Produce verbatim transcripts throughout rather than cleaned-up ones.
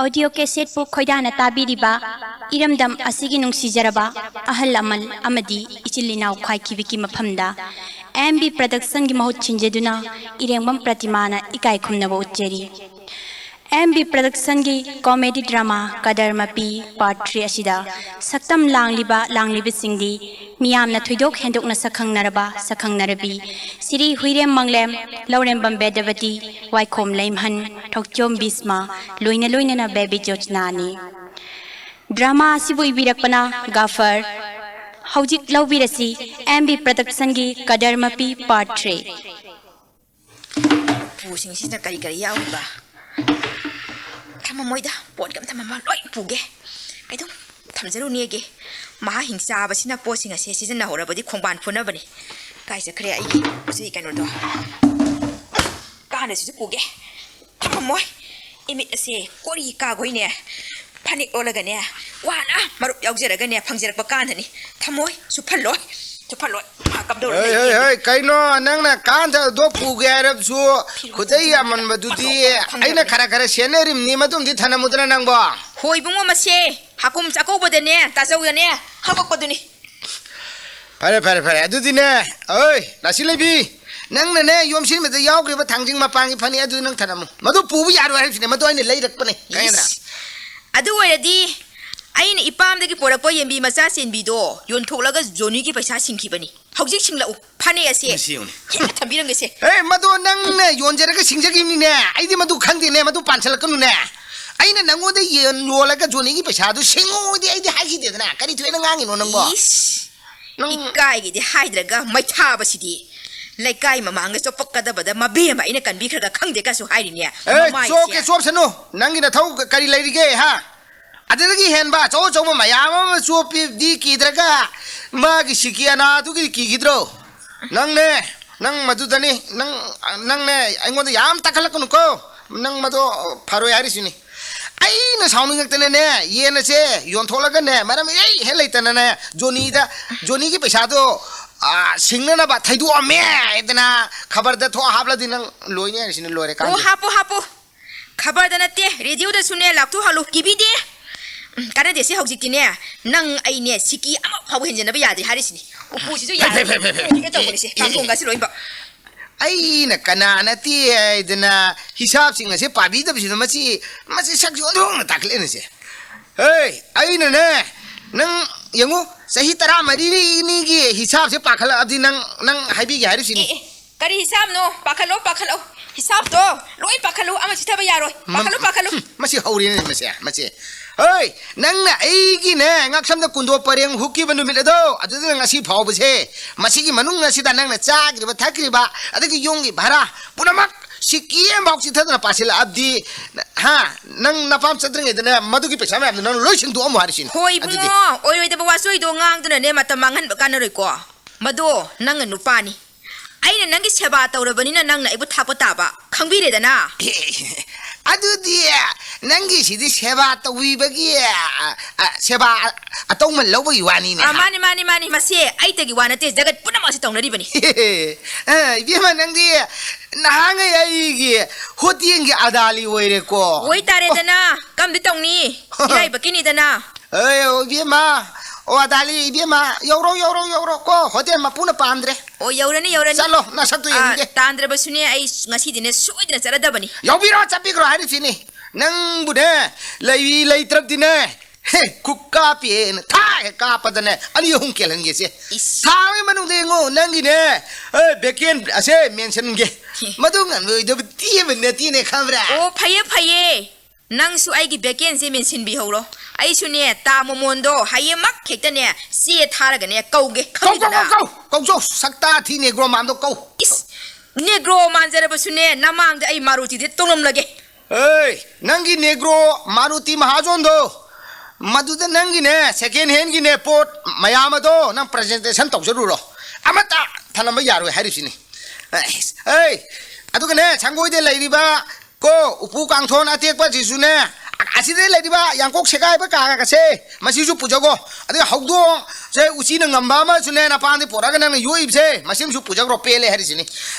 Audio ꯀꯦꯁꯦꯠꯄꯨ ꯈꯣꯏꯗꯥꯅ ꯇꯥꯕꯤꯔꯤꯕ ꯏꯔꯝꯗꯝ ꯑꯁꯤꯒꯤ ꯅꯨꯡꯁꯤꯖꯔꯕ ꯑꯍꯜ ꯂꯃꯟ ꯑꯃꯗꯤ ꯏꯆꯤꯜ ꯏꯅꯥꯎ ꯈ꯭ꯋꯥꯏꯈꯤꯕꯤꯒꯤ ꯃꯐꯝꯗ ꯑꯦꯝ ꯕꯤ ꯄ꯭ꯔꯗꯛꯁꯟꯒꯤ ꯃꯍꯨꯠ ꯁꯤꯟꯖꯗꯨꯅ ꯏꯔꯦꯡꯕꯝ ꯄ꯭ꯔꯇꯤꯃꯥꯅ ꯏꯀꯥꯏ ꯈꯨꯝꯅꯕ ꯎꯠꯆꯔꯤ꯫ ꯑꯦꯝ ꯕꯤ ꯄ꯭ꯔꯗꯛꯁꯟꯒꯤ ꯀꯣꯃꯦꯗꯤ ꯗ꯭ꯔꯃꯥ ꯀꯗꯔ ꯃꯄꯤ ꯄꯥꯔꯠ ꯊ꯭ꯔꯤ ꯑꯁꯤꯗ ꯁꯛꯇꯝ ꯂꯥꯡꯂꯤꯕ ꯂꯥꯡꯂꯤꯕꯁꯤꯡꯗꯤ ꯃꯤꯌꯥꯝꯅ ꯊꯣꯏꯗꯣꯛ ꯍꯦꯟꯗꯣꯛꯅ ꯁꯛꯈꯪꯅꯔꯕ ꯁꯛꯈꯪꯅꯔꯕꯤ ꯁꯤꯔꯤ ꯍꯨꯏꯔꯦꯝ ꯃꯪꯂꯦꯝ, ꯂꯧꯔꯦꯝꯕꯝ ꯕꯦꯗꯕꯇꯤ, ꯋꯥꯏꯈꯣꯝ ꯂꯩꯃꯍꯟ, ꯊꯣꯛꯆꯣꯝ ꯕꯤꯁꯃ, ꯂꯣꯏꯅ ꯂꯣꯏꯅꯅ ꯕꯦꯕꯤ ꯖꯣꯠꯁꯅꯥꯅꯤ꯫ ꯗ꯭ꯔꯃꯥ ꯑꯁꯤꯕꯨ ꯏꯕꯤꯔꯛꯄꯅ ꯒꯥꯐꯔ꯫ ꯍꯧꯖꯤꯛ ꯂꯧꯕꯤꯔꯁꯤ ꯑꯦꯝ ꯕꯤ ꯄ꯭ꯔꯗꯛꯁꯟꯒꯤ ꯀꯗꯔ ꯃꯄꯤ ꯄꯥꯔꯠ ꯊ꯭ꯔꯤ꯫ ꯎꯄꯨꯁꯤꯡꯁꯤꯗ ꯀꯔꯤ ꯀꯔꯤ ꯌꯥꯎꯔꯤꯕ? ꯊꯝꯃꯝꯃꯣꯏꯗ, ꯄꯣꯠꯀ ꯑꯝ ꯊꯝꯃꯝꯃꯣꯏ, ꯂꯣꯏ ꯄꯨꯒꯦ꯫ ꯀꯩꯗꯧ ꯊꯝꯖꯔꯨꯅꯦꯒꯦ? ꯃꯍꯥ ꯍꯤꯡ ꯆꯥꯕꯁꯤꯅ ꯄꯣꯠꯁꯤꯡ ꯑꯁꯦ ꯁꯤꯖꯤꯟꯅꯍꯧꯔꯕꯗꯤ ꯈꯣꯡꯕꯥꯟ ꯐꯨꯅꯕꯅꯤ꯫ ꯀꯥꯏ ꯆꯠꯈ꯭ꯔꯦ ꯑꯩꯒꯤ ꯄꯣꯠ ꯆꯩ ꯀꯩꯅꯣꯗꯣ? ꯀꯥꯟꯅꯁꯤꯁꯨ ꯄꯨꯒꯦ꯫ ꯊꯝꯃꯝꯃꯣꯏ꯫ ꯏꯃꯤꯠ ꯑꯁꯦ ꯀꯣꯔꯤ ꯀꯥꯈꯣꯏꯅꯦ꯫ ꯐꯅꯦꯛ ꯂꯣꯜꯂꯒꯅꯦ, ꯋꯥꯅ ꯃꯔꯨꯞ ꯌꯥꯎꯖꯔꯒꯅꯦ, ꯐꯪꯖꯔꯛꯄ ꯀꯥꯟꯗꯅꯤ꯫ ꯊꯝꯃꯣꯏ, ꯁꯨꯞꯍꯜꯂꯣꯏ, ꯁꯨꯞꯍꯜꯂꯣꯏ꯫ ꯃꯥ ꯀꯝꯗꯧꯔ ꯍꯩ, ꯍꯩ, ꯂꯩꯒꯦ? ꯍꯩ, ꯀꯩꯅꯣ ꯅꯪꯅ ꯀꯥꯟꯊꯗꯣ ꯄꯨꯒꯦ ꯍꯥꯏꯔꯕꯁꯨ ꯐꯤꯔꯣꯜ ꯈꯨꯗꯩ ꯊꯝꯖꯤꯜꯂꯒ ꯌꯥꯝꯃꯟꯕꯗꯨꯗꯤ ꯐꯝꯗꯣꯛꯑꯣ, ꯐꯝꯗꯣꯛꯑꯣ꯫ ꯑꯩꯅ ꯈꯔ ꯈꯔ ꯁꯦꯟꯅꯔꯤꯕꯅꯤ, ꯃꯗꯨꯝꯗꯤ ꯊꯅꯝꯃꯨꯗꯅ ꯅꯪꯕꯣ꯫ ꯍꯣ ꯏꯕꯨꯡꯉꯣ, ꯃꯁꯦ ꯍꯥꯀꯨꯝ ꯆꯥꯛꯀꯧꯕꯗꯅꯦ, ꯇꯥꯖꯧꯗꯅꯦ, ꯍꯥꯄꯛꯄꯗꯨꯅꯤ꯫ ꯐꯔꯦ, ꯐꯔꯦ, ꯐꯔꯦ꯫ ꯑꯗꯨꯗꯤꯅꯦ, ꯑꯣꯏ, ꯔꯥꯁꯤ ꯂꯩꯕꯤ, ꯅꯪꯅꯅꯦ ꯌꯣꯝꯁꯤꯟꯕꯗ ꯌꯥꯎꯈ꯭ꯔꯤꯕ ꯊꯥꯡꯖꯤꯡ ꯃꯄꯥꯟꯒꯤ ꯐꯅꯦꯛ ꯑꯗꯨ ꯅꯪ ꯊꯅꯝꯃꯨ꯫ ꯃꯗꯨ ꯄꯨꯕ ꯌꯥꯔꯣꯏ ꯍꯥꯏꯕꯁꯤꯅꯦ, ꯃꯗꯨ ꯑꯩꯅ ꯂꯩꯔꯛꯄꯅꯦ꯫ ꯈꯪꯉꯦꯗꯅ? ꯏꯁ, ꯑꯗꯨ ꯑꯣꯏꯔꯗꯤ ꯑꯩꯅ ꯏꯄꯥꯝꯗꯒꯤ ꯄꯣꯔꯛꯄ ꯌꯦꯟꯕꯤ ꯃꯆꯥ ꯆꯦꯟꯕꯤꯗꯣ ꯌꯣꯟꯊꯣꯛꯂꯒ ꯖꯣꯅꯤꯒꯤ ꯄꯩꯁꯥ ꯁꯤꯡꯈꯤꯕꯅꯤ꯫ ꯍꯧꯖꯤꯛ ꯁꯤꯡꯂꯛꯎ꯫ ꯐꯅꯦꯛ ꯑꯁꯦ ꯃꯁꯤ ꯌꯦꯡꯉꯨꯅꯦ꯫ ꯍꯦꯟꯅ ꯊꯝꯕꯤꯔꯝꯒꯦꯁꯦ꯫ ꯑꯦ, ꯃꯗꯣ ꯅꯪꯅ ꯌꯣꯟꯖꯔꯒ ꯁꯤꯡꯖꯈꯤꯕꯅꯤꯅꯦ꯫ ꯑꯩꯗꯤ ꯃꯗꯨ ꯈꯪꯗꯦꯅꯦ, ꯃꯗꯨ ꯄꯥꯟꯁꯤꯜꯂꯛꯀꯅꯨꯅꯦ꯫ ꯑꯩꯅ ꯅꯉꯣꯟꯗ ꯌꯦꯟ ꯌꯣꯜꯂꯒ ꯖꯣꯅꯤꯒꯤ ꯄꯩꯁꯥꯗꯨ ꯁꯤꯡꯉꯣꯗꯤ ꯑꯩꯗꯤ ꯍꯥꯏꯈꯤꯗꯦꯗꯅ꯫ ꯀꯔꯤ ꯊꯣꯏꯅ ꯉꯥꯡꯉꯤꯅꯣ ꯅꯪꯕꯣ? ꯏꯁ, ꯅꯪ ꯏꯀꯥꯏꯒꯤꯗꯤ ꯍꯥꯏꯗ꯭ꯔꯒ ꯃꯩꯊꯥꯕꯁꯤꯗꯤ꯫ ꯂꯩꯀꯥꯏ ꯃꯃꯥꯡꯗ ꯆꯣꯞꯄꯛꯀꯗꯕꯗ ꯃꯕꯦꯝꯃ ꯑꯩꯅ ꯀꯟꯕꯤꯈ꯭ꯔꯒ ꯈꯪꯗꯦ ꯀꯁꯨ ꯍꯥꯏꯔꯤꯅꯦ꯫ ꯑꯦ, ꯃꯃꯥꯏꯁꯦ꯫ ꯆꯣꯞꯀꯦ ꯆꯣꯞꯁꯅꯨ꯫ ꯅꯪꯒꯤ ꯅꯊꯧ ꯀꯔꯤ ꯂꯩꯔꯤꯒꯦ, ꯍꯥ? ꯑꯗꯨꯗꯒꯤ ꯍꯦꯟꯕ ꯑꯆꯧ ꯑꯆꯧꯕ ꯃꯌꯥꯝ ꯑꯃ ꯆꯣꯞꯄꯤꯗꯤ ꯀꯤꯗ꯭ꯔꯒ ꯃꯥꯒꯤ ꯁꯤꯀꯤ ꯑꯅꯥꯗꯨꯒꯤ ꯀꯤꯈꯤꯗ꯭ꯔꯣ? ꯅꯪꯅꯦ, ꯅꯪ ꯃꯗꯨꯗꯅꯤ, ꯅꯪ, ꯅꯪꯅꯦ ꯑꯩꯉꯣꯟꯗ ꯌꯥꯝ ꯇꯥꯈꯠꯂꯛꯀꯅꯨꯀꯣ꯫ ꯅꯪ ꯃꯗꯣ ꯐꯔꯣꯏ ꯍꯥꯏꯔꯤꯁꯤꯅꯤ꯫ ꯑꯩꯅ ꯁꯥꯎꯅꯤꯡꯉꯛꯇꯅꯅꯦ, ꯌꯦꯟ ꯑꯁꯦ ꯌꯣꯟꯊꯣꯛꯂꯒꯅꯦ, ꯃꯔꯝ ꯏꯍꯩ ꯍꯦꯛ ꯂꯩꯇꯅꯅꯦ, ꯖꯣꯅꯤꯗ, ꯖꯣꯅꯤꯒꯤ ꯄꯩꯁꯥꯗꯣ, ꯑꯥ, ꯁꯤꯡꯅꯅꯕ ꯊꯩꯗꯣꯛꯑꯝꯃꯦ ꯍꯥꯏꯗꯅ ꯈꯕꯔꯗ ꯊꯣꯛ ꯍꯥꯞꯂꯗꯤ ꯅꯪ ꯂꯣꯏꯅꯤ ꯍꯥꯏꯔꯤꯁꯤꯅꯤ, ꯂꯣꯏꯔꯦ ꯑꯣ, ꯀꯥꯟꯗꯦ꯫ ꯍꯥꯞꯄꯨ, ꯍꯥꯞꯄꯨ꯫ ꯈꯕꯔꯗ ꯅꯠꯇꯦ, ꯔꯦꯗꯤꯑꯣꯗꯁꯨꯅꯦ ꯂꯥꯎꯊꯣꯛꯍꯜꯂꯨ, ꯀꯤꯕꯤꯗꯦ꯫ ꯎꯝ, ꯀꯥꯟꯅꯗꯦ, ꯁꯤ ꯍꯧꯖꯤꯛꯇꯤꯅꯦ, ꯅꯪ ꯑꯩꯅꯦ ꯁꯤꯀꯤ ꯑꯃ ꯐꯥꯎꯕ ꯍꯦꯟꯖꯟꯅꯕ ꯌꯥꯗ꯭ꯔꯤ ꯍꯥꯏꯔꯤꯁꯤꯅꯤ꯫ ꯎꯄꯨꯁꯤꯁꯨ ꯐꯩ, ꯐꯩ, ꯌꯥꯗ꯭ꯔꯤ꯫ ꯐꯩ, ꯐꯩ, ꯐꯩ꯫ ꯀꯩꯅꯣ ꯇꯧꯕꯅꯤꯁꯦ, ꯑꯦ, ꯑꯦ꯫ ꯀꯥꯡꯊꯣꯡꯒꯁꯤ ꯂꯣꯏꯅꯃꯛ꯫ ꯑꯩꯅ ꯀꯅꯥ ꯅꯠꯇꯦ ꯍꯥꯏꯗꯅ ꯍꯤꯁꯥꯞꯁꯤꯡ ꯑꯁꯦ ꯄꯥꯕꯤꯗꯕꯁꯤꯗ ꯃꯁꯤ, ꯃꯁꯤ ꯁꯛꯁꯤ ꯑꯣꯟꯊꯣꯛꯅ ꯇꯥꯈꯠꯂꯛꯏꯅꯦꯁꯦ꯫ ꯍꯦ, ꯑꯩꯅꯅꯦ, ꯅꯪ ꯌꯦꯡꯉꯨ, ꯆꯍꯤ ꯇꯔꯥꯃꯔꯤꯅꯤꯒꯤ ꯍꯤꯁꯥꯞꯁꯦ ꯄꯥꯈꯠꯂꯛꯑꯕꯗꯤ ꯅꯪ, ꯅꯪ ꯍꯥꯏꯕꯤꯒꯦ ꯍꯥꯏꯔꯤꯁꯤꯅꯤ꯫ ꯑꯦ, ꯑꯦ, ꯀꯔꯤ ꯍꯤꯁꯥꯞꯅꯣ? ꯄꯥꯈꯠꯂꯣ, ꯄꯥꯈꯠꯂꯣ꯫ ꯍꯤꯁꯥꯞꯇꯣ ꯂꯣꯏ ꯄꯥꯈꯠꯂꯨ, ꯑꯃ ꯆꯤꯠꯊꯕ ꯌꯥꯔꯣꯏ꯫ ꯃ-, ꯄꯥꯈꯠꯂꯨ, ꯄꯥꯈꯠꯂꯨ꯫ ꯃꯁꯤ ꯍꯧꯔꯦꯅꯦ, ꯃꯁꯦ, ꯃꯁꯦ꯫ ꯍꯣꯏ, ꯅꯪꯅ ꯑꯩꯒꯤꯅꯦ, ꯉꯛꯁꯝꯗ ꯀꯨꯟꯗꯣ ꯄꯔꯦꯡ ꯍꯨꯛꯈꯤꯕ ꯅꯨꯃꯤꯠ ꯑꯗꯣ, ꯑꯗꯨꯗ ꯉꯁꯤ ꯐꯥꯎꯕꯁꯦ, ꯃꯁꯤꯒꯤ ꯃꯅꯨꯡ ꯑꯁꯤꯗ ꯅꯪꯅ ꯆꯥꯈ꯭ꯔꯤꯕ, ꯊꯛꯈ꯭ꯔꯤꯕ, ꯑꯗꯒꯤ ꯌꯨꯝꯒꯤ ꯚꯔꯥ ꯄꯨꯝꯅꯃꯛ ꯁꯤꯀꯤ ꯑꯃꯐꯥꯎ ꯆꯤꯠꯊꯗꯅ ꯄꯥꯁꯤꯜꯂꯛꯑꯕꯗꯤ, ꯍꯥ? ꯅꯪ ꯅꯄꯥꯝ ꯆꯠꯇ꯭ꯔꯤꯉꯩꯗꯅꯦ, ꯃꯗꯨꯒꯤ ꯄꯩꯁꯥ ꯃꯌꯥꯝꯗꯣ ꯅꯪ ꯂꯣꯏ ꯁꯤꯡꯗꯣꯛꯑꯝꯃꯣ ꯍꯥꯏꯔꯤꯁꯤꯅꯤ꯫ ꯍꯣꯏ, ꯑꯗꯨꯗꯤ ꯏꯕꯨꯡꯉꯣ, ꯑꯣꯏꯔꯣꯏꯗꯕ ꯋꯥꯆꯣꯏꯗꯣ ꯉꯥꯡꯗꯨꯅꯅꯦ ꯃꯇꯝ ꯃꯥꯡꯍꯟꯕ ꯀꯥꯟꯅꯔꯣꯏꯀꯣ꯫ ꯃꯗꯣ ꯅꯪꯅ ꯅꯨꯄꯥꯅꯤ꯫ ꯑꯩꯅ ꯅꯪꯒꯤ ꯁꯦꯕꯥ ꯇꯧꯔꯕꯅꯤꯅ ꯅꯪꯅ ꯑꯩꯕꯨ ꯊꯥꯛꯄ ꯇꯥꯕ꯫ ꯈꯪꯕꯤꯔꯦꯗꯅ? ꯑꯗꯨꯗꯤ ꯅꯪꯒꯤꯁꯤꯗꯤ ꯁꯦꯕꯥ ꯇꯧꯕꯤꯕꯒꯤ, ꯑ, ꯑ, ꯁꯦꯕꯥ ꯑ-, ꯑꯇꯧꯃꯟ ꯂꯧꯕꯒꯤ ꯋꯥꯅꯤꯅꯦ, ꯑ, ꯍꯥ? ꯃꯥꯅꯤ, ꯃꯥꯅꯤ, ꯃꯥꯅꯤ꯫ ꯃꯁꯦ ꯑꯩꯇꯒꯤ ꯋꯥ ꯅꯠꯇꯦ, ꯖꯒꯠ ꯄꯨꯝꯅꯃꯛ ꯑꯁꯤ ꯇꯧꯅꯔꯤꯕꯅꯤ꯫ ꯑ, ꯏꯕꯦꯝꯃ, ꯅꯪꯗꯤ ꯅꯍꯥꯟꯉꯩ ꯑꯩꯒꯤ ꯍꯣꯇꯦꯜꯒꯤ ꯑꯗꯥꯂꯤ ꯑꯣꯏꯔꯦꯀꯣ꯫ ꯑꯣꯏ ꯇꯥꯔꯦꯗꯅ, ꯀꯝꯗꯤ ꯇꯧꯅꯤ? ꯏꯔꯥꯏꯕꯛꯀꯤꯅꯤꯗꯅ꯫ ꯑꯦ, ꯏꯕꯦꯝꯃ, ꯑꯣ, ꯑꯗꯥꯂꯤ, ꯏꯕꯦꯝꯃ, ꯌꯧꯔꯣ, ꯌꯧꯔꯣ, ꯌꯧꯔꯣ, ꯀꯣ, ꯍꯣꯇꯦꯜ ꯃꯄꯨꯅ ꯄꯥꯝꯗ꯭ꯔꯦ꯫ ꯑꯣ, ꯌꯧꯔꯅꯤ, ꯌꯧꯔꯅꯤ꯫ ꯆꯠꯂꯣ, ꯅꯁꯛꯇꯨ ꯑꯥ, ꯌꯦꯡꯅꯤꯡꯗꯦ꯫ ꯇꯥꯟꯗ꯭ꯔꯕꯁꯨꯅꯦ, ꯑꯩ ꯉꯁꯤꯗꯤꯅꯦ, ꯁꯣꯏꯗꯅ ꯆꯠꯂꯗꯕꯅꯤ꯫ ꯌꯧꯕꯤꯔꯣ, ꯆꯠꯄꯤꯈ꯭ꯔꯣ ꯍꯥꯏꯔꯤꯁꯤꯅꯤ꯫ ꯅꯪꯕꯨꯅꯦ, ꯂꯩ ꯂꯩꯇ꯭ꯔꯕꯗꯤꯅꯦ, ꯍꯦ, ꯈꯨꯛ ꯀꯥꯞꯄꯦꯅ ꯊꯥ ꯍꯦꯛ ꯀꯥꯞꯄꯗꯅꯦ, ꯑꯅꯤ ꯑꯍꯨꯝ ꯀꯦꯜꯍꯟꯒꯦꯁꯦ꯫ ꯏꯁ꯫ ꯊꯥ ꯑꯃꯒꯤ ꯃꯅꯨꯡꯗ ꯌꯦꯡꯉꯣ, ꯅꯪꯒꯤꯅꯦ, ꯑꯦ, ꯚꯦꯀꯦꯟ ꯑꯁꯦ ꯃꯦꯟꯁꯟꯒꯦ꯫ ꯍꯦ꯫ ꯃꯗꯨ ꯉꯝꯂꯣꯏꯗꯕ ꯇꯦꯕ ꯅꯠꯇꯦꯅꯦ, ꯈꯪꯕ꯭ꯔꯥ? ꯑꯣ, ꯐꯩꯌꯦ, ꯐꯩꯌꯦ꯫ ꯅꯪꯁꯨ ꯑꯩꯒꯤ ꯚꯦꯀꯦꯟꯁꯤ ꯃꯦꯟꯁꯤꯟꯕꯤꯍꯧꯔꯣ꯫ ꯑꯩꯁꯨꯅꯦ, ꯇꯥ ꯃꯣꯃꯣꯟꯗꯣ ꯍꯌꯦꯡꯃꯛ ꯍꯦꯛꯇꯅꯦ, ꯆꯦ ꯊꯥꯔꯒꯅꯦ, ꯀꯧꯒꯦ꯫ ꯀꯧ, ꯀꯧ, ꯈꯪꯉꯤꯗꯅ? ꯀꯧ, ꯀꯧ, ꯀꯧ, ꯁꯛꯇꯥ ꯊꯤ ꯅꯦꯒ꯭ꯔꯣ ꯃꯥꯟꯗꯣ ꯀꯧ꯫ ꯏꯁ, ꯅꯦꯒ꯭ꯔꯣ ꯃꯥꯟꯖꯔꯕꯁꯨꯅꯦ, ꯅꯃꯥꯡꯗ ꯑꯩ ꯃꯥꯔꯨꯇꯤꯗ ꯇꯣꯡꯂꯝꯂꯒꯦ꯫ ꯑꯦ, ꯅꯪꯒꯤ ꯅꯦꯒ꯭ꯔꯣ ꯃꯥꯔꯨꯇꯤ ꯃꯍꯥꯖꯣꯟꯗꯣ, ꯃꯗꯨꯗ ꯅꯪꯒꯤꯅꯦ, ꯁꯦꯀꯦꯟ ꯍꯦꯟꯒꯤꯅꯦ ꯄꯣꯠ ꯃꯌꯥꯝ ꯑꯗꯣ ꯅꯪ ꯄ꯭ꯔꯖꯦꯟꯇꯦꯁꯟ ꯇꯧꯖꯔꯨꯔꯣ꯫ ꯑꯃꯠꯇ ꯊꯅꯝꯕ ꯌꯥꯔꯣꯏ ꯍꯥꯏꯔꯤꯁꯤꯅꯤ꯫ ꯑꯦ, ꯑꯦ, ꯑꯗꯨꯒꯅꯦ, ꯁꯪꯒꯣꯏꯗ ꯂꯩꯔꯤꯕ ꯀꯣ, ꯎꯄꯨ ꯀꯥꯡꯊꯣꯟ ꯑꯇꯦꯛꯄꯁꯤꯁꯨꯅꯦ, ꯑꯁꯤꯗ ꯂꯩꯔꯤꯕ ꯌꯥꯡꯀꯣꯛ ꯁꯦꯒꯥꯏꯕ ꯀꯥꯒꯁꯦ, ꯃꯁꯤꯁꯨ ꯄꯨꯖꯈꯣ꯫ ꯑꯗꯒꯤ ꯍꯧꯗꯣꯡꯁꯦ, ꯎꯆꯤꯅ ꯉꯝꯕ ꯑꯃꯁꯨꯅꯦ, ꯅꯄꯥꯟꯗꯤ ꯄꯣꯔꯛꯑꯒ ꯅꯪꯅ ꯌꯣꯛꯏꯕꯁꯦ, ꯃꯁꯤꯃꯁꯨ ꯄꯨꯖꯈ꯭ꯔꯣ, ꯄꯦꯜꯂꯦ ꯍꯥꯏꯔꯤꯁꯤꯅꯤ꯫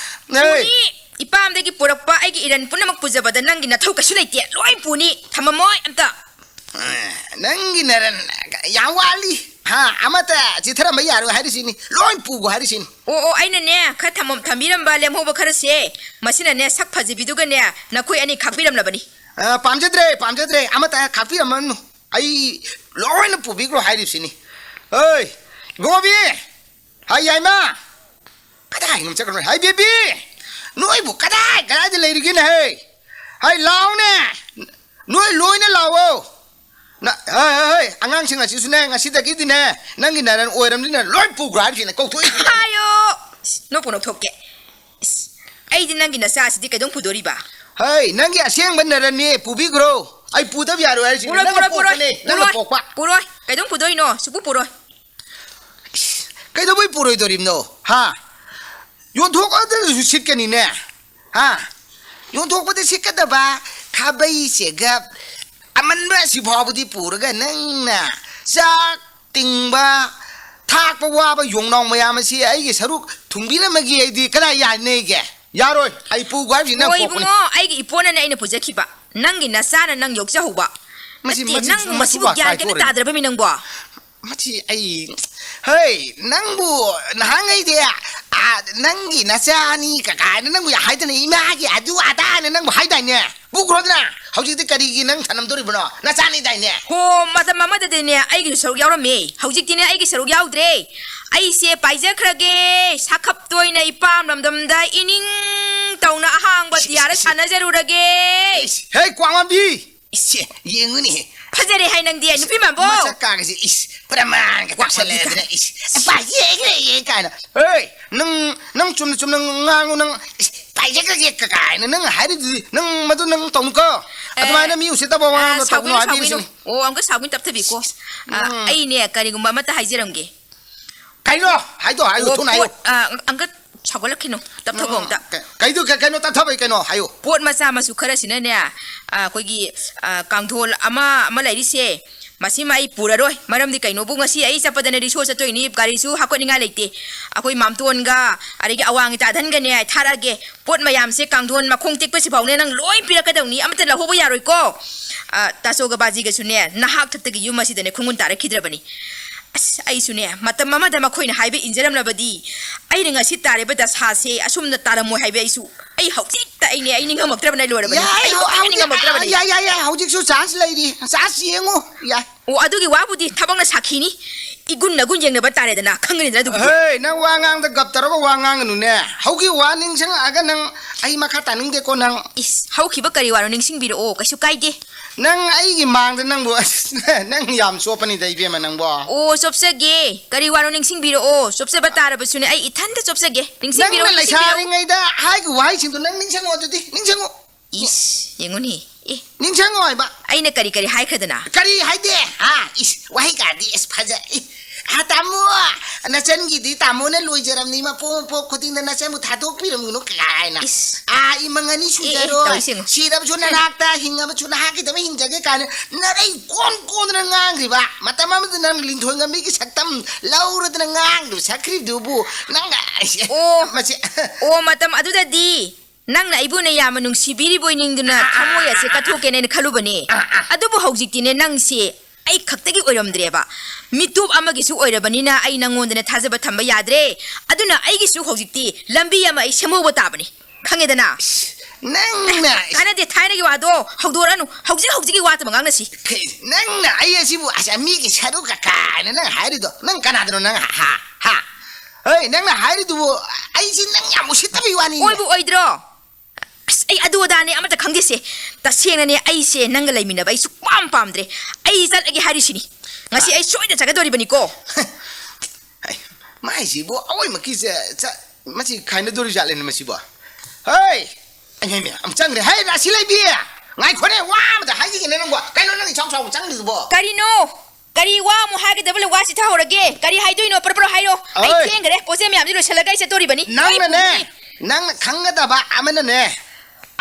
ꯑꯦ꯫ ꯎꯅꯤ, ꯏꯄꯥꯝꯗꯒꯤ ꯄꯨꯔꯛꯄ ꯑꯩꯒꯤ ꯏꯔꯟ ꯄꯨꯝꯅꯃꯛ ꯄꯨꯖꯕꯗ ꯅꯪꯒꯤ ꯅꯊꯧ ꯀꯩꯁꯨ ꯂꯩꯇꯦ꯫ ꯂꯣꯏ ꯄꯨꯅꯤ, ꯊꯝꯃꯝꯃꯣꯏ ꯑꯝꯇ꯫ ꯑ, ꯅꯪꯒꯤ ꯅꯔꯟ ꯌꯥꯝ ꯋꯥꯠꯂꯤ꯫ ꯍꯥ, ꯑꯃꯠꯇ ꯆꯤꯊꯔꯝꯕ ꯌꯥꯔꯣꯏ ꯍꯥꯏꯔꯤꯁꯤꯅꯤ꯫ ꯂꯣꯏ ꯄꯨꯈꯣ ꯍꯥꯏꯔꯤꯁꯤꯅꯤ꯫ ꯑꯣ, ꯑꯣ, ꯑꯩꯅꯅꯦ, ꯈꯔ ꯊꯝꯃꯝ-, ꯊꯝꯕꯤꯔꯝꯕ ꯂꯦꯝꯍꯧꯕ ꯈꯔꯁꯦ, ꯃꯁꯤꯅꯅꯦ, ꯁꯛ ꯐꯖꯕꯤꯗꯨꯒꯅꯦ, ꯅꯈꯣꯏ ꯑꯅꯤ ꯈꯥꯛꯄꯤꯔꯝꯂꯕꯅꯤ꯫ ꯑ, ꯄꯥꯝꯖꯗ꯭ꯔꯦ, ꯄꯥꯝꯖꯗ꯭ꯔꯦ꯫ ꯑꯃꯠꯇ ꯈꯥꯛꯄꯤꯔꯝꯃꯅꯨ꯫ ꯑꯩ ꯂꯣꯏꯅ ꯄꯨꯕꯤꯈ꯭ꯔꯣ ꯍꯥꯏꯔꯤꯕꯁꯤꯅꯤ꯫ ꯑꯣꯏ, ꯏꯕꯨꯡꯉꯣꯕꯤ! ꯍꯥꯏ, ꯌꯥꯏꯃ! ꯀꯗꯥꯏꯅꯣ ꯆꯠꯈ꯭ꯔꯣ? ꯍꯥꯏ, ꯕꯦꯕꯤ! ꯅꯣꯏꯕꯨ ꯀꯗꯥꯏ ꯀꯗꯥꯏꯗ ꯂꯩꯔꯤꯒꯦꯅꯦ, ꯍꯦ? ꯍꯥꯏ, ꯂꯥꯎꯅꯦ! ꯅꯣꯏ ꯂꯣꯏꯅ ꯂꯥꯎꯑꯣ! ꯅ-, ꯍꯣꯏ, ꯍꯣꯏ, ꯍꯣꯏ, ꯑꯉꯥꯡꯁꯤꯡ ꯑꯁꯤꯁꯨꯅꯦ, ꯉꯁꯤꯗꯒꯤꯗꯤꯅꯦ, ꯅꯪꯒꯤ ꯅꯔꯟ ꯑꯣꯏꯔꯝꯅꯤꯅ ꯂꯣꯏ ꯄꯨꯈ꯭ꯔꯣ ꯍꯥꯏꯕꯁꯤꯅ ꯀꯧꯊꯣꯛꯏ꯫ ꯍꯥꯏꯌꯣ! ꯏꯁ, ꯅꯣꯛꯄꯨ ꯅꯣꯛꯊꯣꯛꯀꯦ꯫ ꯏꯁ, ꯑꯩꯗꯤ ꯅꯪꯒꯤ ꯅꯆꯥꯁꯤꯗꯤ ꯀꯩꯗꯧ ꯄꯨꯗꯣꯔꯤꯕ? ꯍꯩ, ꯅꯪꯒꯤ ꯑꯁꯦꯡꯕ ꯅꯔꯟꯅꯤ, ꯄꯨꯕꯤꯈ꯭ꯔꯣ꯫ ꯑꯩ ꯄꯨꯗꯕ ꯌꯥꯔꯣꯏ ꯍꯥꯏꯔꯤꯁꯤꯅꯦ꯫ ꯄꯨꯔꯣꯏ, ꯅꯪꯅ ꯄꯨꯔꯣꯏ, ꯄꯨꯔꯣꯏ, ꯄꯣꯛꯄꯅꯦ, ꯅꯪꯅ ꯄꯨꯔꯣꯏ, ꯄꯣꯛꯄ꯫ ꯄꯨꯔꯣꯏ꯫ ꯀꯩꯗꯧ ꯄꯨꯗꯣꯏꯅꯣ? ꯁꯨꯛꯄꯨ ꯄꯨꯔꯣꯏ꯫ ꯏꯁ, ꯀꯩꯗꯧꯕꯩ ꯄꯨꯔꯣꯏꯗꯣꯔꯤꯕꯅꯣ? ꯍꯥ? ꯌꯣꯟꯊꯣꯛꯑꯗ꯭ꯔꯁꯨ ꯁꯤꯠꯀꯅꯤꯅꯦ꯫ ꯍꯥ? ꯌꯣꯟꯊꯣꯛꯄꯗ ꯁꯤꯠꯀꯗꯕ ꯈꯥꯕꯩ ꯆꯦꯒꯞ ꯑꯃꯟꯕ ꯑꯁꯤ ꯐꯥꯎꯕꯗꯤ ꯄꯨꯔꯒ ꯅꯪꯅ ꯆꯥꯛ ꯇꯤꯡꯕ, ꯊꯥꯛꯄ ꯋꯥꯕ ꯌꯣꯡꯅꯥꯎ ꯃꯌꯥꯝ ꯑꯁꯤ ꯑꯩꯒꯤ ꯁꯔꯨꯛ ꯊꯨꯡꯕꯤꯔꯝꯃꯒꯦ ꯑꯩꯗꯤ ꯀꯅꯥ ꯌꯥꯅꯤꯒꯦ? ꯌꯥꯔꯣꯏ, ꯑꯩ ꯄꯨꯒꯣ ꯍꯥꯏꯕꯁꯤ ꯅꯪ ꯍꯣꯏ ꯄꯣꯛꯄꯅꯤ꯫ ꯏꯕꯨꯡꯉꯣ, ꯑꯩꯒꯤ ꯏꯄꯣꯅꯅꯦ ꯑꯩꯅ ꯄꯨꯖꯈꯤꯕ꯫ ꯅꯪꯒꯤ ꯅꯆꯥꯅ ꯅꯪ ꯌꯣꯛꯆꯍꯧꯕ꯫ ꯃꯁꯤ ꯅꯠꯇꯦ, ꯃꯆꯤꯟ ꯅꯪ ꯃꯆꯤꯟ ꯃꯁꯤꯕꯨ ꯒ꯭ꯌꯥꯟ ꯈꯤꯇ ꯃꯀꯥꯏ ꯇꯥꯗ꯭ꯔꯕ ꯃꯤ ꯅꯪꯕꯣ? ꯃꯁꯤ ꯑꯩ, ꯍꯩ, ꯅꯪꯕꯨ ꯅꯍꯥꯟꯉꯩꯗꯤ, ꯑ, ꯅꯪꯒꯤ ꯅꯆꯥꯅꯤ ꯀ-, ꯀꯥꯏꯅ ꯅꯪꯕꯨ ꯍꯥꯏꯗꯅ ꯏꯃꯥꯒꯤ ꯑꯗꯨ ꯑꯗꯥꯅ ꯅꯪꯕꯨ ꯍꯥꯏꯗꯥꯏꯅꯦ? ꯄꯨꯈ꯭ꯔꯣꯗꯅ꯫ ꯍꯧꯖꯤꯛꯇꯤ ꯀꯔꯤꯒꯤ ꯅꯪ ꯊꯅꯝꯗꯣꯔꯤꯕꯅꯣ? ꯅꯆꯥꯅꯤꯗꯥꯏꯅꯦ? ꯍꯣ, ꯃꯇꯝ ꯑꯃꯗꯗꯤꯅꯦ ꯑꯩꯒꯤꯁꯨ ꯁꯔꯨꯛ ꯌꯥꯎꯔꯝꯃꯦ꯫ ꯍꯧꯖꯤꯛꯇꯤꯅꯦ ꯑꯩꯒꯤ ꯁꯔꯨꯛ ꯌꯥꯎꯗ꯭ꯔꯦ꯫ ꯑꯩꯁꯦ ꯄꯥꯏꯖꯈ꯭ꯔꯒꯦ꯫ ꯁꯥꯈꯞꯇꯣꯏꯅ ꯏꯄꯥꯝ ꯂꯝꯗꯝꯗ ꯏꯅꯤꯡ ꯇꯧꯅ ꯑꯍꯥꯡꯕ ꯏꯁ, ꯏꯁ, ꯇꯤꯌꯥꯔ ꯏꯁ꯫ ꯁꯥꯟꯅꯖꯔꯨꯔꯒꯦ꯫ ꯏꯁ, ꯍꯦ, ꯀ꯭ꯋꯥꯛꯉꯥꯟꯕꯤ! ꯏꯁ, ꯌꯦꯡꯉꯨꯅꯦ꯫ ꯐꯖꯔꯦ ꯍꯥꯏ ꯅꯪꯗꯤ, ꯅꯨꯄꯤ ꯃꯥꯟꯕꯣ꯫ ꯃꯁꯛ ꯀꯥꯒꯁꯦ, ꯏꯁ, ꯄ꯭ꯔꯃꯥꯟꯒ ꯀ꯭ꯋꯥꯛꯉꯥꯟꯕꯤ ꯇꯥꯁꯜꯂꯦꯗꯅ, ꯀꯥꯏꯅ꯫ ꯏꯁ, ꯄꯥꯏꯖꯈ꯭ꯔꯒꯦ ꯀꯥꯏꯅ꯫ ꯍꯦ, ꯅꯪ, ꯅꯪ ꯆꯨꯝꯅ ꯆꯨꯝꯅ ꯉꯥꯡꯉꯨ, ꯅꯪ, ꯏꯁ, ꯄꯥꯏꯖꯈ꯭ꯔꯒꯦ ꯀ-, ꯀꯥꯏꯅ ꯅꯪ ꯍꯥꯏꯔꯤꯗꯨꯗꯤ, ꯅꯪ ꯃꯗꯨ ꯅꯪ ꯇꯧꯅꯨꯀꯣ꯫ ꯑꯦ, ꯑꯗꯨꯃꯥꯏꯅ ꯃꯤ ꯎꯁꯤꯠꯇꯕ ꯋꯥ ꯑ, ꯉꯥꯡꯕ ꯇꯧꯒꯅꯨ ꯁꯥꯎꯒꯅꯨ, ꯁꯥꯎꯒꯅꯨ꯫ ꯍꯥꯏꯕꯤꯔꯤꯁꯤꯅꯤ꯫ ꯑꯣ, ꯑꯃꯨꯛꯀ ꯁꯥꯎꯒꯅꯨ, ꯇꯞꯊꯕꯤꯀꯣ꯫ ꯑ, ꯎꯝ꯫ ꯑꯩꯅꯦ, ꯀꯔꯤꯒꯨꯝꯕ ꯑꯃꯠꯇ ꯍꯥꯏꯖꯔꯝꯒꯦ꯫ ꯀꯩꯅꯣ? ꯍꯥꯏꯗꯣ, ꯍꯥꯏꯌꯨ, ꯑꯣ, ꯊꯨꯅ ꯍꯥꯏꯌꯨ꯫ ꯄꯣꯠ, ꯑ, ꯑꯃꯨꯛꯀ ꯁꯥꯎꯒꯠꯂꯛꯈꯤꯅꯣ, ꯇꯞꯊꯈꯣ ꯑꯝꯇ꯫ ꯀ-, ꯀꯩꯗꯧ-, ꯀ-, ꯀꯩꯅꯣ ꯇꯞꯊꯕꯩ ꯀꯩꯅꯣ? ꯍꯥꯏꯌꯨ꯫ ꯄꯣꯠ ꯃꯆꯥ ꯃꯁꯨ ꯈꯔꯁꯤꯅꯅꯦ, ꯑ, ꯑꯩꯈꯣꯏꯒꯤ, ꯑ, ꯀꯥꯡꯊꯣꯜ ꯑꯃ, ꯑꯃ ꯂꯩꯔꯤꯁꯦ, ꯃꯁꯤꯃ ꯑꯩ ꯄꯨꯔꯔꯣꯏ꯫ ꯃꯔꯝꯗꯤ ꯀꯩꯅꯣꯕꯨ, ꯉꯁꯤ ꯑꯩ ꯆꯠꯄꯗꯅꯦ ꯔꯤꯁꯣ ꯆꯠꯇꯣꯏꯅꯤ, ꯒꯥꯔꯤꯁꯨ ꯍꯥꯞꯀꯠꯅꯤꯡꯉꯥꯏ ꯂꯩꯇꯦ꯫ ꯑꯩꯈꯣꯏ ꯃꯥꯝꯇꯣꯟꯒ ꯑꯗꯒꯤ ꯑꯋꯥꯡꯒꯤ ꯇꯥꯗꯟꯒꯅꯦ ꯊꯥꯔꯛꯑꯒꯦ꯫ ꯄꯣꯠ ꯃꯌꯥꯝꯁꯦ ꯀꯥꯡꯊꯣꯟ ꯃꯈꯣꯡ ꯇꯦꯛꯄꯁꯤ ꯐꯥꯎꯅꯦ ꯅꯪ ꯂꯣꯏ ꯄꯤꯔꯛꯀꯗꯧꯅꯤ, ꯑꯃꯠꯇ ꯂꯧꯍꯧꯕ ꯌꯥꯔꯣꯏꯀꯣ꯫ ꯑ, ꯇꯥꯆꯧꯒ ꯕꯥꯖꯤꯒꯁꯨꯅꯦ ꯅꯍꯥꯛ ꯊꯛꯇꯒꯤ ꯌꯨꯝ ꯑꯁꯤꯗꯅꯦ ꯈꯣꯡꯒꯨꯟ ꯇꯥꯔꯛꯈꯤꯗ꯭ꯔꯕꯅꯤ꯫ ꯑꯁ, ꯑꯩꯁꯨꯅꯦ ꯃꯇꯝ ꯑꯃꯗ ꯃꯈꯣꯏꯅ ꯍꯥꯏꯕ ꯏꯟꯖꯔꯝꯂꯕꯗꯤ ꯑꯩꯅ ꯉꯁꯤ ꯇꯥꯔꯤꯕ ꯗꯁꯥꯁꯦ ꯑꯁꯨꯝꯅ ꯇꯥꯔꯝꯃꯣꯏ ꯍꯥꯏꯕ ꯑꯩꯁꯨ, ꯑꯩ ꯍꯧꯖꯤꯛꯇ ꯑꯩꯅꯦ, ꯑꯩ ꯅꯤꯡꯉꯝꯃꯛꯇ꯭ꯔꯕꯅ ꯑꯩ ꯂꯣꯏꯔꯕꯅꯤ꯫ ꯌꯥꯏ, ꯑꯩ ꯍꯧ-, ꯍꯧꯖꯤꯛ ꯍꯧꯖꯤꯛ-, ꯅꯤꯡꯉꯝꯃꯛꯇ꯭ꯔꯕꯅꯤ꯫ ꯌꯥꯏ, ꯌꯥꯏ, ꯌꯥꯏ, ꯍꯧꯖꯤꯛꯁꯨ ꯆꯥꯟꯁ ꯂꯩꯔꯤ, ꯆꯥꯟꯁ ꯌꯦꯡꯉꯨ, ꯌꯥꯏ꯫ ꯑꯣ, ꯑꯗꯨꯒꯤ ꯋꯥꯕꯨꯗꯤ ꯊꯕꯛꯅ ꯁꯥꯈꯤꯅꯤ꯫ ꯏꯒꯨꯟ ꯅꯒꯨꯟ ꯌꯦꯡꯅꯕ ꯇꯥꯔꯦꯗꯅ, ꯈꯪꯒꯅꯤꯗꯅ ꯑꯗꯨꯕꯨꯗꯤ꯫ ꯍꯦ, ꯅꯪ ꯋꯥ ꯉꯥꯡꯗ ꯒꯞ ꯇꯧꯔꯒ ꯋꯥ ꯉꯥꯡꯒꯅꯨꯅꯦ꯫ ꯍꯧꯖꯤꯛ ꯋꯥ ꯅꯤꯡꯁꯤꯡꯉꯛꯑꯒ ꯅꯪ ꯑꯩ ꯃꯈꯥ ꯇꯥꯅꯤꯡꯗꯦꯀꯣ ꯅꯪ꯫ ꯏꯁ, ꯍꯧꯈꯤꯕ ꯀꯔꯤ ꯋꯥꯅꯣ ꯅꯤꯡꯁꯤꯡꯕꯤꯔꯛꯑꯣ, ꯀꯩꯁꯨ ꯀꯥꯏꯗꯦ꯫ ꯅꯪ ꯑꯩꯒꯤ ꯃꯥꯡꯗ ꯅꯪꯕꯨ, ꯑꯁ, ꯅꯪ ꯌꯥꯝ ꯆꯣꯞꯄꯅꯤꯗ, ꯏꯕꯦꯝꯃ, ꯅꯪꯕꯣ꯫ ꯑꯣ, ꯆꯣꯞꯆꯒꯦ꯫ ꯀꯔꯤ ꯋꯥꯅꯣ ꯅꯤꯡꯁꯤꯡꯕꯤꯔꯛꯑꯣ꯫ ꯆꯣꯞꯆꯕ ꯇꯥꯔꯕꯁꯨꯅꯦ, ꯑꯩ ꯏꯊꯟꯇ ꯆꯣꯞꯆꯒꯦ꯫ ꯅꯤꯡꯁꯤꯡꯕꯤꯔꯛꯑꯣ, ꯅꯪꯅ ꯅꯤꯡꯁꯤꯡꯕꯤꯔꯛꯑꯣ꯫ ꯂꯩꯁꯥꯔꯤꯉꯩꯗ ꯍꯥꯏꯈꯤꯕ ꯋꯥꯍꯩꯁꯤꯡꯗꯣ ꯅꯪ ꯅꯤꯡꯁꯤꯡꯉꯣ ꯑꯗꯨꯗꯤ, ꯅꯤꯡꯁꯤꯡꯉꯣ꯫ ꯏꯁ, ꯌꯦꯡꯉꯨꯅꯦ꯫ ꯑꯦ, ꯅꯤꯡꯁꯤꯡꯉꯣ ꯍꯥꯏꯕ꯫ ꯑꯩꯅ ꯀꯔꯤ ꯀꯔꯤ ꯍꯥꯏꯈ꯭ꯔꯗꯅ? ꯀꯔꯤ ꯍꯥꯏꯗꯦ? ꯍꯥ? ꯏꯁ, ꯋꯥꯍꯩ ꯀꯥꯗꯤ, ꯏꯁ, ꯐꯖ-, ꯏ, ꯑ, ꯇꯥꯃꯣ, ꯅꯆꯟꯒꯤꯗꯤ ꯇꯥꯃꯣꯅ ꯂꯣꯏꯖꯔꯝꯅꯤ, ꯃꯄꯣꯛ ꯃꯄꯣꯛ ꯈꯨꯗꯤꯡꯗ ꯅꯆꯟꯕꯨ ꯊꯥꯗꯣꯛꯄꯤꯔꯝꯒꯅꯨ ꯀꯥꯏꯅ꯫ ꯏꯁ꯫ ꯑꯥ, ꯏꯃꯪ ꯑꯅꯤ ꯑꯦ, ꯑꯦ, ꯁꯨꯖꯔꯣꯏ꯫ ꯇꯧꯔꯤꯁꯤ ꯌꯦꯡꯉꯨ꯫ ꯁꯤꯔꯕꯁꯨ ꯅꯅꯥꯛꯇ, ꯍꯤꯡꯉꯕꯁꯨ ꯅꯍꯥꯛꯀꯤꯗꯃꯛ ꯍꯤꯡꯖꯒꯦ ꯀꯥꯏꯅ ꯅꯔꯩ ꯀꯣꯟ ꯀꯣꯟꯗꯅ ꯉꯥꯡꯈ꯭ꯔꯤꯕ꯫ ꯃꯇꯝ ꯑꯃꯗ ꯅꯪ ꯂꯤꯟꯊꯣꯏ ꯉꯝꯕꯤꯒꯤ ꯁꯛꯇꯝ ꯂꯧꯔꯗꯅ ꯉꯥꯡꯗꯨ ꯁꯛꯈ꯭ꯔꯤꯕꯗꯨꯕꯨ ꯅꯪ, ꯑꯣ꯫ ꯃꯁꯤ ꯑꯣ, ꯃꯇꯝ ꯑꯗꯨꯗꯗꯤ ꯅꯪꯅ ꯑꯩꯕꯨ ꯅꯌꯥꯝꯅ ꯅꯨꯡꯁꯤꯕꯤꯔꯤꯕꯣꯏ ꯅꯤꯡꯗꯨꯅ ꯊꯃꯣꯏ ꯑꯁꯦ ꯀꯠꯊꯣꯛꯀꯦꯅ ꯑꯩꯅ ꯈꯜꯂꯨꯕꯅꯦ꯫ ꯑꯗꯨꯕꯨ ꯍꯧꯖꯤꯛꯇꯤꯅꯦ, ꯅꯪꯁꯦ ꯑꯩ ꯈꯛꯇꯒꯤ ꯑꯣꯏꯔꯝꯗ꯭ꯔꯦꯕ꯫ ꯃꯤꯇꯣꯞ ꯑꯃꯒꯤꯁꯨ ꯑꯣꯏꯔꯕꯅꯤꯅ ꯑꯩ ꯅꯪꯉꯣꯟꯗꯅ ꯊꯥꯖꯕ ꯊꯝꯕ ꯌꯥꯗ꯭ꯔꯦ꯫ ꯑꯗꯨꯅ ꯑꯩꯒꯤꯁꯨ ꯍꯧꯖꯤꯛꯇꯤ ꯂꯝꯕꯤ ꯑꯃ ꯑꯩ ꯁꯦꯝꯍꯧꯕ ꯇꯥꯕꯅꯤ꯫ ꯈꯪꯉꯦꯗꯅ? ꯅꯪꯅ ꯀꯥꯟꯅꯗꯦ, ꯊꯥꯏꯅꯒꯤ ꯋꯥꯗꯣ ꯍꯧꯗꯣꯔꯛꯑꯅꯨ꯫ ꯍꯧꯖꯤꯛ ꯍꯧꯖꯤꯛꯀꯤ ꯋꯥ ꯇꯝꯕ ꯉꯥꯡꯅꯁꯤ꯫ ꯀꯩ, ꯅꯪꯅ ꯑꯩ ꯑꯁꯤꯕꯨ ꯑꯁ, ꯃꯤꯒꯤ ꯁꯔꯨꯛꯀ ꯀꯥꯏꯅ ꯅꯪ ꯍꯥꯏꯔꯤꯗꯣ? ꯅꯪ ꯀꯅꯥꯗꯅꯣ ꯅꯪ? ꯍꯥ? ꯍꯥ? ꯍꯣꯏ, ꯅꯪꯅ ꯍꯥꯏꯔꯤꯗꯨꯕꯨ ꯑꯩꯁꯤ ꯅꯪ ꯌꯥꯝ ꯎꯁꯤꯠꯇꯕꯩ ꯋꯥꯅꯤ꯫ ꯑꯣꯏꯕꯨ ꯑꯣꯏꯗ꯭ꯔꯣ? ꯑꯁ, ꯑꯩ ꯑꯗꯨ ꯑꯗꯥꯅꯦ ꯑꯃꯠꯇ ꯈꯪꯗꯦꯁꯦ꯫ ꯇꯁꯦꯡꯅꯅꯦ, ꯑꯩꯁꯦ ꯅꯪꯒ ꯂꯩꯃꯤꯟꯅꯕ ꯑꯩ ꯁꯨꯛꯄꯥꯝ ꯄꯥꯝꯗ꯭ꯔꯦ꯫ ꯑꯩ ꯆꯠꯂꯒꯦ ꯍꯥꯏꯔꯤꯁꯤꯅꯤ꯫ ꯉꯁꯤ ꯑꯩ ꯁꯣꯏꯗꯅ ꯆꯠꯀꯗꯧꯔꯤꯕꯅꯤꯀꯣ꯫ ꯍꯩ, ꯃꯥꯏꯁꯤꯕꯨ ꯑꯋꯣꯏꯃꯛꯀꯤ ꯆ-, ꯆ-, ꯃꯁꯤ ꯈꯥꯏꯅꯗꯣꯔꯤ ꯖꯥꯠꯂꯦꯅꯦ ꯃꯁꯤꯕꯣ? ꯍꯩ! ꯑꯩ, ꯍꯩꯃ, ꯑꯃꯨꯛ ꯆꯪꯈ꯭ꯔꯦ꯫ ꯍꯩ, ꯔꯥꯁꯤ ꯂꯩꯕꯤ! ꯉꯥꯏꯈꯣꯅꯦ, ꯋꯥ ꯑꯃꯇ ꯍꯥꯏꯈꯤꯒꯦꯅꯦ ꯅꯪꯕꯣ꯫ ꯀꯩꯅꯣ ꯅꯪ ꯏꯆꯥꯎ ꯆꯥꯎꯕ ꯆꯪꯗ꯭ꯔꯤꯗꯨꯕꯣ? ꯀꯔꯤꯅꯣ? ꯀꯔꯤ ꯋꯥ ꯑꯃꯨꯛ ꯍꯥꯏꯒꯗꯕ ꯂꯩ? ꯋꯥ ꯆꯤꯊꯍꯧꯔꯒꯦ꯫ ꯀꯔꯤ ꯍꯥꯏꯗꯣꯏꯅꯣ? ꯄꯔꯞ ꯄꯔꯞ ꯍꯥꯏꯔꯣ꯫ ꯑꯩ ꯑꯣꯏ꯫ ꯊꯦꯡꯈ꯭ꯔꯦ꯫ ꯄꯣꯠ ꯆꯩ ꯃꯌꯥꯝꯁꯤ ꯂꯣꯏꯁꯤꯜꯂꯒ ꯑꯩ ꯆꯠꯇꯣꯔꯤꯕꯅꯤ꯫ ꯅꯪꯅꯅꯦ, ꯑꯩ ꯄꯨꯅꯤ꯫ ꯅꯪꯅ ꯈꯪꯒꯗꯕ ꯑꯃꯅꯅꯦ,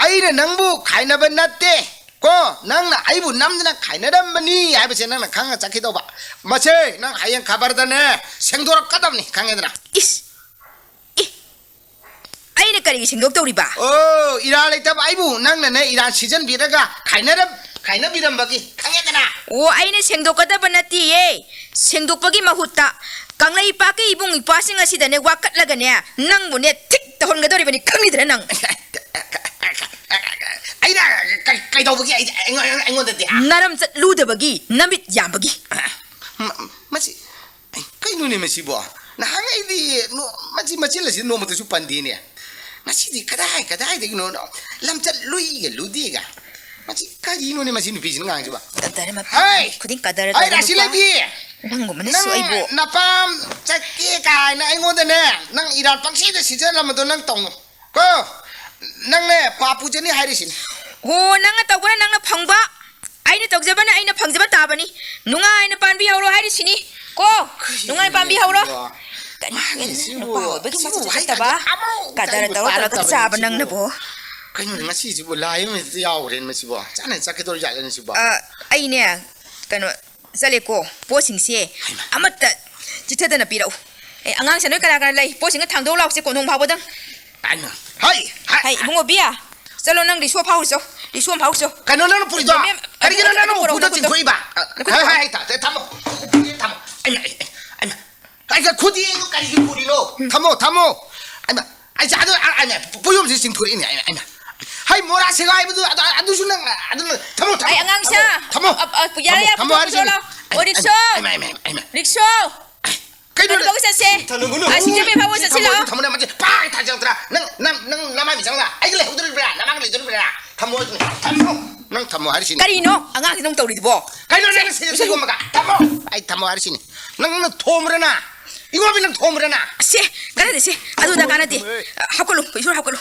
ꯑꯩꯅ ꯅꯪꯕꯨ ꯈꯥꯏꯅꯕ ꯅꯠꯇꯦ꯫ ꯀꯣ, ꯅꯪꯅ ꯑꯩꯕꯨ ꯅꯝꯗꯅ ꯈꯥꯏꯅꯔꯝꯕꯅꯤ ꯍꯥꯏꯕꯁꯦ ꯅꯪꯅ ꯈꯪꯉ ꯆꯠꯈꯤꯗꯧꯕ꯫ ꯃꯁꯦ ꯅꯪ ꯍꯌꯦꯡ ꯈꯕꯔꯗꯅꯦ ꯁꯦꯡꯗꯣꯔꯛꯀꯗꯕꯅꯤ, ꯈꯪꯉꯦꯗꯅ? ꯏꯁ! ꯏ! ꯑꯩꯅ ꯀꯔꯤꯒꯤ ꯁꯦꯡꯗꯣꯛꯇꯧꯔꯤꯕ? ꯑꯣ, ꯏꯔꯥꯟ ꯂꯩꯇꯕ ꯑꯩꯕꯨ ꯅꯪꯅꯅꯦ ꯏꯔꯥꯟ ꯁꯤꯖꯟꯕꯤꯔꯒ ꯈꯥꯏꯅꯔꯝ-, ꯈꯥꯏꯅꯕꯤꯔꯝꯕꯒꯤ, ꯈꯪꯉꯦꯗꯅ? ꯑꯣ, ꯑꯩꯅ ꯁꯦꯡꯗꯣꯛꯀꯗꯕ ꯅꯠꯇꯤꯌꯦ꯫ ꯁꯦꯡꯗꯣꯛꯄꯒꯤ ꯃꯍꯨꯠꯇ ꯀꯪꯂꯩꯄꯥꯛꯀꯤ ꯏꯕꯨꯡ ꯏꯄ꯭ꯋꯥꯁꯤꯡ ꯑꯁꯤꯗꯅꯦ ꯋꯥꯀꯠꯂꯒꯅꯦ ꯅꯪꯕꯨꯅꯦ ꯊꯤꯛ ꯇꯧꯍꯟꯒꯗꯧꯔꯤꯕꯅꯤ, ꯈꯪꯉꯤꯗꯅ ꯅꯪ? ꯑꯩꯅ ꯀꯩ-, ꯀꯩꯗꯧꯕꯒꯤ ꯑꯩ-, ꯑꯩꯉꯣꯟ-, ꯑꯩꯉꯣꯟꯗꯗꯤ? ꯅꯔꯝ ꯆꯠꯂꯨꯗꯕꯒꯤ, ꯅꯃꯤꯠ ꯌꯥꯝꯕꯒꯤ꯫ ꯃ-, ꯃꯁꯤ, ꯑꯩ, ꯀꯩꯅꯣꯅꯦ ꯃꯁꯤꯕꯣ? ꯅꯍꯥꯟꯉꯩꯗꯤ ꯅꯣ-, ꯃꯆꯤꯟ, ꯃꯆꯤꯜ ꯑꯁꯤ ꯅꯣꯡꯃꯇꯁꯨ ꯄꯟꯗꯦꯅꯦ꯫ ꯉꯁꯤꯗꯤ ꯀꯗꯥꯏ, ꯀꯗꯥꯏꯗꯒꯤꯅꯣ ꯂꯝꯆꯠ ꯂꯨꯏꯒ ꯂꯨꯗꯦꯒ꯫ ꯃꯁꯤ ꯀꯔꯤꯅꯣꯅꯦ ꯃꯁꯤ ꯅꯨꯄꯤꯁꯤꯅ ꯉꯥꯡꯉꯤꯁꯤꯕꯣ? ꯀꯗꯔ ꯃꯇꯥ ꯍꯩ! ꯈꯨꯗꯤꯡ ꯀꯗꯔ ꯍꯩ, ꯇꯧꯒꯅꯨꯀꯣ꯫ ꯔꯥꯁꯤ ꯂꯩꯕꯤ! ꯅꯪꯒꯨꯝꯕꯅꯁꯨ ꯅꯪ ꯑꯩꯕꯨ ꯅꯄꯥꯝ ꯆꯠꯀꯦ ꯀꯥꯏꯅ ꯑꯩꯉꯣꯟꯗꯅꯦ, ꯅꯪ ꯏꯔꯥꯟ ꯄꯪꯁꯤꯗ ꯁꯤꯖꯜꯂꯝꯕꯗꯣ ꯅꯪ ꯇꯧꯅꯨ꯫ ꯀꯣ, ꯅꯪꯅꯦ ꯄꯥꯞ ꯄꯨꯖꯅꯤ ꯍꯥꯏꯔꯤꯁꯤꯅꯤ꯫ ꯍꯣ, ꯅꯪꯅ ꯇꯧꯕꯅ ꯅꯪꯅ ꯐꯪꯕ, ꯑꯩꯅ ꯇꯧꯖꯕꯅ ꯑꯩꯅ ꯐꯪꯖꯕ ꯇꯥꯕꯅꯤ꯫ ꯅꯨꯡꯉꯥꯏꯅ ꯄꯥꯟꯕꯤꯍꯧꯔꯣ ꯍꯥꯏꯔꯤꯁꯤꯅꯤ꯫ ꯀꯣ, ꯅꯨꯡꯉꯥꯏꯅ ꯄꯥꯟꯕꯤꯍꯧꯔꯣ꯫ ꯀꯔꯤ ꯃꯥꯒꯤ ꯁꯤꯕꯨ, ꯅꯨꯄꯥ ꯑꯣꯏꯕꯒꯤ ꯁꯤꯕꯨ ꯃꯆꯤꯠꯁꯨ ꯋꯥꯍꯩ ꯆꯠꯇꯕ, ꯀꯥꯁꯦ ꯑꯃꯨꯛ ꯀꯗꯔ ꯀꯔꯤꯕꯨ ꯇꯧꯔ ꯇꯧꯔꯒ ꯇꯥꯔꯛꯇꯕꯅꯤ ꯆꯥꯕ ꯁꯤꯕꯨ? ꯅꯪꯅꯕꯣ꯫ ꯀꯩꯅꯣꯅꯦ, ꯉꯁꯤꯁꯤꯕꯨ ꯂꯥꯏ ꯑꯃ ꯍꯦꯛꯇ ꯌꯥꯎꯈ꯭ꯔꯦꯅꯦ ꯃꯁꯤꯕꯣ? ꯆꯥꯅ ꯆꯠꯀꯗꯧꯔꯤ ꯖꯥꯠꯂꯅꯦ ꯁꯤꯕꯣ? ꯑ, ꯑꯩꯅꯦ, ꯀꯩꯅꯣ, ꯆꯠꯂꯦꯀꯣ, ꯄꯣꯠꯁꯤꯡꯁꯦ ꯍꯩꯃꯥ꯫ ꯑꯃꯠꯇ ꯆꯤꯠꯊꯗꯅ ꯄꯤꯔꯛꯎ꯫ ꯑꯦ, ꯑꯉꯥꯡꯁꯦ ꯅꯣꯏ ꯀꯅꯥ ꯀꯅꯥ ꯂꯩ? ꯄꯣꯠꯁꯤꯡꯗꯣ ꯊꯥꯡꯗꯣꯛꯎ ꯂꯥꯎꯁꯦ, ꯀꯣꯟꯊꯣꯡ ꯐꯥꯎꯕꯗꯪ꯫ ꯍꯩꯃꯥ꯫ ꯍꯩ, ꯍꯩ꯫ ꯍꯩ, ꯏꯕꯨꯡꯉꯣ ꯕꯤꯌꯥ, ꯆꯠꯂꯣ, ꯅꯪ ꯔꯤꯛꯁꯣ ꯐꯥꯎꯔꯨꯆꯣ, ꯔꯤꯛꯁꯣ ꯑꯃ ꯐꯥꯎꯔꯨꯆꯣ꯫ ꯀꯩꯅꯣ ꯅꯪꯅ ꯄꯨꯔꯤꯗꯣ? ꯃꯦꯝ, ꯀꯔꯤꯒꯤꯅꯣ ꯅꯪꯅ ꯅꯈꯨꯠꯇꯣ ꯎꯄꯨꯗ ꯄꯨꯔꯛꯑꯣ, ꯆꯤꯡꯊꯣꯛꯏꯕ? ꯅꯈꯨꯠꯇꯣ ꯍꯩ, ꯍꯩ, ꯄꯨꯔꯛꯑꯣ꯫ ꯍꯩ, ꯊꯝ-, ꯊꯝꯃꯣ, ꯊꯝꯃꯣ꯫ ꯍꯩꯃꯥ, ꯍꯩꯃꯥ, ꯍꯩꯃꯥ꯫ ꯑꯩꯒ ꯈꯨꯗꯤ ꯑꯩꯕꯨ ꯀꯔꯤꯒꯤ ꯄꯨꯔꯤꯅꯣ? ꯊꯝꯃꯣ, ꯊꯝꯃꯣ꯫ ꯍꯩꯃꯥ, ꯑꯩ ꯆꯥ-, ꯑꯗꯨ, ꯑ, ꯑꯩꯅ ꯄꯣꯌꯣꯝꯁꯤ ꯆꯤꯡꯊꯣꯔꯛꯏꯅꯦ, ꯑꯩꯅ, ꯑꯩꯅ꯫ ꯍꯩ, ꯃꯣꯔꯥ ꯁꯦꯒꯥꯏꯕꯗꯨ, ꯑꯗꯨ, ꯑꯗꯨꯁꯨ ꯅꯪ, ꯑꯗꯨ, ꯊꯝꯃꯣ, ꯊꯝꯃꯣ, ꯑꯩ ꯑꯉꯥꯡꯁꯦ, ꯊꯝꯃꯣ, ꯊꯝꯃꯣ꯫ ꯑ, ꯑ, ꯌꯥꯔꯦ, ꯊꯝꯃꯣ, ꯌꯥꯔꯦ, ꯊꯝꯃꯣ ꯄꯨꯊꯣꯛꯑꯣ, ꯍꯥꯏꯔꯤꯁꯤꯅꯤ꯫ ꯄꯨꯊꯣꯛꯑꯣ꯫ ꯑꯣ, ꯔꯤꯛꯁꯣ! ꯑꯩꯃ, ꯑꯩꯃ, ꯑꯩꯃ, ꯑꯩꯃ꯫ ꯔꯤꯛꯁꯣ! ꯀꯩꯅꯣ? ꯀꯩꯅꯣ ꯇꯧꯕ ꯆꯠꯁꯦ? ꯊꯝꯃꯣ, ꯊꯝꯃꯣ, ꯑ, ꯁꯤ ꯊꯝꯃꯣ꯫ ꯀꯦꯐꯦ ꯐꯥꯎꯕ ꯁꯤ ꯆꯠꯁꯤꯜꯂꯣ꯫ ꯊꯝꯃꯣ, ꯊꯝꯃꯣ, ꯅꯪ ꯃꯁꯤ ꯄꯥꯛ ꯊꯥꯖꯤꯜꯂꯛꯇꯅ꯫ ꯅꯪ, ꯅꯪ, ꯅꯪ ꯅꯃꯥꯏ ꯃꯤꯆꯪꯂꯥ? ꯑꯩꯒ ꯂꯩꯍꯧꯗꯣꯔꯤꯕ꯭ꯔꯥ? ꯅꯃꯥꯒ ꯂꯩꯗꯣꯔꯤꯕ꯭ꯔꯥ? ꯊꯝꯃꯣ, ꯊꯝꯃꯣ꯫ ꯅꯪ ꯊꯝꯃꯣ ꯍꯥꯏꯔꯤꯁꯤꯅꯤ꯫ ꯀꯔꯤꯅꯣ ꯑꯉꯥꯡꯁꯤꯅ ꯑꯃꯨꯛ ꯇꯧꯔꯤꯗꯨꯕꯣ? ꯀꯩꯅꯣ ꯅꯪ ꯁꯤ, ꯁꯤ ꯁꯤꯒꯨꯝꯕꯒ? ꯊꯝꯃꯣ꯫ ꯑꯩ ꯊꯝꯃꯣ ꯍꯥꯏꯔꯤꯁꯤꯅꯤ꯫ ꯅꯪ, ꯅꯪ ꯊꯣꯝꯕ꯭ꯔꯥ ꯅꯪ? ꯁꯦ, ꯀꯥꯟꯅꯗꯦ ꯁꯦ꯫ ꯑꯗꯨꯗ ꯀꯥꯟꯅꯗꯦ꯫ ꯍꯥꯞꯀꯠꯂꯨ, ꯏꯁꯣꯔ ꯍꯥꯞꯀꯠꯂꯨ꯫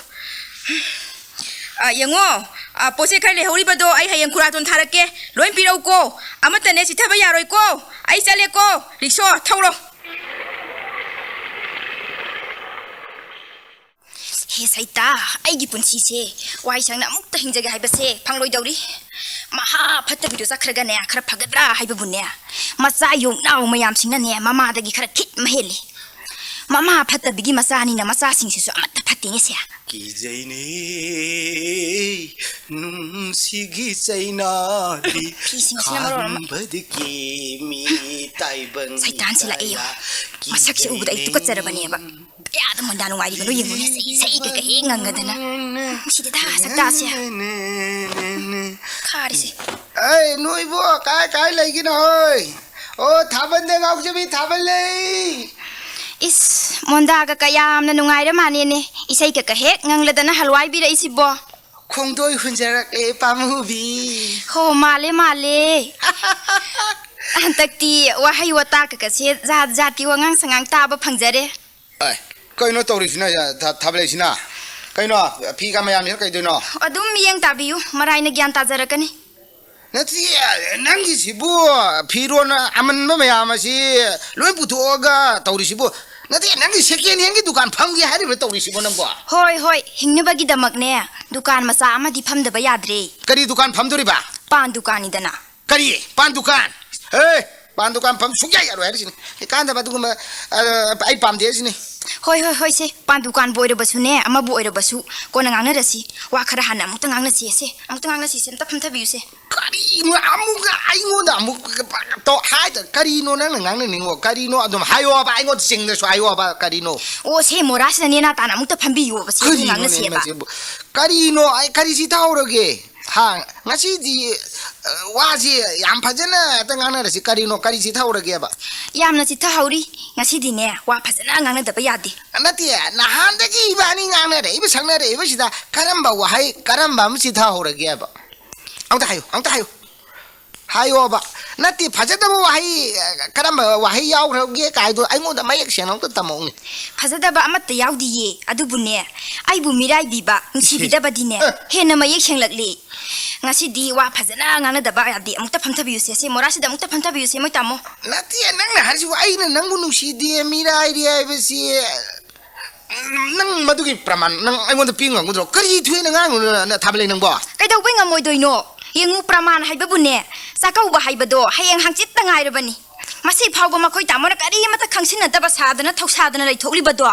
ꯑ, ꯌꯦꯡꯉꯣ, ꯑ, ꯄꯣꯠ ꯆꯩ ꯈꯔ ꯂꯩꯍꯧꯔꯤꯕꯗꯣ ꯑꯩ ꯍꯌꯦꯡ ꯈꯨꯔꯥꯇꯣꯟ ꯊꯥꯔꯛꯀꯦ꯫ ꯂꯣꯏ ꯄꯤꯔꯛꯎꯀꯣ꯫ ꯑꯃꯠꯇꯅꯦ ꯆꯤꯠꯊꯕ ꯌꯥꯔꯣꯏꯀꯣ꯫ ꯑꯩ ꯆꯠꯂꯦꯀꯣ꯫ ꯔꯤꯛꯁꯣ ꯊꯧꯔꯣ꯫ ꯑꯦ ꯁꯩꯇꯥ, ꯑꯩꯒꯤ ꯄꯨꯟꯁꯤꯁꯦ ꯋꯥꯏ ꯁꯪꯅ ꯑꯃꯨꯛꯇ ꯍꯤꯡꯖꯒꯦ ꯍꯥꯏꯕꯁꯦ ꯐꯪꯂꯣꯏꯗꯧꯔꯤ꯫ ꯃꯍꯥ ꯐꯠꯇꯕꯤꯗꯣ ꯆꯠꯈ꯭ꯔꯒꯅꯦ, ꯈꯔ ꯐꯒꯗ꯭ꯔꯥ ꯍꯥꯏꯕꯕꯨꯅꯦ, ꯃꯆꯥ ꯌꯣꯡꯅꯥꯎ ꯃꯌꯥꯝꯁꯤꯡꯅꯅꯦ ꯃꯃꯥꯗꯒꯤ ꯈꯔ ꯊꯤꯠ ꯑꯃ ꯍꯦꯜꯂꯤ꯫ ꯃꯃꯥ ꯐꯠꯇꯕꯤꯒꯤ ꯃꯆꯥꯅꯤꯅ ꯃꯆꯥꯁꯤꯡꯁꯤꯁꯨ ꯑꯃꯠꯇ ꯐꯠꯇꯦꯅꯦ ꯁꯦ꯫ ꯀꯤꯖꯩꯅꯦ ꯅꯨꯡꯁꯤꯒꯤ ꯆꯩꯅꯥꯗꯤ꯫ ꯐꯤꯁꯤꯡꯁꯤꯅ ꯃꯔꯣꯜ ꯑꯃ꯫ ꯈꯥꯝꯕꯗꯒꯤ ꯃꯤ ꯇꯥꯏꯕꯪ ꯁꯩꯇꯥꯟꯁꯤ ꯂꯥꯛꯑꯦ ꯌꯦꯡꯉꯣ꯫ ꯃꯁꯛꯁꯦ ꯎꯕꯗ ꯑꯩ ꯇꯨꯀꯠꯆꯔꯕꯅꯦꯕ꯫ ꯀꯌꯥꯗ ꯃꯣꯟꯗꯥ ꯅꯨꯡꯉꯥꯏꯔꯤꯕꯅꯣ ꯌꯦꯡꯉꯨꯅꯦ꯫ ꯏꯁꯩ ꯀꯩꯀꯩ ꯍꯦꯛ ꯉꯪꯒꯗꯅ꯫ ꯁꯤꯗ ꯁꯛꯇꯥꯁꯦ꯫ ꯈꯥꯔꯤꯁꯦ꯫ ꯑꯩ ꯅꯣꯏꯕꯨ ꯀꯥꯏ ꯀꯥꯏ ꯂꯩꯒꯤꯅꯣ ꯍꯣꯏ? ꯑꯣ, ꯊꯥꯕꯜꯗ ꯉꯥꯎꯖꯕꯤ ꯊꯥꯕꯜ ꯂꯩ꯫ ꯏꯁ, ꯃꯣꯟꯗꯥꯒ ꯀꯌꯥꯝꯅ ꯅꯨꯡꯉꯥꯏꯔ ꯃꯥꯅꯦꯅꯦ꯫ ꯏꯁꯩ ꯀꯩꯀꯩ ꯍꯦꯛ ꯉꯪꯂꯗꯅ ꯍꯜꯋꯥꯏꯕꯤꯔꯛꯏꯁꯤꯕꯣ꯫ ꯈꯣꯡꯗꯣꯏ ꯍꯨꯟꯖꯔꯛꯂꯦ ꯄꯥꯝꯃꯨꯕꯤ꯫ ꯍꯣ, ꯃꯥꯜꯂꯦ, ꯃꯥꯜꯂꯦ꯫ ꯍꯟꯗꯛꯇꯤ ꯋꯥꯍꯩ ꯋꯥꯇꯥ ꯀꯀꯁꯦ ꯖꯥꯠ ꯖꯥꯠꯀꯤ ꯋꯥꯉꯥꯡ ꯁꯉꯥꯡ ꯇꯥꯕ ꯐꯪꯖꯔꯦ꯫ ꯑꯦ, ꯀꯩꯅꯣ ꯇꯧꯔꯤꯁꯤꯅ, ꯊꯥ-, ꯊꯥꯕꯂꯩꯁꯤꯅ? ꯀꯩꯅꯣ, ꯐꯤꯒ ꯃꯌꯥꯝꯁꯤꯅ ꯀꯩꯗꯣꯏꯅꯣ? ꯑꯗꯨꯝ ꯃꯤꯠꯌꯦꯡ ꯇꯥꯕꯤꯌꯨ, ꯃꯔꯥꯏꯅ ꯒ꯭ꯌꯥꯟ ꯇꯥꯖꯔꯛꯀꯅꯤ꯫ ꯅꯠꯇꯦ, ꯅꯪꯒꯤꯁꯤꯕꯨ ꯐꯤꯔꯣꯟ ꯑꯃꯟꯕ ꯃꯌꯥꯝ ꯑꯁꯤ ꯂꯣꯏ ꯄꯨꯊꯣꯛꯑꯒ ꯇꯧꯔꯤꯁꯤꯕꯨ? ꯅꯠꯇꯦ, ꯅꯪꯒꯤ second handꯒꯤ ꯗꯨꯀꯥꯟ ꯐꯝꯒꯦ ꯍꯥꯏꯔꯤꯕ꯭ꯔꯥ ꯇꯧꯔꯤꯁꯤꯕꯨ ꯅꯪꯕꯣ? ꯍꯣꯏ, ꯍꯣꯏ, ꯍꯤꯡꯅꯕꯒꯤꯗꯃꯛꯅꯦ, ꯗꯨꯀꯥꯟ ꯃꯆꯥ ꯑꯃꯗꯤ ꯐꯝꯗꯕ ꯌꯥꯗ꯭ꯔꯦ꯫ ꯀꯔꯤ ꯗꯨꯀꯥꯟ ꯐꯝꯗꯣꯔꯤꯕ? ꯄꯥꯟ ꯗꯨꯀꯥꯟꯅꯤꯗꯅ꯫ ꯀꯔꯤ? ꯄꯥꯟ ꯗꯨꯀꯥꯟ? ꯍꯦ! ꯄꯥꯟ ꯗꯨꯀꯥꯟ ꯐꯝ ꯁꯨꯡꯌꯥ ꯌꯥꯔꯣꯏ ꯍꯥꯏꯔꯤꯁꯤꯅꯤ꯫ ꯀꯥꯟꯗꯕ ꯑꯗꯨꯒꯨꯝꯕ, ꯑ, ꯑꯩ ꯄꯥꯝꯗꯦ ꯍꯥꯏꯁꯤꯅꯤ꯫ ꯍꯣꯏ, ꯍꯣꯏ, ꯍꯣꯏ, ꯁꯦ, ꯄꯥꯟ ꯗꯨꯀꯥꯟꯕꯨ ꯑꯣꯏꯔꯕꯁꯨꯅꯦ, ꯑꯃꯕꯨ ꯑꯣꯏꯔꯕꯁꯨ, ꯀꯣꯟꯅ ꯉꯥꯡꯅꯔꯁꯤ꯫ ꯋꯥ ꯈꯔ ꯍꯥꯟꯅ ꯑꯃꯨꯛꯇ ꯉꯥꯡꯅꯁꯤ, ꯁꯦ, ꯑꯃꯨꯛꯇ ꯉꯥꯡꯅꯁꯤ, ꯁꯦ, ꯑꯝꯇ ꯐꯝꯊꯕꯤꯌꯨꯁꯦ꯫ ꯀꯔꯤꯅꯣ ꯑꯃꯨꯛꯀ ꯑꯩꯉꯣꯟꯗ ꯑꯃꯨꯛ ꯇꯧ ꯍꯥꯏꯗ? ꯀꯔꯤꯅꯣ ꯅꯪꯅ ꯉꯥꯡꯅꯅꯤꯡꯉꯣ? ꯀꯔꯤꯅꯣ ꯑꯗꯨꯝ ꯍꯥꯏꯌꯣꯕ, ꯑꯩꯉꯣꯟꯗ ꯆꯤꯡꯗꯁꯨ ꯍꯥꯏꯌꯣꯕ, ꯀꯔꯤꯅꯣ? ꯑꯣ, ꯁꯦ, ꯃꯣꯔꯥꯁꯤꯗ ꯅꯦꯅꯥ ꯇꯥꯅ ꯑꯃꯨꯛꯇ ꯐꯝꯕꯤꯌꯣꯕ, ꯁꯦ, ꯑꯗꯨ ꯀꯔꯤꯅꯣꯅꯦ ꯉꯥꯡꯅꯁꯦꯕ꯫ ꯃꯁꯤꯕꯨ? ꯀꯔꯤꯅꯣ? ꯑꯩ ꯀꯔꯤ ꯆꯤꯊꯍꯧꯔꯒꯦ? ꯍꯥ? ꯉꯁꯤꯗꯤ, ꯑ, ꯋꯥꯁꯤ ꯌꯥꯝ ꯐꯖꯅ ꯍꯦꯛꯇ ꯉꯥꯡꯅꯔꯁꯤ꯫ ꯀꯔꯤꯅꯣ? ꯀꯔꯤ ꯆꯤꯊꯍꯧꯔꯒꯦꯕ? ꯌꯥꯝꯅ ꯆꯤꯊꯍꯧꯔꯤ꯫ ꯉꯁꯤꯗꯤꯅꯦ, ꯋꯥ ꯐꯖꯅ ꯉꯥꯡꯅꯗꯕ ꯌꯥꯗꯦ꯫ ꯅꯠꯇꯦ, ꯅꯍꯥꯟꯗꯒꯤ ꯏꯕꯥꯅꯤ ꯉꯥꯡꯅꯔꯛꯏꯕ, ꯁꯛꯅꯔꯛꯏꯕꯁꯤꯗ ꯀꯔꯝꯕ ꯋꯥꯍꯩ, ꯀꯔꯝꯕ ꯑꯃ ꯆꯤꯊꯍꯧꯔꯒꯦꯕ? ꯑꯝꯇ ꯍꯥꯏꯌꯨ, ꯑꯝꯇ ꯍꯥꯏꯌꯨ꯫ ꯍꯥꯏꯌꯣꯕ꯫ ꯅꯠꯇꯦ, ꯐꯖꯗꯕ ꯋꯥꯍꯩ, ꯑ, ꯀꯔꯝꯕ ꯋꯥꯍꯩ ꯌꯥꯎꯈ꯭ꯔꯒꯦ ꯀꯥꯏꯗꯣ ꯑꯩꯉꯣꯟꯗ ꯃꯌꯦꯛ ꯁꯦꯡꯅ ꯑꯝꯇ ꯇꯝꯃꯛꯎꯅꯦ꯫ ꯐꯖꯗꯕ ꯑꯃꯠꯇ ꯌꯥꯎꯗꯤꯌꯦ, ꯑꯗꯨꯕꯨꯅꯦ, ꯑꯩꯕꯨ ꯃꯤꯔꯥꯏꯕꯤꯕ, ꯅꯨꯡꯁꯤꯕꯤꯗꯕꯗꯤꯅꯦ, ꯑꯦ꯫ ꯍꯦꯟꯅ ꯃꯌꯦꯛ ꯁꯦꯡꯂꯛꯂꯤ꯫ ꯉꯁꯤꯗꯤ ꯋꯥ ꯐꯖꯅ ꯉꯥꯡꯅꯗꯕ ꯌꯥꯗꯦ꯫ ꯑꯃꯨꯛꯇ ꯐꯝꯊꯕꯤꯌꯨꯁꯦ, ꯁꯦ, ꯃꯣꯔꯥꯁꯤꯗ ꯑꯃꯨꯛꯇ ꯐꯝꯊꯕꯤꯌꯨꯁꯦ, ꯃꯣꯏ ꯇꯥꯃꯣ꯫ ꯅꯠꯇꯦ, ꯅꯪꯅ ꯍꯥꯏꯔꯤꯁꯤꯕꯨ ꯑꯩꯅ ꯅꯪꯕꯨ ꯅꯨꯡꯁꯤꯗꯦ, ꯃꯤꯔꯥꯏꯔꯤ ꯍꯥꯏꯕꯁꯤ꯫ ꯅꯪ ꯃꯗꯨꯒꯤ ꯄ꯭ꯔꯃꯥꯟ ꯅꯪ ꯑꯩꯉꯣꯟꯗ ꯄꯤ ꯉꯝꯒꯗ꯭ꯔꯣ? ꯀꯔꯤ ꯊꯣꯏꯅ ꯉꯥꯡꯉꯨꯅꯣ, ꯊꯥꯕꯂꯩ ꯅꯪꯕꯣ? ꯀꯩꯗꯧꯕꯩ ꯉꯝꯃꯣꯏꯗꯣꯏꯅꯣ? ꯌꯦꯡꯉꯨ, ꯄ꯭ꯔꯃꯥꯟ ꯍꯥꯏꯕꯕꯨꯅꯦ, ꯆꯥꯛꯀꯧꯕ ꯍꯥꯏꯕꯗꯣ ꯍꯌꯦꯡ ꯍꯪꯆꯤꯠꯇ ꯉꯥꯏꯔꯕꯅꯤ꯫ ꯃꯁꯤ ꯐꯥꯎꯕ ꯃꯈꯣꯏ ꯇꯥꯃꯣꯅ ꯀꯔꯤꯃꯠꯇ ꯈꯪꯁꯤꯟꯅꯗꯕ ꯁꯥꯗꯅ ꯊꯧꯁꯥꯗꯅ ꯂꯩꯊꯣꯛꯂꯤꯕꯗꯣ?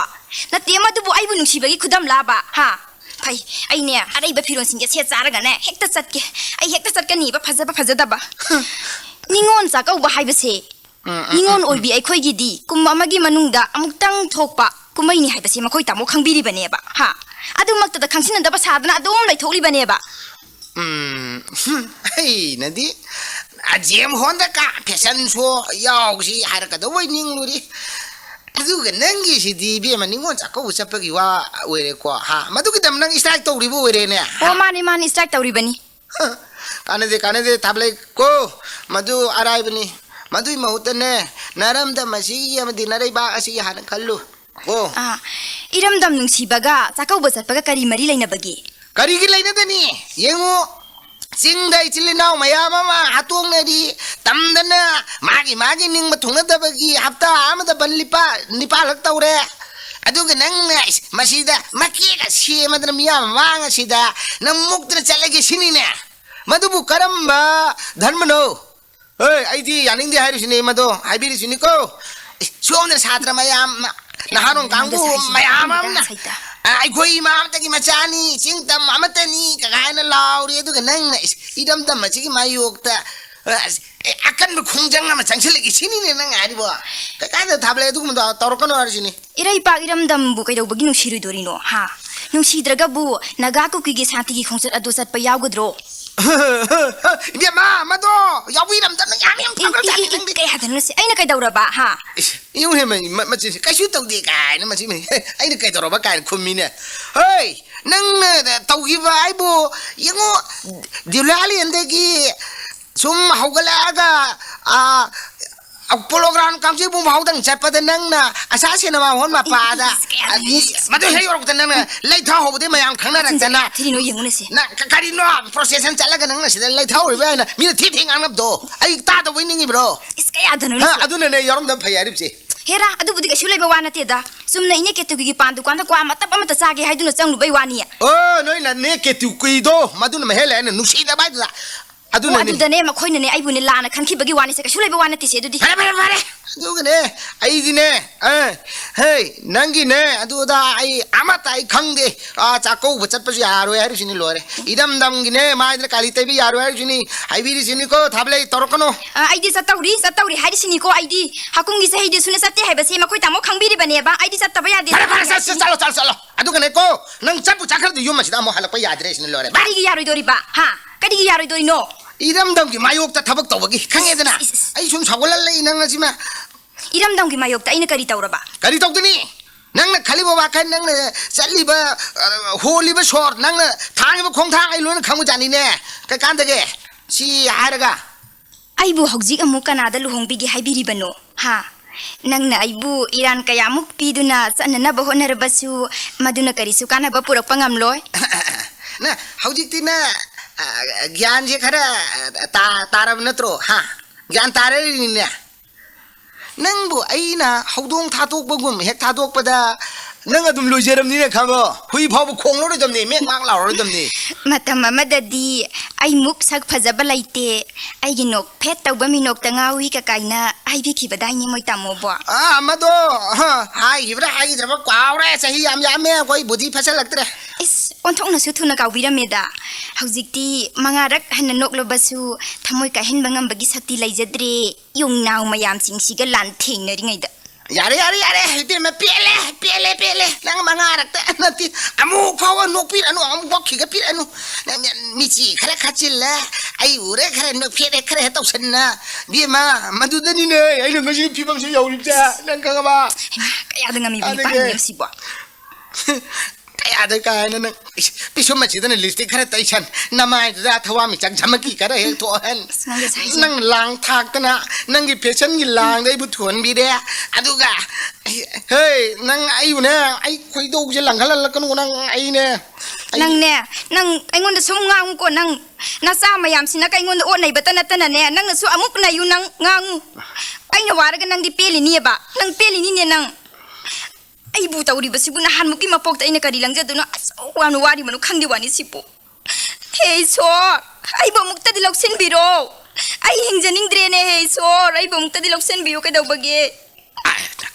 ꯅꯠꯇꯦ, ꯃꯗꯨꯕꯨ ꯑꯩꯕꯨ ꯅꯨꯡꯁꯤꯕꯒꯤ ꯈꯨꯗꯝ ꯂꯥꯕ, ꯍꯥ? ꯐꯩ, ꯑꯩꯅꯦ ꯑꯔꯩꯕ ꯐꯤꯔꯣꯟꯁꯤꯡꯁꯦ ꯁꯦꯠ ꯆꯥꯔꯒꯅꯦ ꯍꯦꯛꯇ ꯆꯠꯀꯦ꯫ ꯑꯩ ꯍꯦꯛꯇ ꯆꯠꯀꯅꯤꯕ, ꯐꯖꯕ ꯐꯖꯗꯕ꯫ ꯅꯤꯉꯣꯜ ꯆꯥꯛꯀꯧꯕ ꯍꯥꯏꯕꯁꯦ, ꯎꯝ, ꯎꯝ, ꯅꯤꯉꯣꯜ ꯎꯝ, ꯎꯝ꯫ ꯑꯣꯏꯕꯤ ꯑꯩꯈꯣꯏꯒꯤꯗꯤ ꯀꯨꯝ ꯑꯃꯒꯤ ꯃꯅꯨꯡꯗ ꯑꯃꯨꯛꯇꯪ ꯊꯣꯛꯄ ꯀꯨꯝꯍꯩꯅꯤ ꯍꯥꯏꯕꯁꯦ ꯃꯈꯣꯏ ꯇꯥꯃꯣ ꯈꯪꯕꯤꯔꯤꯕꯅꯦꯕ, ꯍꯥ? ꯑꯗꯨꯃꯛꯇꯗ ꯈꯪꯁꯤꯟꯅꯗꯕ ꯁꯥꯗꯅ ꯑꯗꯨꯝ ꯂꯩꯊꯣꯛꯂꯤꯕꯅꯦꯕ꯫ ꯎꯝ, ꯑꯩꯅꯗꯤ ꯑꯖꯦꯝ ꯍꯣꯟꯗꯀ ꯐꯦꯁꯟ ꯁꯣ ꯌꯥꯎꯁꯤ ꯍꯥꯏꯔꯛꯀꯗꯧꯕꯩ ꯅꯤꯡꯂꯨꯔꯤ꯫ ꯑꯗꯨꯒ ꯅꯪꯒꯤꯁꯤꯗꯤ, ꯏꯕꯦꯝꯃ, ꯅꯤꯉꯣꯜ ꯆꯥꯛꯀꯧꯕ ꯆꯠꯄꯒꯤ ꯋꯥ ꯑꯣꯏꯔꯦꯀꯣ, ꯍꯥ? ꯃꯗꯨꯒꯤꯗꯃꯛ ꯅꯪ ꯏꯁꯇ꯭ꯔꯥꯏꯛ ꯇꯧꯔꯤꯕ ꯑꯣꯏꯔꯦꯅꯦ, ꯍꯥ? ꯑꯣ, ꯃꯥꯅꯤ, ꯃꯥꯅꯤ, ꯏꯁꯇ꯭ꯔꯥꯏꯛ ꯇꯧꯔꯤꯕꯅꯤ꯫ ꯀꯥꯟꯅꯗꯦ, ꯀꯥꯟꯅꯗꯦ, ꯊꯥꯕꯂꯩ ꯀꯣ꯫ ꯃꯗꯨ ꯑꯔꯥꯏꯕꯅꯤ꯫ ꯃꯗꯨꯒꯤ ꯃꯍꯨꯠꯇꯅꯦ, ꯅꯔꯝꯗꯝ ꯑꯁꯤꯒꯤ ꯑꯃꯗꯤ ꯅꯔꯩꯕꯥꯛ ꯑꯁꯤꯒꯤ ꯍꯥꯟꯅ ꯈꯜꯂꯨ꯫ ꯀꯣ꯫ ꯑꯥ, ꯏꯔꯝꯗꯝ ꯅꯨꯡꯁꯤꯕꯒ ꯆꯥꯛꯀꯧꯕ ꯆꯠꯄꯒ ꯀꯔꯤ ꯃꯔꯤ ꯂꯩꯅꯕꯒꯦ? ꯀꯔꯤꯒꯤ ꯂꯩꯅꯒꯅꯤ? ꯌꯦꯡꯉꯨ, ꯆꯤꯡꯗ ꯏꯆꯤꯜ ꯏꯅꯥꯎ ꯃꯌꯥꯝ ꯑꯃ ꯍꯥꯠꯇꯣꯛꯅꯔꯤ, ꯇꯝꯗꯅ ꯃꯥꯒꯤ ꯃꯥꯒꯤ ꯅꯤꯡꯕ ꯊꯨꯡꯅꯗꯕꯒꯤ ꯍꯞꯇꯥ ꯑꯃꯗ ꯕꯟ ꯂꯤꯄꯥ-, ꯅꯤꯄꯥꯜꯂꯛ ꯇꯧꯔꯦ꯫ ꯑꯗꯨꯒ ꯅꯪꯅ ꯏꯁ, ꯃꯁꯤꯗ ꯃꯀꯦꯒ ꯁꯦꯝꯃꯗꯅ ꯃꯤꯌꯥꯝ ꯃꯃꯥꯡ ꯑꯁꯤꯗ ꯅꯪ ꯃꯨꯛꯇꯅ ꯆꯠꯂꯒꯦ ꯁꯤꯅꯤꯅꯦ꯫ ꯃꯗꯨꯕꯨ ꯀꯔꯝꯕ ꯙꯔꯃꯅꯣ? ꯍꯣꯏ, ꯑꯩꯗꯤ ꯌꯥꯅꯤꯡꯗꯦ ꯍꯥꯏꯔꯤꯁꯤꯅꯤ, ꯃꯗꯣ ꯍꯥꯏꯕꯤꯔꯤꯁꯤꯅꯤꯀꯣ꯫ ꯏꯁ, ꯁꯣꯝꯗ ꯁꯥꯇ꯭ꯔ ꯃꯌꯥꯝ, ꯅꯍꯥꯔꯣꯜ ꯀꯥꯡꯕꯨ ꯅꯪꯗ ꯁꯥꯏꯁꯦ ꯃꯌꯥꯝ ꯁꯩꯇ, ꯑꯃꯅ, ꯁꯩꯇ꯫ "ꯑ, ꯑꯩꯈꯣꯏ ꯏꯃꯥ ꯑꯃꯇꯒꯤ ꯃꯆꯥꯅꯤ, ꯆꯤꯡ ꯇꯝ ꯑꯃꯠꯇꯅꯤ" ꯀꯥꯏꯅ ꯂꯥꯎꯔꯤ꯫ ꯑꯗꯨꯒ ꯅꯪꯅ, ꯏꯁ, ꯏꯔꯝꯗꯝ ꯑꯁꯤꯒꯤ ꯃꯥꯌꯣꯛꯇ, ꯑ, ꯑꯁ, ꯑꯦ, ꯑꯀꯟꯕ ꯈꯣꯡꯖꯪ ꯑꯃ ꯆꯪꯁꯤꯜꯂꯛꯏ ꯁꯤꯅꯤꯅꯦ ꯅꯪ ꯍꯥꯏꯔꯤꯕꯣ꯫ ꯀꯩꯀꯥꯟꯗ ꯊꯥꯕ ꯂꯩ, ꯑꯗꯨꯒꯨꯝꯕꯗꯣ ꯇꯧꯔꯛꯀꯅꯣ ꯍꯥꯏꯔꯤꯁꯤꯅꯤ꯫ ꯏꯔꯩꯄꯥꯛ ꯏꯔꯝꯗꯝꯕꯨ ꯀꯩꯗꯧꯕꯒꯤ ꯅꯨꯡꯁꯤꯔꯣꯏꯗꯣꯔꯤꯅꯣ, ꯍꯥ? ꯅꯨꯡꯁꯤꯗ꯭ꯔꯒꯕꯨ ꯅꯥꯒꯥ ꯀꯨꯀꯤꯒꯤ ꯁꯥꯟꯇꯤꯒꯤ ꯈꯣꯡꯆꯠ ꯑꯗꯨ ꯆꯠꯄ ꯌꯥꯎꯒꯗ꯭ꯔꯣ? ꯏꯕꯦꯝꯃ, ꯃꯗꯣ ꯌꯥꯎꯕꯤꯔꯝꯗꯕꯅ ꯌꯥꯝ, ꯌꯥꯝ ꯏ, ꯏ, ꯐꯈ꯭ꯔꯖꯥꯠꯅꯤ ꯏ, ꯏ, ꯅꯪꯗꯤ꯫ ꯀꯩ ꯍꯥꯏꯗꯣꯏꯅꯣ ꯁꯤ? ꯑꯩꯅ ꯀꯩꯗꯧꯔꯕ, ꯍꯥ? ꯏꯁ, ꯏꯕꯨꯡ ꯍꯦꯃꯟ, ꯃ-, ꯃꯆꯤꯟꯁꯤ ꯀꯩꯁꯨ ꯇꯧꯗꯦ ꯀꯥꯏꯅ ꯃꯁꯤ ꯃ-, ꯑꯩꯅ ꯀꯩꯗꯧꯔꯕ ꯀꯥꯏꯅ ꯈꯨꯝꯃꯤꯅꯦ꯫ ꯍꯣꯏ, ꯅꯪꯅ ꯇꯧꯈꯤꯕ ꯍꯥꯏꯕꯨ ꯌꯦꯡꯉꯣ, ꯗꯤꯋꯥꯂꯤꯗꯒꯤ ꯁꯨꯝ ꯍꯧꯒꯠꯂꯛꯑꯒ, ꯑꯥ, ꯄꯣꯂꯣ ꯒ꯭ꯔꯥꯎꯟ ꯀꯥꯡꯖꯩꯕꯨꯡ ꯐꯥꯎꯗꯪ ꯆꯠꯄꯗ ꯅꯪꯅ ꯑꯁꯥ ꯁꯤꯅꯦꯃꯥ ꯍꯣꯜ ꯃꯄꯥꯗ, ꯏꯁ, ꯀꯌꯥꯗ ꯑꯗꯤ, ꯃꯤꯁ꯫ ꯃꯗꯨ ꯍꯦꯛ ꯌꯧꯔꯛꯄꯗ ꯅꯪꯅ ꯂꯩꯊꯍꯧꯕꯗꯤ ꯃꯌꯥꯝ ꯈꯪꯅꯔꯛꯇꯅ꯫ ꯊꯤꯔꯤꯅꯣ ꯌꯦꯡꯉꯨꯅꯦ ꯁꯦ꯫ ꯅꯪ ꯀ-, ꯀꯔꯤꯅꯣ ꯄ꯭ꯔꯣꯁꯦꯁꯟ ꯆꯠꯂꯒ ꯅꯪꯅ ꯁꯤꯗ ꯂꯩꯊꯍꯧꯔꯤꯕ ꯍꯥꯏꯅ ꯃꯤꯅ ꯊꯤ ꯊꯤ ꯉꯥꯡꯅꯕꯗꯣ ꯑꯩ ꯇꯥꯗꯧꯕꯩ ꯅꯤꯡꯉꯤꯕ꯭ꯔꯣ? ꯏꯁ, ꯀꯌꯥꯗꯅꯣ ꯍꯥ? ꯏꯁ꯫ ꯑꯗꯨꯅꯅꯦ ꯌꯥꯎꯔꯝꯗꯕ ꯐꯩ ꯍꯥꯏꯔꯤꯕꯁꯦ꯫ ꯍꯦꯔꯥ, ꯑꯗꯨꯕꯨꯗꯤ ꯀꯩꯁꯨ ꯂꯩꯕ ꯋꯥ ꯅꯠꯇꯦꯗ꯫ ꯆꯨꯝꯅ ꯏꯅꯦ ꯀꯦꯇꯨꯒꯤꯒꯤ ꯄꯥꯟ ꯗꯨꯀꯥꯟꯗ ꯀ꯭ꯋꯥ ꯃꯇꯞ ꯑꯃꯇ ꯆꯥꯒꯦ ꯍꯥꯏꯗꯨꯅ ꯆꯪꯂꯨꯕꯩ ꯋꯥꯅꯤ꯫ ꯑꯣ, ꯅꯣꯏꯅ ꯅꯦ ꯀꯦꯇꯨ ꯀꯨꯏꯗꯣ, ꯃꯗꯨꯅ ꯃꯍꯦꯜꯂꯦ ꯍꯥꯏꯅ ꯅꯨꯡꯁꯤꯗꯕ ꯍꯥꯏꯗꯨꯗ꯫ ꯑꯣ, ꯑꯗꯨꯅꯅꯦ꯫ ꯑꯗꯨꯗꯅꯦ ꯃꯈꯣꯏꯅꯅꯦ ꯑꯩꯕꯨꯅꯦ ꯂꯥꯟꯅ ꯈꯟꯈꯤꯕꯒꯤ ꯋꯥꯅꯤꯁꯦ, ꯀꯩꯁꯨ ꯂꯩꯕ ꯋꯥ ꯅꯠꯇꯦꯁꯦ ꯑꯗꯨꯗꯤ꯫ ꯐꯔꯦ, ꯐꯔꯦ, ꯐꯔꯦ꯫ ꯑꯗꯨꯒꯅꯦ, ꯑꯩꯗꯤꯅꯦ, ꯑ, ꯍꯦ, ꯅꯪꯒꯤꯅꯦ, ꯑꯗꯨ ꯑꯗꯥ ꯑꯩ ꯑꯃꯠꯇ ꯑꯩ ꯈꯪꯗꯦ꯫ ꯑꯥ, ꯆꯥꯛꯀꯧꯕ ꯆꯠꯄꯁꯨ ꯌꯥꯔꯣꯏ ꯍꯥꯏꯔꯤꯁꯤꯅꯤ ꯂꯣꯏꯔꯦ꯫ ꯏꯔꯝꯗꯝꯒꯤꯅꯦ, ꯃꯥꯏꯗꯅ ꯀꯥꯂꯤ ꯇꯩꯕ ꯌꯥꯔꯣꯏ ꯍꯥꯏꯔꯤꯁꯤꯅꯤ꯫ ꯍꯥꯏꯕꯤꯔꯤꯁꯤꯅꯤꯀꯣ, ꯊꯥꯕꯂꯩ ꯇꯧꯔꯛꯀꯅꯣ꯫ ꯑ, ꯑꯩꯗꯤ ꯆꯠꯇꯧꯔꯤ, ꯆꯠꯇꯧꯔꯤ ꯍꯥꯏꯔꯤꯁꯤꯅꯤꯀꯣ ꯑꯩꯗꯤ꯫ ꯍꯀꯨꯝꯒꯤ ꯆꯍꯤꯗꯤ ꯁꯨꯅ ꯆꯠꯇꯦ ꯍꯥꯏꯕꯁꯦ ꯃꯈꯣꯏ ꯇꯥꯃꯣ ꯈꯪꯕꯤꯔꯤꯕꯅꯦꯕ꯫ ꯑꯩꯗꯤ ꯆꯠꯇꯕ ꯌꯥꯗꯦ, ꯐꯔꯦ, ꯐꯔꯦ, ꯆꯠꯇꯧꯔꯤ ꯆꯠ-, ꯆꯠ-, ꯍꯥꯏꯔꯤꯁꯤꯅꯤ꯫ ꯆꯠꯂꯣ, ꯆꯠꯂꯣ, ꯆꯠꯂꯣ꯫ ꯑꯗꯨꯒꯅꯦꯀꯣ, ꯅꯪ ꯆꯠꯄꯨ ꯆꯠꯈ꯭ꯔꯗꯤ ꯌꯨꯝ ꯑꯁꯤꯗ ꯑꯃꯨꯛ ꯍꯜꯂꯛꯄ ꯌꯥꯗ꯭ꯔꯦ ꯁꯤꯅꯤ ꯂꯣꯏꯔꯦ꯫ ꯀꯔꯤꯒꯤ ꯌꯥꯔꯣꯏꯗꯣꯔꯤꯕ? ꯍꯥ? ꯀꯔꯤꯒꯤ ꯌꯥꯔꯣꯏꯗꯣꯏꯅꯣ? ꯏꯔꯝꯗꯝꯒꯤ ꯃꯥꯌꯣꯛꯇ ꯊꯕꯛ ꯇꯧꯕꯒꯤ ꯈꯪꯉꯦꯗꯅ꯫ ꯏꯁ, ꯏꯁ, ꯏꯁ꯫ ꯑꯩ ꯁꯨꯝ ꯁꯥꯎꯒꯠꯂꯛꯂꯦ ꯅꯪ ꯑꯁꯤꯃ꯫ ꯏꯔꯝꯗꯝꯒꯤ ꯃꯥꯌꯣꯛꯇ ꯑꯩꯅ ꯀꯔꯤ ꯇꯧꯔꯕ? ꯀꯔꯤ ꯇꯧꯗꯅꯤ? ꯅꯪꯅ ꯈꯜꯂꯤꯕ ꯋꯥꯈꯜ, ꯅꯪꯅ ꯆꯠꯂꯤꯕ, ꯑ, ꯍꯣꯜꯂꯤꯕ ꯁꯣꯔ, ꯅꯪꯅ ꯊꯥꯡꯉꯤꯕ ꯈꯣꯡꯊꯥꯡ ꯑꯩ ꯂꯣꯏꯅ ꯈꯪꯕꯖꯥꯠꯅꯤꯅꯦ꯫ ꯀꯩꯀꯥꯟꯗꯒꯦ? ꯁꯤ ꯍꯥꯏꯔꯒ꯫ ꯑꯩꯕꯨ ꯍꯧꯖꯤꯛ ꯑꯃꯨꯛ ꯀꯅꯥꯗ ꯂꯨꯍꯣꯡꯕꯤꯒꯦ ꯍꯥꯏꯕꯤꯔꯤꯕꯅꯣ? ꯍꯥ? ꯅꯪꯅ ꯑꯩꯕꯨ ꯏꯔꯥꯟ ꯀꯌꯥꯃꯨꯛ ꯄꯤꯗꯨꯅ ꯆꯠꯅꯅꯕ ꯍꯣꯠꯅꯔꯕꯁꯨ ꯃꯗꯨꯅ ꯀꯔꯤꯁꯨ ꯀꯥꯟꯅꯕ ꯄꯨꯔꯛꯄ ꯉꯝꯂꯣꯏ꯫ ꯅ, ꯍꯧꯖꯤꯛꯇꯤ ꯅ, ꯑ, ꯒ꯭ꯌꯥꯟꯁꯦ ꯈꯔ, ꯑ, ꯇꯥ-, ꯇꯥꯔꯕ ꯅꯠꯇ꯭ꯔꯣ? ꯍꯥ? ꯒ꯭ꯌꯥꯟ ꯇꯥꯔꯛꯏꯅꯤꯅꯦ꯫ ꯅꯪꯕꯨ ꯑꯩꯅ ꯍꯧꯗꯣꯡ ꯊꯥꯗꯣꯛꯄꯒꯨꯝ ꯍꯦꯛ ꯊꯥꯗꯣꯛꯄꯗ ꯅꯪ ꯑꯗꯨꯝ ꯂꯣꯏꯖꯔꯝꯅꯤꯅꯦ ꯈꯪꯉꯣ꯫ ꯍꯨꯏ ꯐꯥꯎꯕ ꯈꯣꯡꯂꯔꯣꯏꯗꯕꯅꯤ, ꯃꯦꯛ ꯃꯥꯛ ꯂꯥꯎꯔꯔꯣꯏꯗꯕꯅꯤ꯫ ꯃꯇꯝ ꯑꯃꯗꯗꯤ ꯑꯩꯃꯨꯛ ꯁꯛ ꯐꯖꯕ ꯂꯩꯇꯦ, ꯑꯩꯒꯤ ꯅꯣꯛ ꯐꯦꯠ ꯇꯧꯕ ꯃꯤꯅꯣꯛꯇ ꯉꯥꯎꯏ ꯀꯀꯥꯏꯅ ꯍꯥꯏꯕꯤꯈꯤꯕꯗꯥꯏꯅꯦ ꯃꯣꯏ ꯇꯥꯃꯣꯕꯣ? ꯑꯥ, ꯃꯗꯣ, ꯑꯍ, ꯍꯥꯏꯈꯤꯕ꯭ꯔꯥ ꯍꯥꯏꯈꯤꯗ꯭ꯔꯕ ꯀꯥꯎꯔꯦ꯫ ꯆꯍꯤ ꯌꯥꯝ ꯌꯥꯝꯃꯦ, ꯑꯩꯈꯣꯏ ꯕꯨꯙꯤ ꯐꯠꯁꯜꯂꯛꯇ꯭ꯔꯦ꯫ ꯏꯁ, ꯑꯣꯟꯊꯣꯛꯅꯁꯨ ꯊꯨꯅ ꯀꯥꯎꯕꯤꯔꯝꯃꯦꯗ꯫ ꯍꯧꯖꯤꯛꯇꯤ ꯃꯉꯥꯔꯛ ꯍꯟꯅ ꯅꯣꯛꯂꯕꯁꯨ ꯊꯃꯣꯏ ꯀꯥꯏꯍꯟꯕ ꯉꯝꯕꯒꯤ ꯁꯛꯇꯤ ꯂꯩꯖꯗ꯭ꯔꯦ꯫ ꯌꯨꯝꯅꯥꯎ ꯃꯌꯥꯝꯁꯤꯡꯁꯤꯒ ꯂꯥꯟꯊꯦꯡꯅꯔꯤꯉꯩꯗ꯫ ꯌꯥꯔꯦ, ꯌꯥꯔꯦ, ꯌꯥꯔꯦ, ꯏꯕꯦꯝꯃ, ꯄꯦꯜꯂꯦ, ꯄꯦꯜꯂꯦ, ꯄꯦꯜꯂꯦ꯫ ꯅꯪ ꯃꯉꯥꯔꯛꯇ ꯅꯠꯇꯦ, ꯑꯃꯨꯛ ꯐꯥꯎꯕ ꯅꯣꯛꯄꯤꯔꯅꯨ, ꯑꯃꯨꯛ ꯐꯥꯎ ꯈꯤꯒꯠꯄꯤꯔꯅꯨ꯫ ꯅꯪ ꯃꯤꯆꯤ ꯈꯔ ꯈꯥꯆꯤꯜꯂꯦ, ꯑꯩ ꯎꯔꯦ ꯈꯔ ꯅꯣꯛꯐꯦꯠꯂꯦ, ꯈꯔ ꯍꯦꯛ ꯇꯧꯁꯟꯅ꯫ ꯏꯕꯦꯝꯃ, ꯃꯗꯨꯗꯅꯤꯅꯦ ꯑꯩꯅ ꯉꯁꯤ ꯐꯤꯕꯝꯁꯤ ꯌꯧꯔꯤꯕꯁꯦ, ꯅꯪ ꯈꯪꯉꯕ? ꯍꯩꯃꯥ, ꯀꯌꯥꯗ ꯉꯝꯃꯤꯕ ꯑꯗꯒꯤ ꯅꯨꯄꯥꯅꯣ ꯁꯤꯕꯣ? ꯑꯩ ꯑꯥꯗ ꯀꯥꯏꯅ ꯅꯪ, ꯏꯁ, ꯄꯤꯁꯨꯝ ꯑꯁꯤꯗꯅ ꯂꯤꯞꯁꯇꯤꯛ ꯈꯔ ꯇꯩꯁꯟ, ꯅꯃꯥꯏꯗꯨꯗ ꯊꯋꯥ ꯃꯤꯆꯥꯛ ꯖꯃꯀꯤ ꯈꯔ ꯍꯦꯛ ꯊꯣꯛꯍꯟ꯫ ꯑꯁ, ꯅꯪꯒꯤ ꯁꯥꯏꯁꯦ꯫ ꯅꯪ ꯂꯥꯡ ꯊꯥꯛꯇꯅ ꯅꯪꯒꯤ ꯐꯦꯁꯟꯒꯤ ꯂꯥꯡꯗ ꯑꯩꯕꯨ ꯊꯨꯍꯟꯕꯤꯔꯦ꯫ ꯑꯗꯨꯒ, ꯍꯦ, ꯅꯪ ꯑꯩꯕꯨꯅꯦ, ꯑꯩ ꯈꯣꯏꯗꯧꯁꯦ ꯂꯪꯈꯠꯍꯜꯂꯛꯀꯅꯨ ꯅꯪ꯫ ꯑꯩꯅꯦ, ꯑꯩ ꯅꯪꯅꯦ, ꯅꯪ ꯑꯩꯉꯣꯟꯗ ꯁꯨꯝ ꯉꯥꯡꯉꯨꯀꯣ꯫ ꯅꯪ ꯅꯆꯥ ꯃꯌꯥꯝꯁꯤꯅ ꯑꯩꯉꯣꯟꯗ ꯑꯣꯠ ꯅꯩꯕꯇ ꯅꯠꯇꯅꯅꯦ, ꯅꯪꯅꯁꯨ ꯑꯃꯨꯛ ꯅꯩꯌꯨ, ꯅꯪ ꯉꯥꯡꯉꯨ꯫ ꯑꯩꯅ ꯋꯥꯔꯒ ꯅꯪꯗꯤ ꯄꯦꯜꯂꯤꯅꯤꯕ, ꯅꯪ ꯄꯦꯜꯂꯤꯅꯤꯅꯦ ꯅꯪ꯫ ꯑꯩꯕꯨ ꯇꯧꯔꯤꯕꯁꯤꯕꯨ ꯅꯍꯥꯟꯃꯨꯛꯀꯤ ꯃꯄꯣꯛꯇ ꯑꯩꯅ ꯀꯔꯤ ꯂꯪꯖꯗꯨꯅ ꯑꯁꯨꯛ ꯌꯥꯝꯅ ꯋꯥꯔꯤꯕꯅꯣ ꯈꯪꯗꯦ ꯋꯥꯅꯤ ꯁꯤꯕꯨ꯫ ꯍꯦ ꯏꯁꯣꯔ, ꯑꯩꯕꯨ ꯑꯃꯨꯛꯇꯗꯤ ꯂꯧꯁꯤꯟꯕꯤꯔꯣ꯫ ꯑꯩ ꯍꯤꯡꯖꯅꯤꯡꯗ꯭ꯔꯦꯅꯦ, ꯍꯦ ꯏꯁꯣꯔ, ꯑꯩꯕꯨ ꯑꯃꯨꯛꯇꯗꯤ ꯂꯧꯁꯤꯟꯕꯤꯌꯨ꯫ ꯀꯩꯗꯧꯕꯒꯦ?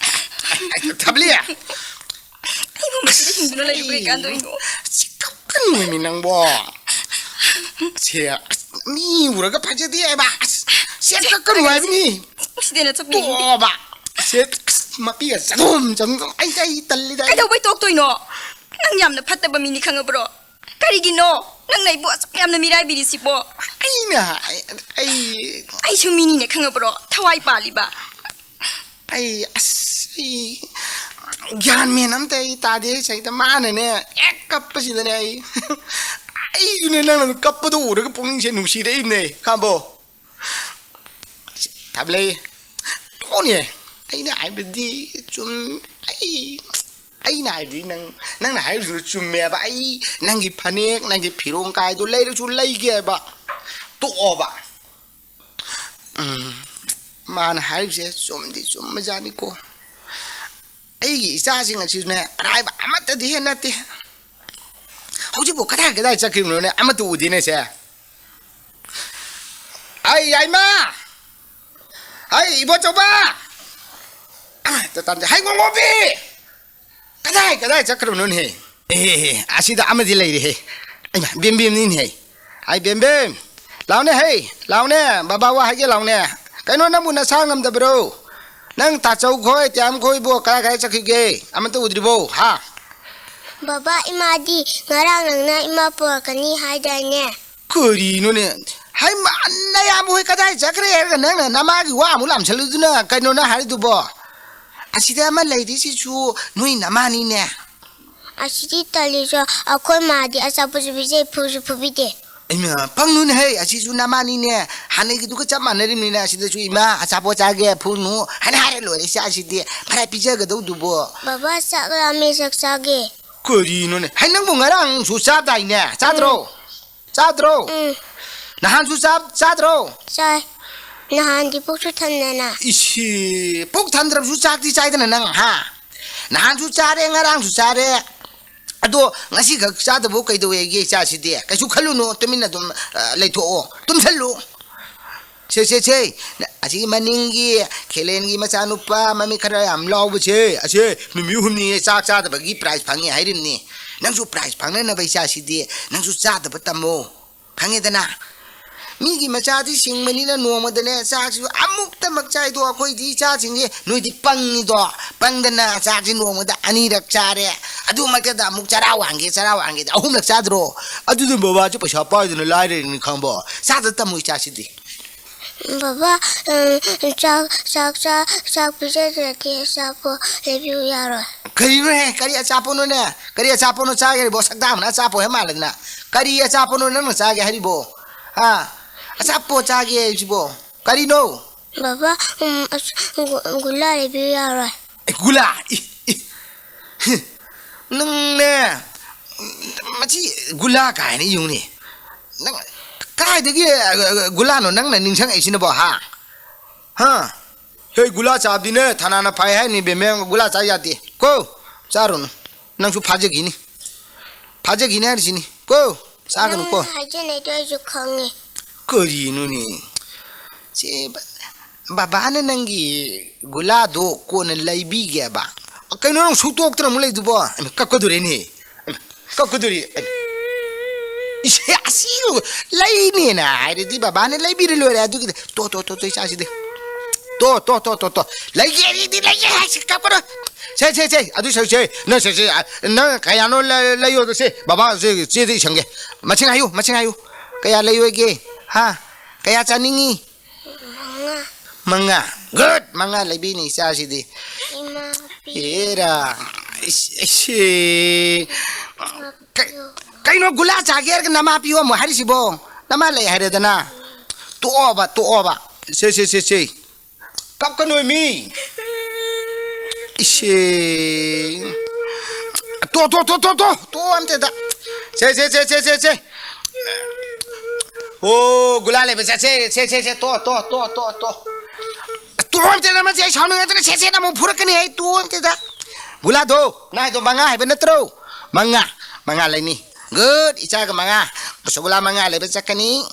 ꯊꯕꯂꯤ! ꯑꯩꯕꯨ ꯃꯁꯤꯗ ꯍꯤꯡꯗꯨꯅ ꯂꯩꯕ ꯀꯩ ꯀꯥꯟꯗꯣꯏꯅꯣ? ꯁꯤ ꯀꯞꯀꯅꯨꯃꯤ ꯅꯪꯕꯣ꯫ ꯁꯦ, ꯑꯁ, ꯃꯤ ꯎꯔꯒ ꯐꯖꯗꯦ ꯍꯥꯏꯕ꯫ ꯑꯁ, ꯁꯦ ꯀꯞꯀꯅꯨ ꯍꯥꯏꯕꯅꯤ꯫ ꯁꯤꯗꯅ ꯆꯠꯄꯤꯅꯤꯡꯗꯦ꯫ ꯇꯣꯛꯑꯣꯕ꯫ ꯁꯦ, ꯑꯁ, ꯃꯄꯤꯒ ꯆꯗꯣꯝ ꯆꯗꯣꯝ꯫ ꯑꯩ, ꯑꯩ ꯇꯜꯂꯤꯗ, ꯑꯩ꯫ ꯀꯩꯗꯧꯕꯩ ꯇꯣꯛꯇꯣꯏꯅꯣ? ꯅꯪ ꯌꯥꯝꯅ ꯐꯠꯇꯕ ꯃꯤꯅꯤ ꯈꯪꯉꯕ꯭ꯔꯣ? ꯀꯔꯤꯒꯤꯅꯣ ꯅꯪꯅ ꯑꯩꯕꯨ ꯑꯁꯨꯛ ꯌꯥꯝꯅ ꯃꯤꯔꯥꯏꯕꯤꯔꯤꯁꯤꯕꯣ? ꯑꯩꯅ, ꯑꯩ, ꯑꯩ ꯑꯩꯁꯨ ꯃꯤꯅꯤꯅꯦ ꯈꯪꯉꯕ꯭ꯔꯣ? ꯊꯋꯥꯏ ꯄꯥꯜꯂꯤꯕ꯫ ꯑꯩ, ꯑꯁ, ꯑꯩ ꯒ꯭ꯌꯥꯟ ꯃꯦꯟ ꯑꯝꯇ ꯑꯩ ꯇꯥꯗꯦ꯫ ꯁꯤꯗ ꯃꯥꯅꯅꯦ ꯍꯦꯛ ꯀꯞꯄꯁꯤꯗꯅꯦ ꯑꯩ, ꯑꯩꯁꯨꯅꯦ ꯅꯪꯅ ꯀꯞꯄꯗꯣ ꯎꯔꯒ ꯄꯨꯛꯅꯤꯡꯁꯦ ꯅꯨꯡꯁꯤꯔꯛꯏꯕꯅꯦ ꯈꯪꯉꯕꯣ? ꯊꯕꯂꯤ, ꯇꯣꯛꯑꯣꯅꯦ꯫ ꯑꯩꯅ ꯍꯥꯏꯕꯗꯤ ꯆꯨꯝ-, ꯑꯩ, ꯑꯩꯅ ꯍꯥꯏꯕꯗꯤ ꯅꯪ, ꯅꯪꯅ ꯍꯥꯏꯔꯤꯗꯨ ꯆꯨꯝꯃꯦꯕ꯫ ꯑꯩ ꯅꯪꯒꯤ ꯐꯅꯦꯛ, ꯅꯪꯒꯤ ꯐꯤꯔꯣꯟ ꯀꯥꯏꯗꯣ ꯂꯩꯔꯁꯨ ꯂꯩꯒꯦꯕ꯫ ꯇꯣꯛꯑꯣꯕ꯫ ꯎꯝ, ꯃꯥꯅ ꯍꯥꯏꯔꯤꯕꯁꯦ ꯆꯨꯝꯗꯤ ꯆꯨꯝꯕꯖꯥꯠꯅꯤꯀꯣ꯫ ꯑꯩꯒꯤ ꯏꯆꯥꯁꯤꯡ ꯑꯁꯤꯅꯦ ꯑꯔꯥꯏꯕ ꯑꯃꯠꯇꯗꯤ ꯍꯦꯛ ꯅꯠꯇꯦ꯫ ꯍꯧꯖꯤꯛꯄꯨ ꯀꯗꯥꯏ ꯀꯗꯥꯏ ꯆꯠꯈ꯭ꯔꯤꯕꯅꯣꯅꯦ? ꯑꯃꯠꯇ ꯎꯗꯦꯅꯦ ꯁꯦ꯫ ꯑꯩ ꯌꯥꯏꯃ! ꯑꯩ ꯏꯕꯣꯆꯧꯕ! ꯑꯃꯠꯇ ꯇꯥꯟꯗꯦ꯫ ꯍꯩ ꯉꯣꯉꯣꯕꯤ! ꯀꯗꯥꯏ ꯀꯗꯥꯏ ꯆꯠꯈ꯭ꯔꯕꯅꯣꯅꯦ? ꯑꯦ, ꯑꯁꯤꯗ ꯑꯃꯗꯤ ꯂꯩꯔꯦꯍꯦ꯫ ꯑꯩꯃ, ꯕꯦꯝꯕꯦꯝꯅꯤꯅꯦꯍꯦ꯫ ꯑꯩ ꯕꯦꯝꯕꯦꯝ! ꯂꯥꯎꯅꯦ ꯍꯩ! ꯂꯥꯎꯅꯦ! ꯕꯕꯥ ꯋꯥ ꯍꯥꯏꯒꯦ ꯂꯥꯎꯅꯦ! ꯀꯩꯅꯣ ꯅꯪꯕꯨ ꯅꯁꯥ ꯉꯝꯗꯕ꯭ꯔꯣ? ꯅꯪ ꯇꯥꯆꯧ ꯈꯣꯏ, ꯇꯤꯌꯥꯝ ꯈꯣꯏꯕꯨ ꯀꯗꯥꯏ ꯀꯗꯥꯏ ꯆꯠꯈꯤꯒꯦ? ꯑꯃꯠꯇ ꯎꯗ꯭ꯔꯤꯕꯣ? ꯍꯥ? ꯕꯕꯥ, ꯏꯃꯥꯗꯤ ꯉꯔꯥꯡ ꯅꯪꯅ ꯏꯃꯥ ꯄꯨꯔꯛꯀꯅꯤ ꯍꯥꯏꯗꯥꯏꯅꯦ? ꯀꯔꯤꯅꯣꯅꯦ? ꯍꯩꯃꯥ, ꯅꯌꯥꯝꯕ ꯍꯣꯏ ꯀꯗꯥꯏ ꯆꯠꯈ꯭ꯔꯦ ꯍꯥꯏꯔꯒ ꯅꯪꯅ ꯅꯃꯥꯒꯤ ꯋꯥ ꯑꯃꯨꯛ ꯂꯥꯝꯁꯜꯂꯨꯗꯨꯅ ꯀꯩꯅꯣ ꯅꯪ ꯍꯥꯏꯔꯤꯗꯨꯕꯣ? ꯑꯁꯤꯗ ꯑꯃ ꯂꯩꯔꯤꯁꯤꯁꯨ ꯅꯣꯏ ꯅꯃꯥꯅꯤꯅꯦ꯫ ꯑꯁꯤꯗꯤ ꯇꯜꯂꯤꯁꯨ, ꯑꯩꯈꯣꯏ ꯃꯥꯗꯤ ꯑꯆꯥꯄꯣꯠꯁꯨ ꯄꯤꯖꯩ, ꯐꯨꯁꯨ ꯐꯨꯕꯤꯗꯦ꯫ ꯏꯃꯥ, ꯄꯪꯅꯨꯅꯦ ꯍꯩ, ꯑꯁꯤꯁꯨ ꯅꯃꯥꯅꯤꯅꯦ꯫ ꯍꯥꯟꯅꯒꯤꯗꯨꯒ ꯆꯞ ꯃꯥꯟꯅꯔꯤꯕꯅꯤꯅ ꯑꯁꯤꯗꯁꯨ, "ꯏꯃꯥ, ꯑꯆꯥꯄꯣꯠ ꯆꯥꯒꯦ, ꯐꯨꯅꯨ" ꯍꯥꯏꯅ ꯍꯥꯏꯔ ꯂꯣꯏꯔꯦ꯫ ꯏꯆꯥꯁꯤꯗꯤ ꯐꯔꯥꯏ ꯄꯤꯖꯒꯗꯧꯗꯨꯕꯣ꯫ ꯕꯕꯥ, ꯆꯥꯛ ꯂꯥꯝꯃꯦ, ꯆꯥꯛ ꯆꯥꯒꯦ꯫ ꯀꯔꯤꯅꯣꯅꯦ? ꯍꯩ, ꯅꯪꯕꯨ ꯉꯔꯥꯡꯁꯨ ꯆꯥꯗꯥꯏꯅꯦ? ꯆꯥꯗ꯭ꯔꯣ? ꯎꯝ꯫ ꯆꯥꯗ꯭ꯔꯣ? ꯎꯝ꯫ ꯅꯍꯥꯟꯁꯨ ꯆꯥ-, ꯆꯥꯗ꯭ꯔꯣ? ꯆꯥꯏ꯫ ꯅꯍꯥꯟꯗꯤ ꯄꯨꯛꯁꯨ ꯊꯟꯗꯅ꯫ ꯏꯁꯤ, ꯄꯨꯛ ꯊꯟꯗ꯭ꯔꯕꯁꯨ ꯆꯥꯛꯇꯤ ꯆꯥꯏꯗꯅ ꯅꯪ, ꯍꯥ? ꯅꯍꯥꯟꯁꯨ ꯆꯥꯔꯦ, ꯉꯔꯥꯡꯁꯨ ꯆꯥꯔꯦ꯫ ꯑꯗꯣ ꯉꯁꯤꯈꯛ ꯆꯥꯗꯕꯕꯨ ꯀꯩꯗꯧꯋꯦꯒꯦ ꯏꯆꯥꯁꯤꯗꯤ? ꯀꯩꯁꯨ ꯈꯜꯂꯨꯅꯨ, ꯇꯨꯃꯤꯟꯅ ꯑꯗꯨꯝ, ꯑ, ꯂꯩꯊꯣꯛꯑꯣ, ꯇꯨꯝꯁꯜꯂꯨ꯫ ꯁꯦ, ꯁꯦ, ꯁꯦ, ꯑꯁꯤꯒꯤ ꯃꯅꯤꯡꯒꯤ ꯈꯦꯂꯦꯟꯒꯤ ꯃꯆꯥꯅꯨꯄꯥ ꯃꯃꯤꯠ ꯈꯔ ꯌꯥꯝ ꯂꯥꯎꯕꯁꯦ, ꯑꯁꯦ ꯅꯨꯃꯤꯠ ꯍꯨꯝꯅꯤ ꯆꯥꯛ ꯆꯥꯗꯕꯒꯤ prize ꯐꯪꯉꯦ ꯍꯥꯏꯔꯤꯕꯅꯤ꯫ ꯅꯪꯁꯨ prize ꯐꯪꯅꯅꯕ ꯏꯆꯥꯁꯤꯗꯤ ꯅꯪꯁꯨ ꯆꯥꯗꯕ ꯇꯝꯃꯣ꯫ ꯈꯪꯉꯦꯗꯅ? ꯃꯤꯒꯤ ꯃꯆꯥꯗꯤ ꯁꯤꯡꯕꯅꯤꯅ ꯅꯣꯡꯃꯗꯅꯦ ꯆꯥꯛꯁꯤꯁꯨ ꯑꯃꯨꯛꯇꯃꯛ ꯆꯥꯏꯗꯣ꯫ ꯑꯩꯈꯣꯏꯗꯤ ꯏꯆꯥꯁꯤꯡꯁꯦ, ꯅꯣꯏꯗꯤ ꯄꯪꯉꯤꯗꯣ꯫ ꯄꯪꯗꯅ ꯆꯥꯛꯁꯤ ꯅꯣꯡꯃꯗ ꯑꯅꯤꯔꯛ ꯆꯥꯔꯦ꯫ ꯑꯗꯨ ꯃꯛꯇꯗ ꯑꯃꯨꯛ ꯆꯔꯥ ꯋꯥꯟꯒꯦ, ꯆꯔꯥ ꯋꯥꯟꯒꯦꯗ ꯑꯍꯨꯝꯂꯛ ꯆꯥꯗ꯭ꯔꯣ? ꯑꯗꯨꯗꯨꯅ ꯕꯕꯥꯁꯨ ꯄꯩꯁꯥ ꯄꯥꯏꯗꯅ ꯂꯥꯏꯔꯔꯤꯅꯤ ꯈꯪꯕꯣ? ꯆꯥꯗ ꯇꯝꯃꯨ ꯏꯆꯥꯁꯤꯗꯤ꯫ ꯕꯕꯥ, ꯎꯝ, ꯆꯥꯛ, ꯆꯥꯛ, ꯆꯥꯛ, ꯆꯥꯛ ꯄꯤꯖꯗ꯭ꯔꯗꯤ ꯑꯆꯥꯄꯣꯠ ꯂꯩꯕꯤꯌꯨ ꯌꯥꯔꯣꯏ꯫ ꯀꯔꯤꯅꯣꯍꯦ? ꯀꯔꯤ ꯑꯆꯥꯄꯣꯠꯅꯣꯅꯦ? ꯀꯔꯤ ꯑꯆꯥꯄꯣꯠꯅꯣ ꯆꯥꯒꯦ ꯍꯥꯏꯔꯤꯕꯣ? ꯁꯛꯇꯥ ꯑꯃꯅ ꯑꯆꯥꯄꯣꯠ ꯍꯦꯛ ꯃꯥꯜꯂꯗꯅ꯫ ꯀꯔꯤ ꯑꯆꯥꯄꯣꯠꯅꯣ ꯅꯪꯅ ꯆꯥꯒꯦ ꯍꯥꯏꯔꯤꯕꯣ? ꯍꯥ? ꯑꯆꯥꯄꯣꯠ ꯆꯥꯒꯦ ꯍꯥꯏꯁꯤꯕꯣ? ꯀꯔꯤꯅꯣ? ꯕꯕꯥ, ꯎꯝ, ꯑꯁ, ꯒꯨ-, ꯒꯨꯂꯥ ꯂꯩꯕꯤꯌꯨ ꯌꯥꯔꯣꯏ꯫ ꯑꯦ, ꯒꯨꯂꯥ? ꯏ, ꯏ, ꯍꯤ, ꯅꯪꯅꯦ, ꯃꯁꯤ ꯒꯨꯂꯥ ꯀꯥꯏꯅ ꯌꯦꯡꯉꯨꯅꯦ꯫ ꯅꯪ ꯀꯥꯏꯗꯒꯤ, ꯑ, ꯑ, ꯒꯨꯂꯥꯅꯣ ꯅꯪꯅ ꯅꯤꯡꯁꯤꯡꯉꯛꯏꯁꯤꯅꯕꯣ, ꯍꯥ? ꯍꯥ? ꯍꯦ, ꯒꯨꯂꯥ ꯆꯥꯕꯗꯤꯅꯦ, ꯊꯅꯥꯅ ꯐꯩ ꯍꯥꯏꯅꯤ, ꯕꯦꯝꯃꯦ, ꯒꯨꯂꯥ ꯆꯥ ꯌꯥꯗꯦ꯫ ꯀꯣ, ꯆꯥꯔꯨꯅꯨ꯫ ꯅꯪꯁꯨ ꯐꯥꯖꯈꯤꯅꯤ꯫ ꯐꯥꯖꯈꯤꯅꯤ ꯍꯥꯏꯔꯤꯁꯤꯅꯤ꯫ ꯀꯣ, ꯆꯥꯒꯅꯨꯀꯣ꯫ ꯅꯪꯅ ꯍꯥꯏꯖꯤꯜꯂꯛꯏꯗꯣ ꯑꯩꯁꯨ ꯈꯪꯉꯤ꯫ ꯀꯔꯤꯅꯣꯅꯦ? ꯁꯦ, ꯕ-, ꯕꯕꯥꯅ ꯅꯪꯒꯤ ꯒꯨꯂꯥꯗꯣ ꯀꯣꯟꯅ ꯂꯩꯕꯤꯒꯦꯕ꯫ ꯀꯩꯅꯣ ꯅꯪ ꯁꯨꯛꯇꯣꯛꯇꯅ ꯑꯃꯨꯛ ꯂꯩꯗꯨꯕꯣ? ꯑꯩꯃ, ꯀꯞꯀꯗꯣꯔꯦꯅꯦ꯫ ꯑꯩꯃ, ꯀꯞꯀꯗꯣꯔꯤ꯫ ꯑꯩꯃ꯫ ꯏꯁꯦ, ꯑꯁꯤ ꯂꯩꯅꯦꯅ ꯍꯥꯏꯔꯗꯤ ꯕꯕꯥꯅ ꯂꯩꯕꯤꯔ ꯂꯣꯏꯔꯦ ꯑꯗꯨꯒꯤꯗꯤ꯫ ꯇꯣ, ꯇꯣ, ꯇꯣ, ꯇꯣ, ꯏꯆꯥꯁꯤꯗꯤ꯫ ꯇꯣ, ꯇꯣ, ꯇꯣ, ꯇꯣ, ꯇꯣ꯫ ꯂꯩꯒꯦ, ꯑꯩꯗꯤ ꯂꯩꯒꯦ ꯍꯥꯏꯁꯤ ꯀꯞꯀꯅꯨ꯫ ꯁꯦ, ꯁꯦ, ꯁꯦ, ꯑꯗꯨ ꯁꯦ, ꯁꯦ, ꯅꯪ ꯁꯦ, ꯁꯦ, ꯑ, ꯅꯪ ꯀꯌꯥꯅꯣ ꯂ-, ꯂꯩꯌꯣꯗꯣ ꯁꯦ, ꯕꯕꯥ ꯁꯦ, ꯆꯦꯗ ꯏꯁꯟꯒꯦ꯫ ꯃꯁꯤꯡ ꯍꯥꯏꯌꯨ, ꯃꯁꯤꯡ ꯍꯥꯏꯌꯨ꯫ ꯀꯌꯥ ꯂꯩꯌꯣꯒꯦ? ꯍꯥ? ꯀꯌꯥ ꯆꯥꯅꯤꯡꯉꯤ? ꯃꯉꯥ꯫ ꯃꯉꯥ꯫ Good! ꯃꯉꯥ ꯂꯩꯕꯤꯅꯤ ꯏꯆꯥꯁꯤꯗꯤ꯫ ꯏꯃꯥ, ꯄꯤ-, ꯑꯦꯔꯥ꯫ ꯏꯁ, ꯏꯁ, ꯀ-, ꯀꯩꯅꯣ, ꯒꯨꯂꯥ ꯆꯥꯒꯦ ꯍꯥꯏꯔꯒ ꯅꯃꯥ ꯄꯤꯌꯣ ꯑꯃꯨꯛ ꯍꯥꯏꯔꯤꯁꯤꯕꯣ? ꯅꯃꯥ ꯂꯩ ꯍꯥꯏꯔꯦꯗꯅ꯫ ꯇꯣꯛꯑꯣꯕ, ꯇꯣꯛꯑꯣꯕ꯫ ꯁꯦ, ꯁꯦ, ꯁꯦ, ꯁꯦ꯫ ꯀꯞꯀꯅꯣꯃꯤ꯫ ꯏꯁꯦ꯫ ꯇꯣ, ꯇꯣ, ꯇꯣ, ꯇꯣ, ꯇꯣ꯫ ꯇꯣ ꯑꯝꯇꯗ꯫ ꯁꯦ, ꯁꯦ, ꯁꯦ, ꯁꯦ, ꯁꯦ, ꯁꯦ꯫ ꯑꯣ, ꯒꯨꯂꯥ ꯂꯩꯕ ꯆꯠꯁꯦ꯫ ꯁꯦ, ꯁꯦ, ꯁꯦ, ꯇꯣ, ꯇꯣ, ꯇꯣ, ꯇꯣ, ꯇꯣ꯫ ꯇꯣ ꯑꯝꯇꯗ, ꯃꯁꯤ ꯑꯩ ꯁꯥꯎꯅꯤꯡꯉꯛꯇꯅ ꯁꯦꯠ ꯁꯦꯠ ꯑꯃꯨꯛ ꯐꯨꯔꯛꯀꯅꯤ ꯑꯩ꯫ ꯇꯣ ꯑꯝꯇꯗ꯫ ꯒꯨꯂꯥꯗꯣ, ꯅꯥꯏꯗꯣ ꯃꯉꯥ ꯍꯥꯏꯕ ꯅꯠꯇ꯭ꯔꯣ? ꯃꯉꯥ꯫ ꯃꯉꯥ ꯂꯩꯅꯤ꯫ ꯒꯨꯗ, ꯏꯆꯥꯒ ꯃꯉꯥ꯫ ꯔꯁꯒꯨꯂꯥ ꯃꯉꯥ ꯂꯩꯕ ꯆꯠꯀꯅꯤ꯫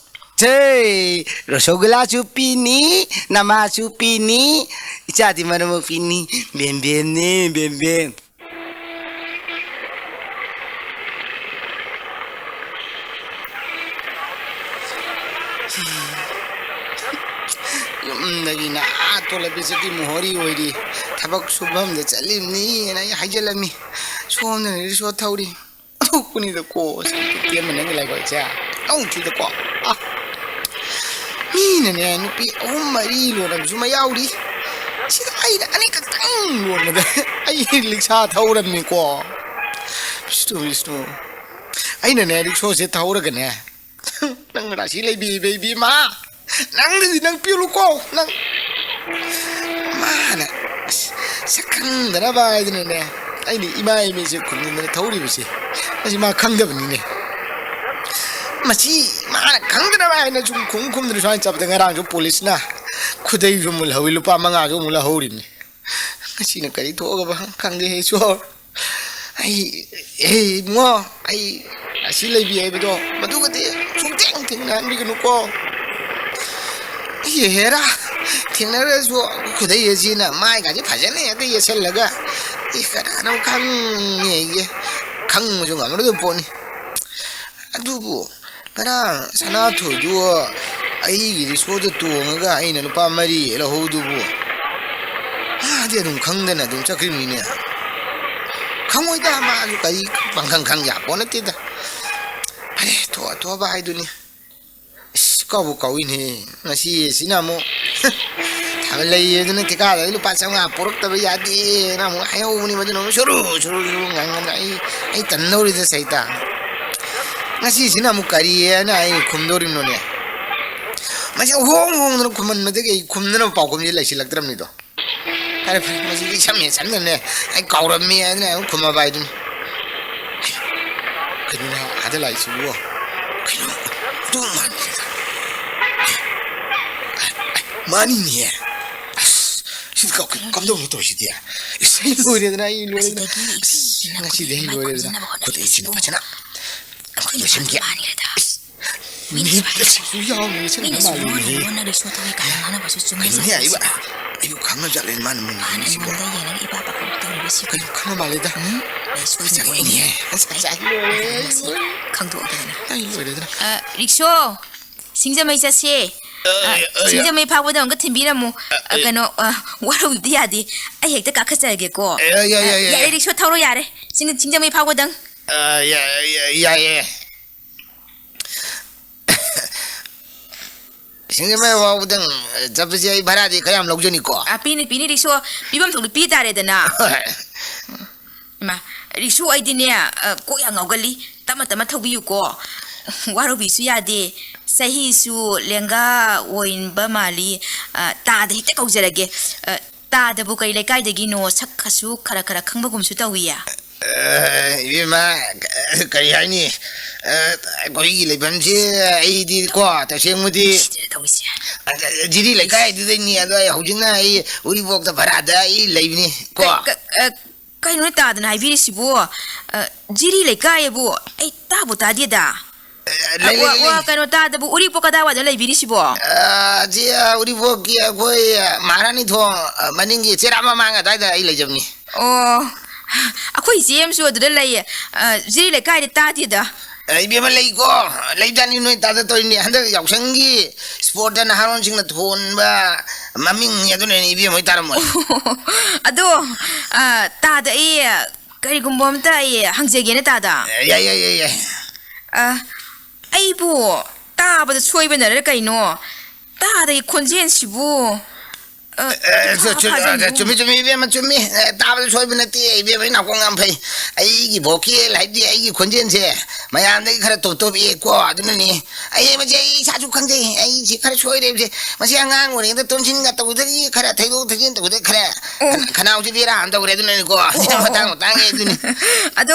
ꯁꯦ, ꯔꯁꯒꯨꯂꯥꯁꯨ ꯄꯤꯅꯤ, ꯅꯃꯥꯁꯨ ꯄꯤꯅꯤ, ꯏꯆꯥꯗꯤ ꯃꯔꯝ ꯃꯣꯛꯄꯤꯅꯤ, ꯕꯦꯝ ꯕꯦꯝꯅꯦ, ꯕꯦꯝ ꯕꯦꯝ꯫ ꯌꯨꯝꯗꯒꯤꯅ ꯑꯥ ꯇꯣꯂꯕꯤ ꯆꯠꯄꯤ ꯃꯣꯍꯣꯔꯤ ꯑꯣꯏꯔꯤ, ꯊꯕꯛ ꯁꯨꯐꯝꯗ ꯆꯠꯂꯤꯕꯅꯤꯅ ꯑꯩ ꯍꯥꯏꯖꯤꯜꯂꯝꯃꯤ꯫ ꯁꯣꯝꯗꯅ ꯔꯤꯛꯁꯣ ꯊꯧꯔꯤ꯫ ꯑꯣꯟꯊꯣꯛꯄꯅꯤꯗꯀꯣ, ꯁꯛꯇꯤ ꯇꯦꯟꯕ ꯅꯪꯒꯤ ꯂꯥꯏꯕꯛꯁꯦ꯫ ꯑꯣꯟꯊꯣꯛꯇꯦꯗꯀꯣ꯫ ꯑ, ꯃꯤꯅꯅꯦ, ꯅꯨꯄꯤ ꯑꯍꯨꯝ ꯃꯔꯤ ꯂꯣꯟꯅꯕꯁꯨ ꯑꯃ ꯌꯥꯎꯔꯤ꯫ ꯁꯤꯗ ꯑꯩꯅ ꯑꯅꯤꯈꯛꯇꯪ ꯂꯣꯟꯕꯗ ꯑꯩ ꯔꯤꯛꯁꯥ ꯊꯧꯔꯝꯃꯤꯀꯣ꯫ ꯕꯤꯁꯅꯨ, ꯕꯤꯁꯅꯨ꯫ ꯑꯩꯅꯅꯦ, ꯔꯤꯛꯁꯣꯁꯦ ꯊꯧꯔꯒꯅꯦ, ꯅꯪ ꯔꯥꯁꯤ ꯂꯩꯕꯤ, ꯕꯦꯕꯤ ꯃꯥ꯫ ꯅꯪꯗꯗꯤ ꯅꯪ ꯄꯤꯔꯨꯀꯣ, ꯅꯪ꯫ ꯃꯥꯅ, ꯑꯁ, ꯁꯛ ꯈꯪꯗꯅꯕ ꯍꯥꯏꯗꯅꯅꯦ, ꯑꯩꯅ ꯏꯃꯥ ꯏꯃꯩꯁꯦ ꯈꯨꯝꯖꯤꯟꯗꯅ ꯊꯧꯔꯤꯕꯁꯦ, ꯃꯁꯤ ꯃꯥ ꯈꯪꯗꯕꯅꯤꯅꯦ꯫ ꯃꯁꯤ ꯃꯥꯅ ꯈꯪꯗꯅꯕ ꯍꯥꯏꯅ ꯁꯨꯝ ꯈꯨꯝ ꯈꯨꯝꯗꯅ ꯁꯨꯃꯥꯏꯅ ꯆꯠꯄꯗ, ꯉꯔꯥꯡꯁꯨ ꯄꯨꯂꯤꯁꯅ ꯈꯨꯗꯩꯁꯨ ꯑꯃꯨꯛ ꯂꯧꯍꯧꯋꯤ, ꯂꯨꯄꯥ ꯃꯉꯥꯁꯨ ꯑꯃꯨꯛ ꯂꯧꯍꯧꯔꯤꯕꯅꯤ꯫ ꯉꯁꯤꯅ ꯀꯔꯤ ꯊꯣꯛꯑꯒꯕ ꯈꯪꯗꯦ, ꯏꯁꯣꯔ꯫ ꯑꯩ, ꯑꯦ, ꯏꯕꯨꯡꯉꯣ, ꯑꯩ ꯑꯁꯤ ꯂꯩꯕꯤ ꯍꯥꯏꯕꯗꯣ, ꯃꯗꯨꯒꯗꯤ ꯁꯨꯡꯊꯦꯡ ꯊꯦꯡꯅꯍꯟꯕꯤꯒꯅꯨꯀꯣ꯫ ꯑꯩ ꯍꯦꯔꯥ, ꯊꯦꯡꯅꯔꯁꯨ ꯈꯨꯗꯩ ꯑꯁꯤꯅ ꯃꯥꯏꯒꯁꯦ ꯐꯖꯅ ꯍꯦꯛꯇ ꯌꯦꯠꯁꯜꯂꯒ, ꯑꯦ, ꯀꯅꯥꯅꯣ ꯈꯪꯅꯤ ꯑꯩꯁꯦ, ꯈꯪꯕꯁꯨ ꯉꯝꯂꯣꯏꯗꯕ ꯄꯣꯠꯅꯤ꯫ ꯑꯗꯨꯕꯨ ꯉꯔꯥꯡ ꯁꯅꯥꯊꯣꯏꯗꯨ ꯑꯩꯒꯤ ꯔꯤꯛꯁꯣꯗ ꯇꯣꯡꯉꯒ ꯑꯩꯅ ꯂꯨꯄꯥ ꯃꯔꯤ ꯂꯧꯍꯧꯗꯨꯕꯨ, ꯃꯥꯗꯤ ꯑꯗꯨꯝ ꯈꯪꯗꯅ ꯑꯗꯨꯝ ꯆꯠꯈ꯭ꯔꯤꯕꯅꯤꯅꯦ꯫ ꯈꯪꯉꯣꯏꯗ, ꯃꯥꯁꯨ ꯀꯔꯤ ꯄꯪꯈꯪ ꯈꯪ ꯌꯥꯄꯣꯠ ꯅꯠꯇꯦꯗ꯫ ꯐꯔꯦ, ꯊꯣꯛꯑ ꯊꯣꯛꯑꯕ ꯍꯥꯏꯗꯨꯅꯤ꯫ ꯏꯁ, ꯀꯥꯎꯕꯨ ꯀꯥꯎꯏꯅꯦ꯫ ꯉꯁꯤ ꯑꯁꯤꯅ ꯑꯃꯨꯛ ꯂꯩꯌꯦ, ꯑꯗꯨꯅ ꯊꯤꯀꯥꯗ ꯂꯨꯄꯥ ꯆꯥꯝꯃꯉꯥ ꯄꯨꯔꯛꯇꯕ ꯌꯥꯗꯦꯅ ꯑꯃꯨꯛ ꯍꯥꯏꯍꯧꯕꯅꯤ꯫ ꯃꯗꯨꯅ ꯑꯃꯨꯛ ꯁꯨꯔꯨ ꯁꯨꯔꯨ ꯁꯨꯔꯨ ꯉꯥꯡꯉꯅ ꯑꯩ ꯑꯩ ꯇꯟꯗꯧꯔꯤꯗ ꯁꯩꯇ꯫ ꯉꯁꯤꯁꯤꯅ ꯑꯃꯨꯛ ꯀꯔꯤꯑꯅ ꯑꯩ ꯈꯨꯝꯗꯧꯔꯤꯕꯅꯣꯅꯦ? ꯃꯁꯤ ꯍꯣꯡ ꯍꯣꯡꯗꯅ ꯈꯨꯝꯍꯟꯕꯗꯒꯤ ꯑꯩ ꯈꯨꯝꯅꯅꯕ ꯄꯥꯎꯈꯨꯝꯁꯦ ꯂꯩꯁꯤꯜꯂꯛꯇ꯭ꯔꯕꯅꯤꯗꯣ꯫ ꯐꯔꯦ ꯐꯔꯦ, ꯃꯁꯤꯗꯤ ꯁꯝꯃꯦ ꯁꯝꯗꯅꯦ, ꯑꯩ ꯀꯥꯎꯔꯝꯃꯤ ꯍꯥꯏꯗꯅ ꯑꯗꯨꯝ ꯈꯨꯝꯃꯕ ꯍꯥꯏꯗꯨꯅꯤ꯫ ꯀꯩꯅꯣꯅꯦ ꯑꯥꯗ ꯂꯥꯛꯏꯁꯤꯕꯨ? ꯀꯩꯅꯣ? ꯑꯗꯨ ꯃꯥꯟꯗꯦꯗ꯫ ꯃꯥꯅꯤꯅꯦ꯫ ꯑꯁ, ꯁꯤꯗꯤ ꯀ-, ꯀ-, ꯀꯝꯗꯧꯅꯣ ꯇꯧꯔꯤꯁꯤꯗꯤ? ꯏꯁ, ꯑꯩ ꯂꯣꯏꯔꯦꯗꯅ, ꯑꯩ ꯂꯣꯏꯔꯦꯗꯅ꯫ ꯑꯁꯤꯗꯒꯤ ꯑꯁ, ꯏꯁꯤꯡꯁꯤꯅ ꯉꯁꯤꯗꯤ ꯑꯩ ꯈꯨꯠꯁꯤꯅ ꯂꯣꯏꯔꯦꯗꯅ꯫ ꯃꯥꯏ ꯈꯨꯠꯁꯤꯅ ꯈꯨꯠ ꯑꯩꯁꯤꯅ ꯐꯖꯅ ꯃꯥꯟꯈ꯭ꯔꯦꯗ꯫ ꯃꯤꯅ ꯃꯤꯠ ꯁꯨꯃꯥꯏꯅ ꯑꯁꯤꯁꯨ ꯌꯥꯎꯅꯤ, ꯁꯤ ꯃꯤꯅ ꯀꯃꯥꯏꯅ ꯁꯨꯃꯥꯏꯅ ꯃꯥꯜꯂꯤꯅꯦ? ꯂꯣꯟꯅ ꯔꯤꯛꯁꯣ ꯊꯧꯋꯦ ꯀꯥꯏꯅ ꯉꯥꯡꯅꯕꯁꯨ ꯆꯨꯝꯃꯤ ꯀꯩꯅꯣꯅꯦ, ꯑꯩꯕꯨ, ꯆꯠꯂꯤꯁꯤꯕꯣ꯫ ꯑꯩꯕꯨ ꯈꯪꯉꯖꯥꯠꯂꯦ ꯃꯥꯅ ꯃꯨꯟꯅ ꯃꯥꯅ ꯌꯦꯡꯉꯤꯁꯤꯕꯣ꯫ ꯑꯩꯉꯣꯟꯗ ꯌꯦꯡꯉꯒ ꯏꯄꯥ ꯄꯥꯈꯪ ꯇꯧꯔꯤꯕꯁꯤꯕꯨ꯫ ꯀꯩꯅꯣ ꯈꯪꯉ ꯃꯥꯜꯂꯦꯗ꯫ ꯎꯝ? ꯑꯩ ꯁꯣꯏꯗꯅ ꯆꯪꯉꯛꯏꯅꯦ꯫ ꯑꯣꯏꯅꯤ꯫ ꯑꯁ, ꯑꯩ ꯆꯥꯏ ꯂꯣꯏꯔꯦ, ꯃꯁꯤ ꯂꯣꯏꯔꯦ꯫ ꯈꯪꯗꯣꯛꯑꯒꯦꯗꯅ꯫ ꯑꯩ ꯂꯣꯏꯔꯦꯗꯅ꯫ ꯑ, ꯔꯤꯛꯁꯣ! ꯁꯤꯡꯖꯃꯩ ꯆꯠꯁꯦ꯫ ꯑ, ꯑ, ꯑ, ꯁꯤꯡꯖꯃꯩ ꯐꯥꯎꯕꯗ ꯑꯃꯨꯛꯀ ꯊꯤꯟꯕꯤꯔꯝꯃꯨ꯫ ꯑ, ꯑ, ꯑ, ꯀꯩꯅꯣ, ꯑ, ꯋꯥꯔꯧꯕꯤꯕꯗꯤ ꯌꯥꯗꯦ꯫ ꯑꯩ ꯍꯦꯛꯇ ꯀꯥꯈꯠꯆꯔꯒꯦꯀꯣ꯫ ꯑ, ꯌꯥꯏ, ꯌꯥꯏ, ꯑ, ꯌꯥꯏ, ꯌꯥꯔꯦ, ꯌꯥꯏ꯫ ꯔꯤꯛꯁꯣ ꯊꯧꯔꯣ ꯌꯥꯔꯦ꯫ ꯁꯤꯡ-, ꯁꯤꯡꯖꯃꯩ ꯐꯥꯎꯕꯗꯪ꯫ ꯑ, ꯌꯥ-, ꯌꯥ-, ꯌꯥꯏꯌꯦ꯫ ꯁꯤꯡꯖꯃꯩ ꯐꯥꯎꯕꯗꯪ ꯆꯠꯄꯁꯦ ꯑꯩ ꯚꯔꯥꯗꯤ ꯈꯔ ꯌꯥꯝ ꯂꯧꯖꯅꯤꯀꯣ? ꯑ, ꯄꯤꯅꯤ, ꯄꯤꯅꯤ, ꯔꯤꯛꯁꯣ ꯄꯤꯐꯝ ꯊꯣꯛꯄ ꯄꯤ ꯇꯥꯔꯦꯗꯅ꯫ ꯍꯣꯏ꯫ ꯏꯃꯥ, ꯔꯤꯛꯁꯣ ꯑꯩꯗꯤꯅꯦ, ꯑ, ꯀꯣꯛ ꯌꯥꯝ ꯉꯥꯎꯒꯜꯂꯤ꯫ ꯇꯞꯅ ꯇꯞꯅ ꯊꯧꯕꯤꯌꯨꯀꯣ꯫ ꯋꯥꯔꯧꯕꯤꯁꯨ ꯌꯥꯗꯦ꯫ ꯆꯍꯤꯁꯨ ꯂꯦꯡꯒꯥ ꯑꯣꯏꯕ ꯃꯥꯜꯂꯤ꯫ ꯑ, ꯇꯥꯗ ꯍꯦꯛꯇ ꯀꯧꯖꯔꯒꯦ꯫ ꯑ, ꯇꯥꯗꯕꯨ ꯀꯔꯤ ꯂꯩꯀꯥꯏꯗꯒꯤꯅꯣ? ꯁꯛꯀꯁꯨ ꯈꯔ ꯈꯔ ꯈꯪꯕꯒꯨꯝꯁꯨ ꯇꯧꯏꯌꯦ꯫ ꯑ, ꯏꯕꯦꯝꯃ, ꯀ-, ꯀꯔꯤ ꯍꯥꯏꯅꯤ? ꯑ, ꯑꯩꯈꯣꯏꯒꯤ ꯂꯩꯐꯝꯁꯦ ꯑꯩꯗꯤ ꯀꯣ, ꯇꯁꯦꯡꯕꯗꯤ ꯅꯨꯡꯁꯤꯗꯅ ꯇꯧꯔꯤꯁꯦ꯫ ꯑ, ꯖꯤꯔꯤ ꯂꯩꯀꯥꯏꯗꯨꯗꯩꯅꯤ, ꯑꯗꯣ ꯑꯩ ꯍꯧꯖꯤꯛꯅ ꯑꯩ ꯎꯔꯤꯄꯣꯛꯇ ꯚꯔꯥꯗ ꯑꯩ ꯂꯩꯕꯅꯤ ꯀꯣ꯫ ꯀ-, ꯀ-, ꯑ, ꯀꯩꯅꯣꯅꯦ ꯇꯥꯗꯅ ꯍꯥꯏꯕꯤꯔꯤꯁꯤꯕꯨ? ꯑ, ꯖꯤꯔꯤ ꯂꯩꯀꯥꯏ ꯑꯕꯨ ꯑꯩ ꯇꯥꯕꯨ ꯇꯥꯗꯦꯗ꯫ ꯑ, ꯂꯩ, ꯑ, ꯂꯩ, ꯋꯥ, ꯂꯩ, ꯋꯥ, ꯂꯩ꯫ ꯀꯩꯅꯣ ꯇꯥꯗꯕꯨ ꯎꯔꯤꯄꯣꯛ ꯀꯗꯥꯏꯋꯥꯏꯗ ꯂꯩꯕꯤꯔꯤꯁꯤꯕꯣ? ꯑ, ꯁꯤ, ꯑ, ꯎꯔꯤꯄꯣꯛꯀꯤ ꯑꯩꯈꯣꯏ, ꯑ, ꯃꯍꯥꯔꯥꯅꯤ ꯊꯣꯡ, ꯑ, ꯃꯅꯤꯡꯒꯤ ꯆꯦꯔꯥ ꯃꯃꯥꯡ ꯑꯗꯥꯏꯗ ꯑꯩ ꯂꯩꯖꯕꯅꯤ꯫ ꯑꯣ, ꯑꯩꯈꯣꯏ ꯏꯆꯦ ꯑꯃꯁꯨ ꯑꯗꯨꯗ ꯂꯩꯌꯦ꯫ ꯑ, ꯖꯤꯔꯤ ꯂꯩꯀꯥꯏꯗꯤ ꯇꯥꯗꯦꯗ꯫ ꯑ, ꯏꯕꯦꯝꯃ ꯂꯩꯀꯣ, ꯂꯩꯖꯥꯠꯅꯤ ꯅꯣꯏ ꯇꯥꯗ ꯇꯧꯔꯤꯅꯦ꯫ ꯍꯟꯗꯛ ꯌꯥꯎꯁꯪꯒꯤ ꯏꯁꯄꯣꯔꯠꯇ ꯅꯍꯥꯔꯣꯟꯁꯤꯡꯅ ꯊꯣꯟꯕ ꯃꯃꯤꯡꯅꯤ ꯑꯗꯨꯅꯅꯦ ꯏꯕꯦꯝꯃ ꯍꯣꯏ ꯇꯥꯔꯝꯃꯣꯏ꯫ ꯑꯗꯣ, ꯑ, ꯇꯥꯗ ꯑꯩ ꯀꯔꯤꯒꯨꯝꯕ ꯑꯝꯇ ꯑꯩ ꯍꯪꯖꯒꯦꯅꯦ ꯇꯥꯗ꯫ ꯑ, ꯌꯥꯏ, ꯌꯥꯏ, ꯌꯥꯏ, ꯌꯥꯏ꯫ ꯑ, ꯑꯩꯕꯨ ꯇꯥꯕꯗ ꯁꯣꯏꯕꯅꯔ ꯀꯩꯅꯣ? ꯇꯥꯗꯒꯤ ꯈꯣꯟꯖꯦꯜꯁꯤꯕꯨ꯫ ꯑ, ꯑꯦ, ꯆꯨ-, ꯆꯨ-, ꯐꯥꯖꯤꯟꯒꯨꯝ꯫ ꯆꯨꯝꯃꯤ, ꯆꯨꯝꯃꯤ, ꯏꯕꯦꯝꯃ, ꯆꯨꯝꯃꯤ꯫ ꯑꯦ, ꯇꯥꯕꯗ ꯁꯣꯏꯕ ꯅꯠꯇꯦ, ꯏꯕꯦꯝꯃ, ꯏꯅꯥꯀꯣꯡ ꯌꯥꯝ ꯐꯩ꯫ ꯑꯩꯒꯤ vocal ꯍꯥꯏꯕꯗꯤ ꯑꯩꯒꯤ ꯈꯣꯟꯖꯦꯜꯁꯦ ꯃꯌꯥꯝꯗꯒꯤ ꯈꯔ top top ꯏꯀꯣ, ꯑꯗꯨꯅꯅꯤ꯫ ꯑꯩ ꯃꯁꯤ ꯑꯩ ꯏꯁꯥꯁꯨ ꯈꯪꯖꯩ, ꯑꯩꯁꯤ ꯈꯔ ꯁꯣꯏꯔꯦꯕꯁꯦ꯫ ꯃꯁꯤ ꯑꯉꯥꯡ ꯑꯣꯏꯔꯤꯉꯩꯗ ꯇꯣꯟꯁꯤꯟꯒ ꯇꯧꯕꯗꯒꯤ ꯈꯔ ꯊꯩꯗꯣꯛ ꯊꯩꯖꯤꯟ ꯇꯧꯕꯗꯒꯤ ꯈꯔ ꯑꯣ꯫ ꯈꯅꯥꯎꯁꯤ ꯕꯦꯔꯥ ꯑꯃ ꯇꯧꯔꯦ, ꯑꯗꯨꯅꯅꯤꯀꯣ꯫ ꯑꯣ, ꯑꯣ, ꯃꯇꯥꯡ ꯑꯣ꯫ ꯃꯇꯥꯡꯒꯤ ꯑꯗꯨꯅꯤ꯫ ꯑꯗꯣ,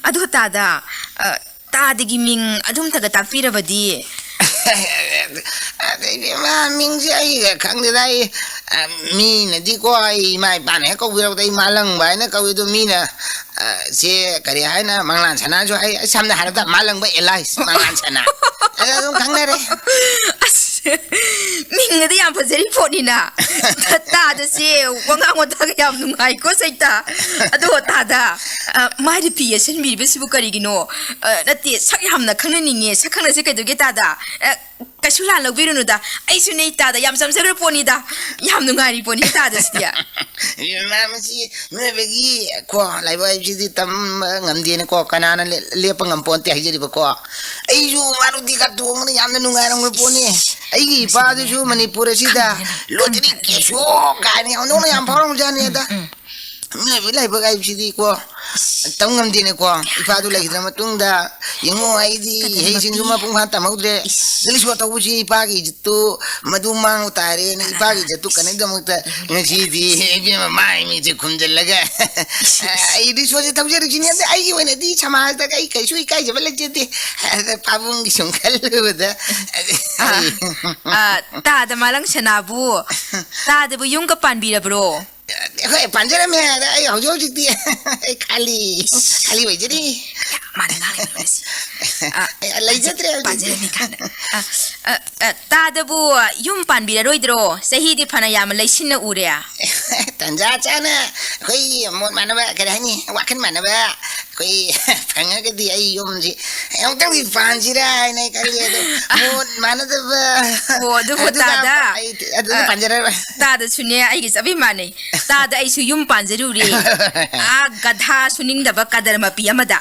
ꯑꯗꯣ ꯇꯥꯗ, ꯑ, ꯇꯥꯗꯒꯤ ꯃꯤꯡ ꯑꯗꯨꯝꯇꯒ ꯇꯥꯛꯄꯤꯔꯕꯗꯤ? ꯑꯗꯩ ꯏꯕꯦꯝꯃ, ꯃꯤꯡꯁꯦ ꯑꯩꯒ ꯈꯪꯗꯦꯗ, ꯑꯩ, ꯑ, ꯃꯤꯅꯗꯤꯀꯣ, ꯑꯩ ꯏꯃꯥ ꯏꯄꯥꯅ ꯍꯦꯛ ꯀꯧꯕꯤꯔꯛꯄꯗ ꯑꯩ ꯃꯥꯂꯪꯕ ꯍꯥꯏꯅ ꯀꯧꯏ, ꯑꯗꯣ ꯃꯤꯅ, ꯑ, ꯁꯦ ꯀꯔꯤ ꯍꯥꯏꯅ, ꯃꯪꯂꯥꯟ ꯁꯅꯥꯁꯨ ꯍꯥꯏ, ꯑꯩ ꯁꯝꯅ ꯍꯥꯏꯔꯕꯗ ꯃꯥꯂꯪꯕ ꯑꯦꯂꯥꯏꯁ ꯃꯪꯂꯥꯟ ꯁꯅꯥ꯫ ꯑꯗ ꯑꯗꯨꯝ ꯈꯪꯅꯔꯦ꯫ ꯑꯁ, ꯃꯤꯡꯒꯗꯤ ꯌꯥꯝ ꯐꯖꯔꯤ ꯄꯣꯠꯅꯤꯅ꯫ ꯇꯥꯗꯁꯦ ꯋꯥꯉꯥꯡ ꯋꯥꯇꯥꯒ ꯌꯥꯝ ꯅꯨꯡꯉꯥꯏꯀꯣ, ꯁꯩꯇ꯫ ꯑꯗꯣ ꯇꯥꯗ, ꯑ, ꯃꯥꯏꯗ ꯐꯤ ꯌꯦꯠꯁꯤꯟꯕꯤꯔꯤꯕꯁꯤꯕꯨ ꯀꯔꯤꯒꯤꯅꯣ? ꯑ, ꯅꯠꯇꯦ, ꯁꯛ ꯌꯥꯝꯅ ꯈꯪꯅꯅꯤꯡꯉꯦ꯫ ꯁꯛ ꯈꯪꯅꯁꯦ ꯀꯩꯗꯧꯒꯦ ꯇꯥꯗ? ꯑ, ꯀꯩꯁꯨ ꯂꯥꯟ ꯂꯧꯕꯤꯔꯨꯅꯨꯗ꯫ ꯑꯩꯁꯨꯅꯦ ꯇꯥꯗ, ꯌꯥꯝ ꯆꯝꯖꯈ꯭ꯔ ꯄꯣꯠꯅꯤꯗ꯫ ꯌꯥꯝ ꯅꯨꯡꯉꯥꯏꯔꯤ ꯄꯣꯠꯅꯤ ꯇꯥꯗꯁꯤꯗꯤ꯫ ꯏꯕꯦꯝꯃ, ꯃꯁꯤ ꯃꯤꯑꯣꯏꯕꯒꯤ ꯀꯣ, ꯂꯥꯏꯕꯛ ꯍꯥꯏꯕꯁꯤꯗꯤ ꯇꯝꯕ ꯉꯝꯗꯦꯅꯀꯣ, ꯀꯅꯥꯅ ꯂꯦ-, ꯂꯦꯞꯄ ꯉꯝꯄꯣꯟꯇꯦ ꯍꯥꯏꯖꯔꯤꯕꯀꯣ꯫ ꯑꯩꯁꯨ ꯃꯔꯨꯗꯤ ꯈꯔ ꯇꯣꯡꯕꯗ ꯌꯥꯝꯅ ꯅꯨꯡꯉꯥꯏꯔꯝꯒꯅꯤ ꯄꯣꯠꯅꯤ꯫ ꯑꯩꯒꯤ ꯏꯄꯥꯗꯨꯁꯨ ꯃꯅꯤꯄꯨꯔ ꯑꯁꯤꯗ ꯈꯪꯗꯦꯅꯦ, ꯂꯣꯇꯔꯤ ꯈꯪꯗꯦꯅꯦ꯫ ꯀꯦꯁꯣ ꯀꯥꯏꯅ ꯌꯥꯝ ꯅꯣꯛꯅ ꯌꯥꯝ ꯐꯥꯎꯔꯝꯖꯥꯠꯅꯤ ꯑꯗ꯫ ꯎꯝ, ꯎꯝ꯫ ꯃꯤꯑꯣꯏꯕꯒꯤ ꯂꯥꯏꯕꯛ ꯍꯥꯏꯕꯁꯤꯗꯤꯀꯣ, ꯇꯝ ꯉꯝꯗꯦꯅꯦꯀꯣ꯫ ꯏꯄꯥꯗꯨ ꯂꯩꯈꯤꯗ꯭ꯔ ꯃꯇꯨꯡꯗ, ꯌꯦꯡꯉꯣ, ꯑꯩꯗꯤ ꯀꯗꯔ ꯏꯍꯩꯁꯤꯡꯁꯨ ꯃꯄꯤ꯫ ꯃꯄꯨꯡ ꯐꯥꯅ ꯇꯝꯍꯧꯗ꯭ꯔꯦ꯫ ꯏꯁ꯫ ꯂꯤꯛꯁꯣ ꯇꯧꯕꯁꯤ ꯏꯄꯥꯒꯤ ꯏꯖꯠꯇꯨ ꯃꯗꯨ ꯃꯥꯡꯕ ꯇꯥꯔꯦꯅ, ꯏꯄꯥꯒꯤ ꯏꯖꯠꯇꯨ ꯀꯟꯅꯕꯒꯤꯗꯃꯛꯇ ꯉꯁꯤꯗꯤ ꯏꯕꯦꯝꯃ ꯃꯥꯏ ꯃꯤꯠꯁꯦ ꯈꯨꯝꯖꯤꯜꯂꯒ ꯑꯩ ꯂꯤꯛꯁꯣꯁꯦ ꯊꯧꯖꯔꯤꯁꯤꯅꯦ꯫ ꯑꯗ ꯑꯩꯒꯤ ꯑꯣꯏꯅꯗꯤ ꯁꯃꯥꯖꯇ ꯑꯩ ꯀꯩꯁꯨ ꯏꯀꯥꯏꯖꯕ ꯂꯩꯖꯗꯦ꯫ ꯑꯗ ꯄꯥꯕꯨꯡꯒꯤ ꯁꯨꯝ ꯈꯜꯂꯨꯕꯗ ꯑ, ꯑ, ꯇꯥꯗ ꯃꯥꯂꯪ ꯁꯅꯥꯕꯨ, ꯇꯥꯗꯕꯨ ꯌꯨꯝꯒ ꯄꯥꯟꯕꯤꯔꯕ꯭ꯔꯣ? ꯑꯩꯈꯣꯏ ꯄꯥꯟꯖꯔꯝꯃꯦ, ꯑꯗ ꯑꯩ ꯍꯧꯖꯤꯛ ꯍꯧꯖꯤꯛꯇꯤ ꯑꯩ ꯈꯥꯂꯤ, ꯈꯥꯂꯤ ꯑꯣꯏꯖꯔꯤ꯫ ꯃꯥꯅ ꯉꯥꯡꯉꯤꯕ ꯂꯣꯏꯅꯁꯤ꯫ ꯑ, ꯑꯩ ꯂꯩꯖꯗ꯭ꯔꯦ ꯍꯧꯖꯤꯛꯇꯤ꯫ ꯄꯥꯟꯖꯔꯝꯃꯤ ꯀꯥꯏꯅ꯫ ꯑ, ꯑ, ꯑ, ꯇꯥꯗꯕꯨ ꯌꯨꯝ ꯄꯥꯟꯕꯤꯔꯔꯣꯏꯗ꯭ꯔꯣ? ꯆꯍꯤꯗꯤ ꯐꯅ ꯌꯥꯝꯅ ꯂꯩꯁꯤꯟꯅ ꯎꯔꯦ꯫ ꯇꯟꯖꯥ ꯆꯥꯅ ꯑꯩꯈꯣꯏ ꯃꯣꯠ ꯃꯥꯟꯅꯕ, ꯀꯔꯤ ꯍꯥꯏꯅꯤ, ꯋꯥꯈꯜ ꯃꯥꯟꯅꯕ ꯑꯩꯈꯣꯏ ꯐꯪꯉꯒꯗꯤ ꯑꯩ ꯌꯨꯝꯁꯤ ꯑꯃꯨꯛꯇꯪꯗꯤ ꯄꯥꯟꯁꯤꯔꯥ ꯍꯥꯏꯅ ꯑꯩ ꯈꯜꯂꯤ꯫ ꯑꯗꯣ ꯃꯣꯠ ꯃꯥꯟꯅꯗꯕ ꯑꯣ, ꯑꯗꯨꯕꯨ ꯑꯗꯨꯒ ꯇꯥꯗ, ꯑꯩ ꯑꯗꯨꯗꯤ ꯑ, ꯄꯥꯟꯖꯔꯔꯣꯏ꯫ ꯇꯥꯗꯁꯨꯅꯦ ꯑꯩꯒ ꯆꯞ ꯃꯥꯟꯅꯩ꯫ ꯇꯥꯗ ꯑꯩꯁꯨ ꯌꯨꯝ ꯄꯥꯟꯖꯔꯨꯔꯦ꯫ ꯑꯥ, ꯒꯙꯥ ꯁꯨꯅꯤꯡꯗꯕ ꯀꯗꯔ ꯃꯄꯤ ꯑꯃꯗ꯫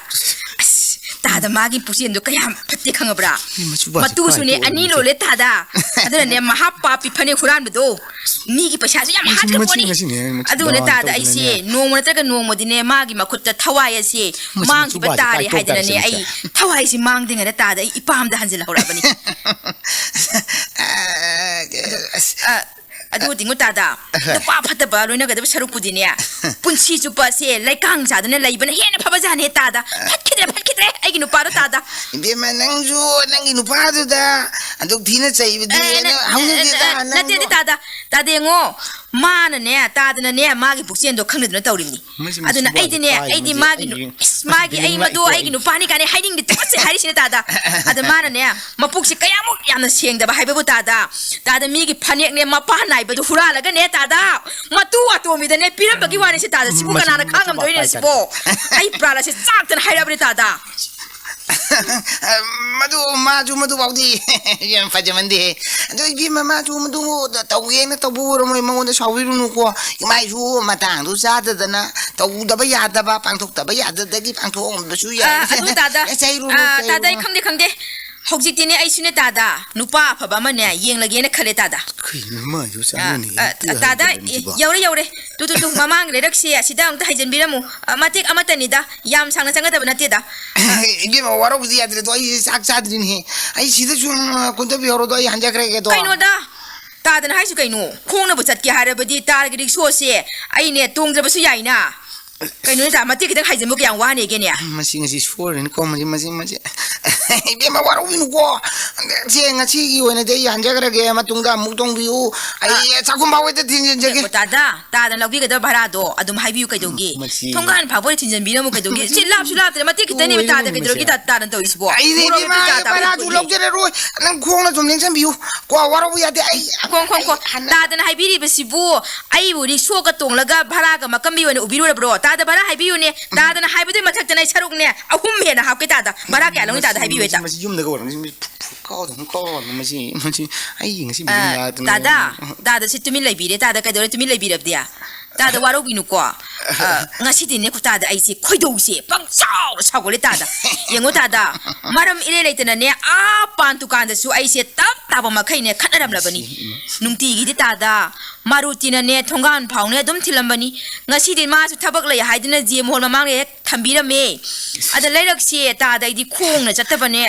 ꯑꯁ, ꯇꯥꯗ ꯃꯥꯒꯤ ꯄꯨꯛꯆꯦꯟꯗꯣ ꯀꯌꯥꯝ ꯐꯠꯇꯦ ꯈꯪꯉꯕ꯭ꯥ? ꯃꯆꯨ ꯄꯥꯁꯦ ꯃꯇꯨꯁꯨꯅꯦ ꯀꯥꯏ ꯇꯣꯛꯑꯦ ꯑꯅꯤ ꯃꯆꯨ꯫ ꯂꯣꯜꯂꯦ ꯇꯥꯗ꯫ ꯑꯗꯨꯅꯅꯦ ꯃꯍꯥ ꯄꯥꯄꯤ ꯐꯅꯦꯛ ꯍꯨꯔꯥꯟꯕꯗꯣ, ꯃꯤꯒꯤ ꯄꯩꯁꯥꯁꯨ ꯌꯥꯝ ꯃꯆꯨ, ꯃꯆꯨ ꯍꯥꯠꯈ꯭ꯔꯄꯣꯠꯅꯤ꯫ ꯉꯁꯤꯅꯦ, ꯃꯆꯨ ꯑꯗꯨꯅ ꯃꯃꯥꯡ ꯇꯥꯗ ꯇꯧꯗꯅꯅꯦ꯫ ꯑꯩꯁꯦ ꯅꯣꯡꯃ ꯅꯠꯇ꯭ꯔꯒ ꯅꯣꯡꯃꯗꯤꯅꯦ ꯃꯥꯒꯤ ꯃꯈꯨꯠꯇ ꯊꯋꯥꯏ ꯑꯁꯦ ꯃꯆꯨ, ꯃꯆꯨ ꯃꯥꯡꯈꯤꯕ ꯄꯥꯁꯦ ꯇꯥꯔꯦ ꯀꯥꯏ ꯇꯣꯛ ꯍꯥꯏꯗꯅꯅꯦ꯫ ꯇꯥꯔꯦ ꯑꯩ ꯊꯋꯥꯏꯁꯤ ꯃꯥꯡꯗ꯭ꯔꯤꯉꯩꯗ ꯇꯥꯗ ꯑꯩ ꯏꯄꯥꯝꯗ ꯍꯟꯖꯤꯜꯍꯧꯔꯕꯅꯤ꯫ ꯑ, ꯑꯁ, ꯑ, ꯑꯗꯨꯗꯤꯉꯣ ꯇꯥꯗ, ꯅꯨꯄꯥ ꯐꯠꯇꯕ ꯂꯣꯏꯅꯒꯗꯕ ꯁꯔꯨꯛꯄꯨꯗꯤꯅꯦ, ꯄꯨꯟꯁꯤ ꯆꯨꯞꯄ ꯁꯦ ꯂꯩꯀꯥꯡ ꯆꯥꯗꯅ ꯂꯩꯕꯅ ꯍꯦꯟꯅ ꯐꯕꯖꯥꯠꯅꯦ ꯇꯥꯗ꯫ ꯐꯠꯈꯤꯗ꯭ꯔꯦ, ꯐꯠꯈꯤꯗ꯭ꯔꯦ ꯑꯩꯒꯤ ꯅꯨꯄꯥꯗꯣ ꯇꯥꯗ꯫ ꯏꯕꯦꯝꯃ, ꯅꯪꯁꯨ ꯅꯪꯒꯤ ꯅꯨꯄꯥꯗꯨꯗ ꯑꯗꯨꯛ ꯊꯤꯅ ꯆꯩꯕꯗꯤ ꯑꯦ, ꯅꯪ ꯅ-, ꯍꯧꯅꯗꯦꯗ, ꯑꯦ, ꯑꯦ, ꯅꯪꯁꯨ꯫ ꯅꯠꯇꯦꯗꯤ ꯇꯥꯗ꯫ ꯇꯥꯗ ꯌꯦꯡꯉꯣ, ꯃꯥꯅꯅꯦ, ꯇꯥꯗꯅꯅꯦ, ꯃꯥꯒꯤ ꯄꯨꯛꯆꯦꯟꯗꯣ ꯈꯪꯗꯗꯅ ꯇꯧꯔꯤꯕꯅꯤ꯫ ꯃꯁꯤ ꯑꯗꯨꯅ ꯃꯁꯤ ꯑꯩꯗꯤꯅꯦ, ꯄꯥꯏ, ꯑꯩꯗꯤ ꯃꯁꯤ ꯃꯥꯒꯤ ꯑꯩꯒꯤ ꯅꯨ-, ꯏꯁ, ꯃꯥꯒꯤ, ꯑꯩ ꯕꯤꯜꯗꯤꯡ ꯃꯗꯨ ꯂꯥꯛꯏꯀꯣ ꯑꯩꯒꯤ ꯑꯩ꯫ ꯅꯨꯄꯥꯅꯤ ꯀꯥꯏꯅ ꯍꯥꯏꯅꯤꯡꯗꯦ, ꯇꯨꯀꯠꯆꯩ ꯍꯥꯏꯔꯤꯁꯤꯅꯦ ꯇꯥꯗ꯫ ꯑꯗ ꯃꯥꯅꯅꯦ, ꯃꯄꯨꯛꯁꯤ ꯀꯌꯥꯃꯨꯛ ꯌꯥꯝꯅ ꯁꯦꯡꯗꯕ ꯍꯥꯏꯕꯕꯨ ꯇꯥꯗ, ꯇꯥꯗ ꯃꯤꯒꯤ ꯐꯅꯦꯛꯅꯦ, ꯃꯄꯥꯟ ꯅꯥꯏꯕꯗꯨ ꯍꯨꯔꯥꯜꯂꯒꯅꯦ ꯇꯥꯗ, ꯃꯇꯨ ꯑꯇꯣꯝꯕꯤꯗꯅꯦ ꯄꯤꯔꯝꯕꯒꯤ ꯋꯥꯅꯤ ꯁꯤ ꯇꯥꯗ꯫ ꯁꯤꯕꯨ ꯃꯁꯤ ꯀꯅꯥꯅ ꯃꯁꯤ ꯈꯥꯡꯉꯝꯗꯣꯏꯅꯦ ꯄꯥꯏ ꯁꯤꯕꯣ? ꯑꯩ ꯄ꯭ꯔꯥꯟ ꯑꯁꯤ ꯆꯥꯛꯇꯅ ꯍꯥꯏꯔꯕꯅꯦ ꯇꯥꯗ꯫ ꯃꯗꯨ, ꯃꯥꯁꯨ ꯃꯗꯨꯐꯥꯎꯗꯤ ꯌꯥꯝ ꯐꯖꯃꯟꯗꯦ꯫ ꯑꯗꯨ ꯏꯕꯦꯝꯃ, ꯃꯥꯁꯨ ꯃꯗꯨ ꯇꯧꯒꯦꯅ ꯇꯧꯕ ꯑꯣꯏꯔꯝꯃꯣꯏ, ꯃꯉꯣꯟꯗ ꯁꯥꯎꯕꯤꯔꯨꯅꯨꯀꯣ꯫ ꯏꯃꯥꯏꯁꯨ ꯃꯇꯥꯡꯗꯨ ꯆꯥꯗꯗꯅ ꯇꯧꯗꯕ ꯌꯥꯗꯕ, ꯄꯥꯡꯊꯣꯛꯇꯕ ꯌꯥꯗꯗꯒꯤ ꯄꯥꯡꯊꯣꯛꯑꯝꯕꯁꯨ ꯌꯥꯏ꯫ ꯑ, ꯑꯗꯨ ꯇꯥꯗ, ꯆꯩꯔꯨꯅꯨ, ꯑ, ꯇꯥꯗ, ꯑꯩ ꯆꯩꯔꯨꯅꯨ꯫ ꯈꯪꯗꯦ, ꯈꯪꯗꯦ꯫ ꯍꯧꯖꯤꯛꯇꯤꯅꯦ, ꯑꯩꯁꯨꯅꯦ ꯇꯥꯗ, ꯅꯨꯄꯥ ꯑꯐꯕ ꯑꯃꯅꯦ ꯌꯦꯡꯂꯒꯦꯅ ꯈꯜꯂꯦ ꯇꯥꯗ꯫ ꯀꯩꯅꯣ ꯃꯥꯏꯗꯨ ꯑ, ꯆꯥꯅꯅꯤ? ꯑ, ꯇꯥꯗ, ꯌꯧꯔꯦ, ꯌꯧꯔꯦ꯫ ꯇꯨ, ꯇꯨ, ꯇꯨ, ꯃꯃꯥꯡ ꯂꯩꯔꯛꯁꯦ ꯑꯁꯤꯗ ꯑꯃꯨꯛꯇ ꯍꯩꯖꯤꯟꯕꯤꯔꯝꯃꯨ꯫ ꯑ, ꯃꯇꯦꯛ ꯑꯃꯠꯇꯅꯤꯗ, ꯌꯥꯝ ꯁꯥꯡꯅ ꯆꯪꯒꯗꯕ ꯅꯠꯇꯦꯗ꯫ ꯏꯕꯦꯝꯃ, ꯋꯥꯔꯧꯕꯗꯤ ꯌꯥꯗ꯭ꯔꯦꯗꯣ, ꯑꯩ ꯆꯥꯛ ꯆꯥꯗ꯭ꯔꯤꯅꯦꯍꯦ꯫ ꯑꯩ ꯁꯤꯗ ꯁꯨꯝ, ꯑ, ꯀꯨꯝꯊꯕꯤꯍꯧꯔꯣꯗꯣ, ꯑꯩ ꯍꯟꯖꯈ꯭ꯔꯒꯦꯗꯣ꯫ ꯀꯩꯅꯣꯗ, ꯇꯥꯗꯅ ꯍꯥꯏꯁꯨ ꯀꯩꯅꯣ? ꯈꯣꯡꯅꯕꯨ ꯆꯠꯀꯦ ꯍꯥꯏꯔꯕꯗꯤ ꯇꯥꯔꯒꯤ ꯔꯤꯛꯁꯣꯁꯦ ꯑꯩꯅꯦ ꯇꯣꯡꯗ꯭ꯔꯕꯁꯨ ꯌꯥꯏꯅ꯫ ꯀꯩꯅꯣꯅꯦ ꯇꯥ, ꯃꯇꯦꯛ ꯈꯤꯇꯪ ꯍꯥꯏꯖꯤꯟꯕꯨ ꯀꯌꯥꯝ ꯋꯥꯅꯦꯒꯦꯅꯦ? ꯃꯁꯤ ꯉꯁꯤ ꯁꯣꯏꯔꯅꯤꯀꯣ, ꯃꯁꯤ, ꯃꯁꯤ, ꯃꯁꯤ꯫ ꯏꯕꯦꯝꯃ, ꯋꯥꯔꯧꯕꯤꯅꯨꯀꯣ꯫ ꯁꯦ, ꯉꯁꯤꯒꯤ ꯑꯣꯏꯅꯗꯤ ꯑꯩ ꯍꯟꯖꯈ꯭ꯔꯒꯦ, ꯃꯇꯨꯡꯗ ꯑꯃꯨꯛ ꯇꯣꯡꯕꯤꯌꯨ꯫ ꯑꯩ ꯆꯥꯛꯈꯨꯝ ꯐꯥꯎꯕꯗ ꯊꯤꯟꯖꯤꯟꯖꯒꯦ꯫ ꯇꯥꯗ, ꯇꯥꯗꯅ ꯂꯧꯕꯤꯒꯗꯕ ꯚꯔꯥꯗꯣ ꯑꯗꯨꯝ ꯍꯥꯏꯕꯤꯌꯨ ꯀꯩꯗꯧꯒꯦ? ꯃꯁꯤ ꯊꯣꯡꯒꯥꯟ ꯐꯥꯎꯕ ꯊꯤꯟꯖꯤꯟꯕꯤꯔꯝꯃꯨ ꯀꯩꯗꯧꯒꯦ? ꯁꯤ ꯂꯥꯞꯁꯨ ꯂꯥꯞꯇ꯭ꯔꯦ, ꯃꯇꯦꯛ ꯈꯤꯇꯅꯦꯕ ꯍꯣꯏꯅꯦ, ꯇꯥꯗ, ꯃꯁꯤ꯫ ꯀꯩꯗꯧꯒꯦ ꯇꯥ-, ꯇꯥꯗꯅ ꯇꯧꯔꯤꯁꯤꯕꯣ? ꯑꯩꯗꯤ ꯃꯣꯔꯣꯛ ꯏꯕꯦꯝꯃ, ꯃꯦꯠꯄꯤ ꯇꯥ-, ꯑꯩ ꯇꯥ-, ꯚꯔꯥꯁꯨ ꯂꯧꯖꯔꯔꯣꯏ꯫ ꯅꯪ ꯈꯣꯡꯅ ꯁꯨꯝ ꯅꯦꯡꯁꯟꯕꯤꯌꯨ꯫ ꯀꯣ, ꯋꯥꯔꯧꯕ ꯌꯥꯗꯦ꯫ ꯑꯩ, ꯈꯣꯡ, ꯈꯣꯡ, ꯈꯣꯡ꯫ ꯑꯩ ꯍꯟꯅ ꯇꯥꯗꯅ ꯍꯥꯏꯕꯤꯔꯤꯕꯁꯤꯕꯨ ꯑꯩꯕꯨ ꯔꯤꯛꯁꯣꯒ ꯇꯣꯡꯂꯒ ꯚꯔꯥꯒ ꯃꯀꯝꯕꯤ ꯑꯣꯏꯅ ꯎꯕꯤꯔꯨꯔꯕ꯭ꯔꯣ? ꯇꯥꯗ ꯚꯔꯥ ꯍꯥꯏꯕꯤꯌꯨꯅꯦ꯫ ꯇꯥꯗꯅ ꯍꯥꯏꯕꯗꯨꯒꯤ ꯃꯊꯛꯇꯅꯦ ꯁꯔꯨꯛꯅꯦ ꯑꯍꯨꯝ ꯍꯦꯟꯅ ꯍꯥꯞꯀꯦ ꯇꯥꯗ꯫ ꯚꯔꯥ ꯀꯌꯥ ꯂꯧꯅꯤ ꯇꯥꯗ ꯍꯥꯏꯕꯤꯌꯨ ꯍꯦꯛꯇ꯫ ꯃꯁꯤ ꯌꯨꯝꯗꯒ ꯑꯣꯏꯔꯝꯒꯅꯤ꯫ ꯃꯁꯤ ꯐꯨ-, ꯐꯨ-, ꯀꯥꯎꯗꯅ, ꯀꯥꯎꯗꯅ, ꯃꯁꯤ, ꯃꯁꯤ, ꯑꯩ ꯉꯁꯤ ꯑ, ꯌꯨꯝ ꯂꯥꯛꯇꯅ ꯇꯥꯗ, ꯇꯥꯗ ꯁꯤ ꯇꯨꯃꯤꯟ ꯂꯩꯕꯤꯔꯦ꯫ ꯇꯥꯗ ꯀꯩꯗꯧꯔꯦ ꯇꯨꯃꯤꯟ ꯂꯩꯕꯤꯔꯕꯗꯤ? ꯇꯥꯗ ꯋꯥꯔꯧꯕꯤꯅꯨꯀꯣ꯫ ꯑ, ꯉꯁꯤꯗꯤꯅꯦ ꯀꯣ ꯇꯥꯗ, ꯑꯩꯁꯦ ꯈꯣꯏꯗꯧꯁꯦ ꯄꯪꯁꯥꯎꯗ ꯁꯥꯎꯒꯠꯂꯦ ꯇꯥꯗ꯫ ꯌꯦꯡꯉꯣ ꯇꯥꯗ, ꯃꯔꯝ ꯏꯔꯩ ꯂꯩꯇꯅꯅꯦ ꯑꯥ ꯄꯥꯟ ꯗꯨꯀꯥꯟꯗꯁꯨ ꯑꯩꯁꯦ ꯇꯞ ꯇꯥꯕ ꯃꯈꯩꯅꯦ ꯈꯠꯅꯔꯝꯂꯕꯅꯤ꯫ ꯅꯨꯡꯇꯤꯒꯤꯗꯤ ꯇꯥꯗ ꯃꯥꯔꯨꯇꯤꯅꯅꯦ ꯊꯣꯡꯒꯥꯟ ꯐꯥꯎꯅꯦ ꯑꯗꯨꯝ ꯊꯤꯜꯂꯝꯕꯅꯤ꯫ ꯉꯁꯤꯗꯤ ꯃꯥꯁꯨ ꯊꯕꯛ ꯂꯩ ꯍꯥꯏꯗꯨꯅ ꯖꯦꯝ ꯍꯣꯜ ꯃꯃꯥꯡꯗ ꯍꯦꯛ ꯊꯝꯕꯤꯔꯝꯃꯦ꯫ ꯑꯗ ꯂꯩꯔꯛꯁꯦ ꯇꯥꯗ ꯑꯩꯗꯤ ꯈꯣꯡꯅ ꯆꯠꯇꯕꯅꯦ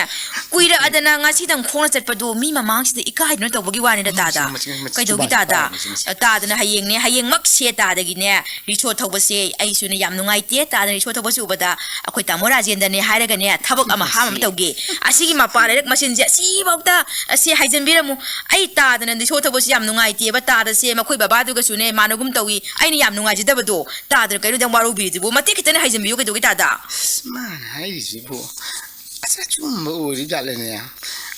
ꯀꯨꯏꯔꯛꯑꯗꯅ, ꯉꯁꯤꯗꯪ ꯈꯣꯡꯅ ꯆꯠꯄꯗꯣ ꯃꯤ ꯃꯃꯥꯡꯁꯤꯗ ꯏꯀꯥꯏꯗꯅ ꯇꯧꯕꯒꯤ ꯋꯥꯅꯤꯗ ꯇꯥꯗ꯫ ꯃꯁꯤ, ꯃꯁꯤ, ꯃꯁꯤ, ꯀꯩꯗꯧꯒꯤ ꯆꯨꯕꯥ, ꯇꯥꯗ? ꯆꯨꯕꯥ, ꯃꯁꯤ, ꯃꯁꯤ꯫ ꯇꯥꯗꯅ ꯍꯌꯦꯡꯅꯦ, ꯍꯌꯦꯡꯃꯛꯁꯦ ꯇꯥꯗꯒꯤꯅꯦ ꯔꯤꯛꯁꯣ ꯊꯧꯕꯁꯦ ꯑꯩꯁꯨꯅꯦ ꯌꯥꯝ ꯅꯨꯡꯉꯥꯏꯇꯦ꯫ ꯇꯥꯗꯅ ꯔꯤꯛꯁꯣ ꯊꯧꯕꯁꯦ ꯎꯕꯗ ꯑꯩꯈꯣꯏ ꯇꯥꯃꯣ ꯔꯥꯖꯦꯟꯗ꯭ꯔꯅꯦ ꯍꯥꯏꯔꯒꯅꯦ ꯊꯕꯛ ꯑꯃ ꯍꯥꯝ ꯑꯃ ꯃꯁꯤ꯫ ꯇꯧꯒꯦ꯫ ꯑꯁꯤꯒꯤ ꯃꯄꯥ ꯂꯩꯔꯛ ꯃꯆꯤꯟꯁꯦ ꯑꯁꯤꯐꯥꯎꯗ ꯑꯁꯤ ꯍꯥꯏꯖꯟꯕꯤꯔꯝꯃꯨ꯫ ꯑꯩ ꯇꯥꯗꯅ ꯔꯤꯛꯁꯣ ꯊꯧꯕꯁꯦ ꯌꯥꯝ ꯅꯨꯡꯉꯥꯏꯇꯦꯕ꯫ ꯇꯥꯗꯁꯦ ꯃꯈꯣꯏ ꯕꯕꯥꯗꯨꯒꯁꯨꯅꯦ ꯃꯥꯟꯅꯒꯨꯝ ꯇꯧꯏ꯫ ꯑꯩꯅ ꯌꯥꯝ ꯅꯨꯡꯉꯥꯏꯖꯗꯕꯗꯣ꯫ ꯇꯥꯗꯅ ꯀꯩꯅꯣ ꯑꯗꯨꯛ ꯌꯥꯝ ꯋꯥꯔꯧꯕꯤꯔꯤꯗꯨꯕꯨ? ꯃꯇꯦꯛ ꯈꯤꯇꯅꯦ ꯍꯥꯏꯖꯟꯕꯤꯌꯨ ꯀꯩꯗꯧꯒꯦ ꯇꯥꯗ? ꯑꯁ, ꯃꯥꯅ ꯍꯥꯏꯔꯤꯁꯤꯕꯨ ꯑꯁ ꯑꯆꯨꯝꯕ ꯑꯣꯏꯔꯤꯖꯥꯠꯂꯅꯦ?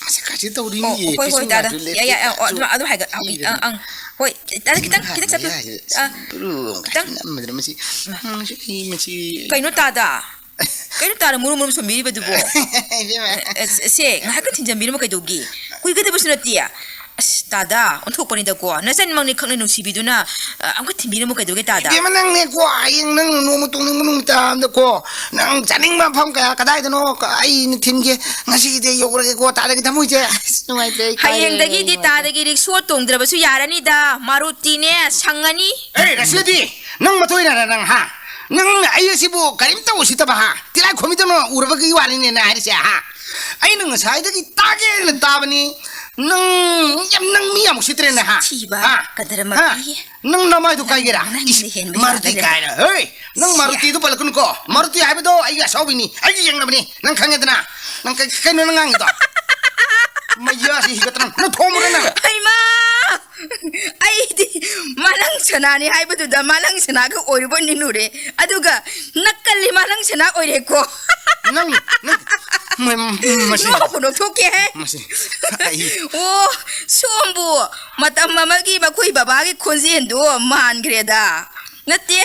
ꯃꯁꯛ ꯀꯥꯁꯤ ꯇꯧꯔꯤ ꯑꯣ, ꯃꯤ ꯍꯣꯏ, ꯍꯣꯏ, ꯄꯤꯁꯨꯝ ꯇꯥꯗ꯫ ꯀꯥꯁꯨ ꯌꯥꯏ, ꯌꯥꯏ, ꯂꯦꯞꯄ ꯑꯣ, ꯑꯗꯨꯝ, ꯑꯗꯨꯝ ꯍꯥꯏꯒꯠ-, ꯑ, ꯏ-, ꯏꯔꯗꯅ꯫ ꯑꯪ, ꯑꯪ꯫ ꯍꯣꯏ, ꯇꯥꯗ ꯈꯤꯇꯪ, ꯈꯤꯇꯪ ꯆꯠꯄꯤꯌꯨ꯫ ꯃꯌꯥꯁꯦ ꯑ, ꯁꯝꯕ꯭ꯔꯨ ꯑꯃ ꯈꯤꯇꯪ꯫ ꯀꯥꯁꯤ ꯅꯝꯕꯗꯅ ꯃꯁꯤ, ꯎꯝ, ꯁꯤ, ꯃꯁꯤ꯫ ꯀꯩꯅꯣ ꯇꯥꯗ? ꯀꯩꯅꯣ ꯇꯥꯗ ꯃꯨꯔꯨꯝ ꯃꯨꯔꯨꯝ ꯁꯣꯟꯕꯤꯔꯤꯕꯗꯨꯕꯣ? ꯏꯕꯦꯝꯃ꯫ ꯑꯦ, ꯑꯦ, ꯁꯦ, ꯉꯥꯏꯍꯥꯛꯇ ꯊꯤꯟꯖꯟꯕꯤꯔꯝꯃꯨ ꯀꯩꯗꯧꯒꯦ? ꯀꯨꯏꯒꯗꯕꯁꯨ ꯅꯠꯇꯦ꯫ ꯑꯁ, ꯇꯥꯗ, ꯑꯣꯟꯊꯣꯛꯄꯅꯤꯗꯀꯣ꯫ ꯅꯆꯟꯃꯛꯅꯤ ꯈꯪꯅ ꯅꯨꯡꯁꯤꯕꯤꯗꯨꯅ, ꯑ, ꯑꯃꯨꯛꯀ ꯊꯤꯟꯕꯤꯔꯝꯃꯨ ꯀꯩꯗꯧꯒꯦ ꯇꯥꯗ? ꯏꯕꯦꯝꯃ, ꯅꯪꯅꯦꯀꯣ, ꯍꯌꯦꯡ ꯅꯪ ꯅꯣꯡꯃ ꯇꯣꯡꯅꯤꯡꯕ ꯅꯨꯃꯤꯠ ꯑꯝꯗꯀꯣ, ꯅꯪ ꯆꯥꯅꯤꯡꯕ ꯃꯐꯝ ꯀꯌꯥ ꯀꯗꯥꯏꯗꯅꯣ ꯑꯩꯅ ꯊꯤꯟꯒꯦ꯫ ꯉꯁꯤꯒꯤꯗꯤ ꯑꯩ ꯌꯧꯔꯒꯦꯀꯣ, ꯇꯥꯗꯒꯤ ꯊꯃꯣꯏꯁꯦ꯫ ꯑꯁ, ꯅꯨꯡꯉꯥꯏꯇꯦ, ꯑꯩ ꯀꯥꯏꯔꯦ, ꯍꯌꯦꯡꯗꯒꯤꯗꯤ ꯅꯨꯡꯉꯥꯏꯇꯦ꯫ ꯇꯥꯗꯒꯤ ꯔꯤꯛꯁꯣ ꯇꯣꯡꯗ꯭ꯔꯕꯁꯨ ꯌꯥꯔꯅꯤꯗ, ꯃꯥꯔꯨꯇꯤꯅꯦ, ꯁꯪꯉꯅꯤ꯫ ꯑꯦ, ꯔꯁꯂꯤꯗꯤ, ꯅꯪ ꯃꯇꯣꯏꯅꯔ ꯅꯪ, ꯍꯥ? ꯅꯪ ꯑꯩ ꯑꯁꯤꯕꯨ ꯀꯔꯤꯝꯇ ꯎꯁꯤꯠꯇꯕ, ꯍꯥ? ꯇꯤꯂꯥꯏ ꯈꯣꯝꯕꯤꯗꯧꯅ ꯎꯔꯕꯒꯤ ꯋꯥꯅꯤꯅꯦ ꯅꯪ ꯍꯥꯏꯔꯤꯁꯦ, ꯍꯥ? ꯑꯩꯅ ꯉꯁꯥꯏꯗꯒꯤ ꯇꯥꯒꯦꯅ ꯇꯥꯕꯅꯤ꯫ ꯅꯪ ꯌꯥꯝ, ꯅꯪ ꯃꯤ ꯌꯥꯝ ꯎꯁꯤꯠꯇ꯭ꯔꯦꯅꯦ, ꯍꯥ? ꯊꯤꯕ, ꯍꯥ? ꯀꯗꯔ ꯍꯥ? ꯃꯄꯤ꯫ ꯅꯪ ꯅꯃꯥꯏꯗꯨ ꯀꯥꯏꯒꯦꯔꯥ? ꯅꯪ ꯏꯁ, ꯍꯦꯟꯕ ꯃꯥꯔꯨꯇꯤ ꯌꯥꯗ꯭ꯔꯦ꯫ ꯀꯥꯏꯅ꯫ ꯍꯦ! ꯅꯪ ꯁꯤ ꯃꯥꯔꯨꯇꯤꯗꯨ ꯄꯜꯂꯛꯀꯅꯨꯀꯣ꯫ ꯃꯥꯔꯨꯇꯤ ꯍꯥꯏꯕꯗꯣ ꯑꯩꯒꯤ ꯑꯁꯥꯎꯕꯤꯅꯤ꯫ ꯑꯩꯒꯤ ꯌꯦꯡꯅꯕꯅꯤ꯫ ꯅꯪ ꯈꯪꯉꯦꯗꯅ꯫ ꯅꯪ ꯀꯩ-, ꯀꯩꯅꯣ ꯅꯪ ꯉꯥꯡꯉꯤꯗꯣ? ꯃꯌꯥꯁꯤ ꯍꯤꯒꯠꯇꯅ꯫ ꯅꯪ ꯊꯣꯝꯃꯨꯔꯣ ꯅꯪ? ꯍꯩꯃꯥ! ꯑꯩꯗꯤ ꯃꯥꯂꯪ ꯁꯅꯥꯅꯤ ꯍꯥꯏꯕꯗꯨꯗ ꯃꯥꯂꯪ ꯁꯅꯥꯒ ꯑꯣꯏꯔꯨꯕ ꯅꯤꯡꯉꯨꯔꯦ꯫ ꯑꯗꯨꯒ ꯅꯛꯀꯜꯂꯤ ꯃꯥꯂꯪ ꯁꯅꯥ ꯑꯣꯏꯔꯦꯀꯣ꯫ ꯅꯪ, ꯅꯪ, ꯃ-, ꯃ-, ꯃꯁꯤ, ꯅꯣꯛꯄꯨ ꯅꯣꯛꯊꯣꯛꯀꯦꯍꯦ꯫ ꯃꯁꯤ, ꯑꯩ ꯑꯣ, ꯁꯣꯝꯕꯨ ꯃꯇꯝ ꯑꯃꯒꯤ ꯃꯈꯣꯏ ꯕꯕꯥꯒꯤ ꯈꯣꯟꯖꯦꯜꯗꯣ ꯃꯥꯟꯈ꯭ꯔꯦꯗ꯫ ꯅꯠꯇꯦ,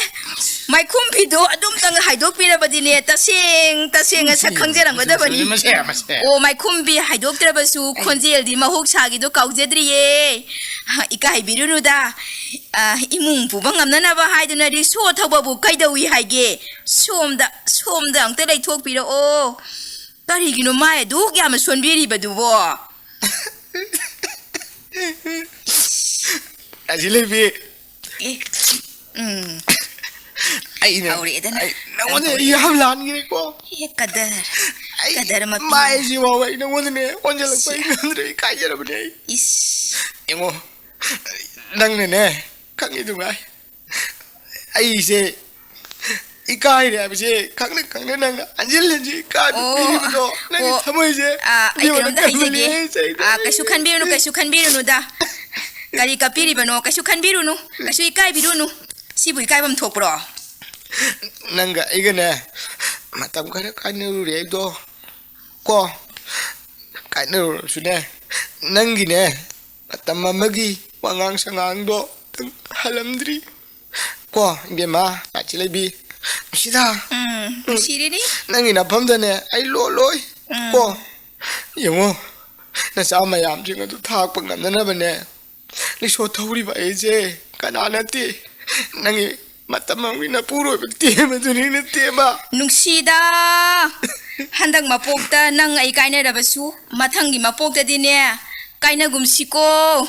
ꯃꯥꯏꯈꯨꯝꯕꯤꯗꯣ ꯑꯗꯨꯝꯇꯪ ꯍꯥꯏꯗꯣꯛꯄꯤꯔꯕꯗꯤꯅꯦ, ꯇꯁꯦꯡ ꯇꯁꯦꯡꯅ ꯁꯛ ꯈꯪꯖꯔꯝꯒꯗꯕꯅꯤ꯫ ꯃꯁꯦ, ꯃꯁꯦ꯫ ꯑꯣ, ꯃꯥꯏꯈꯨꯝꯕꯤ ꯍꯥꯏꯗꯣꯛꯇ꯭ꯔꯕꯁꯨ ꯈꯣꯟꯖꯦꯜꯗꯤ ꯃꯍꯧꯁꯥꯒꯤꯗꯣ ꯀꯥꯎꯖꯗ꯭ꯔꯤꯌꯦ꯫ ꯏꯀꯥꯏꯕꯤꯔꯨꯅꯨꯗ꯫ ꯑ, ꯏꯃꯨꯡ ꯄꯨꯕ ꯉꯝꯅꯅꯕ ꯍꯥꯏꯗꯨꯅ ꯔꯤꯛꯁꯣ ꯊꯧꯕꯕꯨ ꯀꯩꯗꯧꯏ ꯍꯥꯏꯒꯦ? ꯁꯣꯝꯗ, ꯁꯣꯝꯗ ꯑꯝꯇ ꯂꯩꯊꯣꯛꯄꯤꯔꯛꯑꯣ꯫ ꯀꯔꯤꯒꯤꯅꯣ ꯃꯥꯏ ꯑꯗꯨꯛ ꯌꯥꯝꯅ ꯁꯣꯟꯕꯤꯔꯤꯕꯗꯨꯕꯣ? ꯑꯁꯤ ꯂꯩꯕꯤ꯫ ꯑꯦ, ꯎꯝ꯫ ꯑꯩꯅ, ꯍꯧꯔꯛꯑꯦꯗꯅ꯫ ꯑꯩ ꯅꯪꯉꯣꯟꯗ ꯍꯧꯔꯛꯑꯦ꯫ ꯌꯥꯝ ꯂꯥꯟꯈ꯭ꯔꯦꯀꯣ꯫ ꯑꯦ, ꯀꯗꯔ꯫ ꯑꯩ ꯀꯗꯔ ꯃꯄꯤ꯫ ꯃꯥꯏꯁꯤ ꯐꯥꯎꯕ ꯑꯩ ꯅꯪꯉꯣꯟꯗꯅꯦ ꯑꯣꯟꯁꯤꯜꯂꯛꯄ ꯁꯤ꯫ ꯑꯩ ꯉꯝꯗ꯭ꯔꯦ, ꯏꯀꯥꯏꯖꯔꯕꯅꯦ ꯑꯩ꯫ ꯏꯁ꯫ ꯌꯦꯡꯉꯣ, ꯅꯪꯅꯅꯦ, ꯈꯪꯉꯤꯗꯨꯉꯥꯏ꯫ ꯑꯩꯁꯦ ꯏꯀꯥꯏꯔꯦ ꯍꯥꯏꯕꯁꯦ ꯈꯪꯅ ꯈꯪꯅ ꯅꯪꯅ ꯍꯟꯖꯤꯟ ꯍꯟꯖꯤꯟ ꯏꯀꯥꯏꯕ ꯑꯣ, ꯄꯤꯔꯤꯕꯗꯣ ꯅꯪꯒꯤ ꯑꯣ, ꯊꯃꯣꯏꯁꯦ ꯑꯥ, ꯑꯩ ꯏꯕꯦꯝꯃ ꯀꯩꯅꯣꯝꯇ ꯅꯪ ꯍꯥꯏꯖꯒꯦ꯫ ꯀꯜꯂꯦ, ꯆꯩ ꯑꯥ, ꯀꯩꯁꯨ ꯈꯟꯕꯤꯔꯨꯅꯨ, ꯀꯩꯁꯨ ꯈꯟꯕꯤꯔꯨꯅꯨꯗ꯫ ꯀꯔꯤ ꯀꯞꯄꯤꯔꯤꯕꯅꯣ? ꯀꯩꯁꯨ ꯈꯟꯕꯤꯔꯨꯅꯨ, ꯀꯩꯁꯨ ꯏꯀꯥꯏꯕꯤꯔꯨꯅꯨ꯫ ꯁꯤꯕꯨ ꯏꯀꯥꯏꯐꯝ ꯊꯣꯛꯄ꯭ꯔꯣ? ꯅꯪꯒ ꯑꯩꯒꯅꯦ ꯃꯇꯝ ꯈꯔ ꯀꯥꯏꯅꯔꯨꯔꯦ ꯑꯩꯗꯣ꯫ ꯀꯣ, ꯀꯥꯏꯅꯔꯨꯔꯁꯨꯅꯦ, ꯅꯪꯒꯤꯅꯦ ꯃꯇꯝ ꯑꯃꯒꯤ ꯋꯥꯉꯥꯡ ꯁꯉꯥꯡꯗꯣ ꯅꯪ ꯍꯜꯂꯝꯗ꯭ꯔꯤ꯫ ꯀꯣ, ꯏꯕꯦꯝꯃ, ꯂꯥꯛꯁꯤ ꯂꯩꯕꯤ꯫ ꯅꯨꯡꯁꯤꯗ꯫ ꯎꯝ, ꯅꯨꯡꯁꯤꯔꯤꯅꯤ꯫ ꯅꯪꯒꯤ ꯅꯐꯝꯗꯅꯦ ꯑꯩ ꯂꯣꯠꯂꯣꯏ꯫ ꯎꯝ꯫ ꯀꯣ, ꯌꯦꯡꯉꯣ, ꯅꯆꯥ ꯃꯌꯥꯝꯁꯤꯡ ꯑꯗꯨ ꯊꯥꯛꯄ ꯉꯝꯅꯅꯕꯅꯦ, ꯔꯤꯛꯁꯣ ꯊꯧꯔꯤꯕ ꯑꯩꯁꯦ ꯀꯅꯥ ꯅꯠꯇꯦ, ꯅꯪꯒꯤ ꯃꯇꯝ ꯑꯃꯒꯤ ꯅꯄꯨꯔꯣꯏꯕ ꯇꯦꯝꯕꯗꯨꯅꯤ, ꯅꯇꯦꯝꯕ꯫ ꯅꯨꯡꯁꯤꯗ, ꯍꯟꯗꯛ ꯃꯄꯣꯛꯇ ꯅꯪ ꯑꯩ ꯀꯥꯏꯅꯔꯕꯁꯨ, ꯃꯊꯪꯒꯤ ꯃꯄꯣꯛꯇꯗꯤꯅꯦ, ꯀꯥꯏꯅꯒꯨꯝꯁꯤꯀꯣ꯫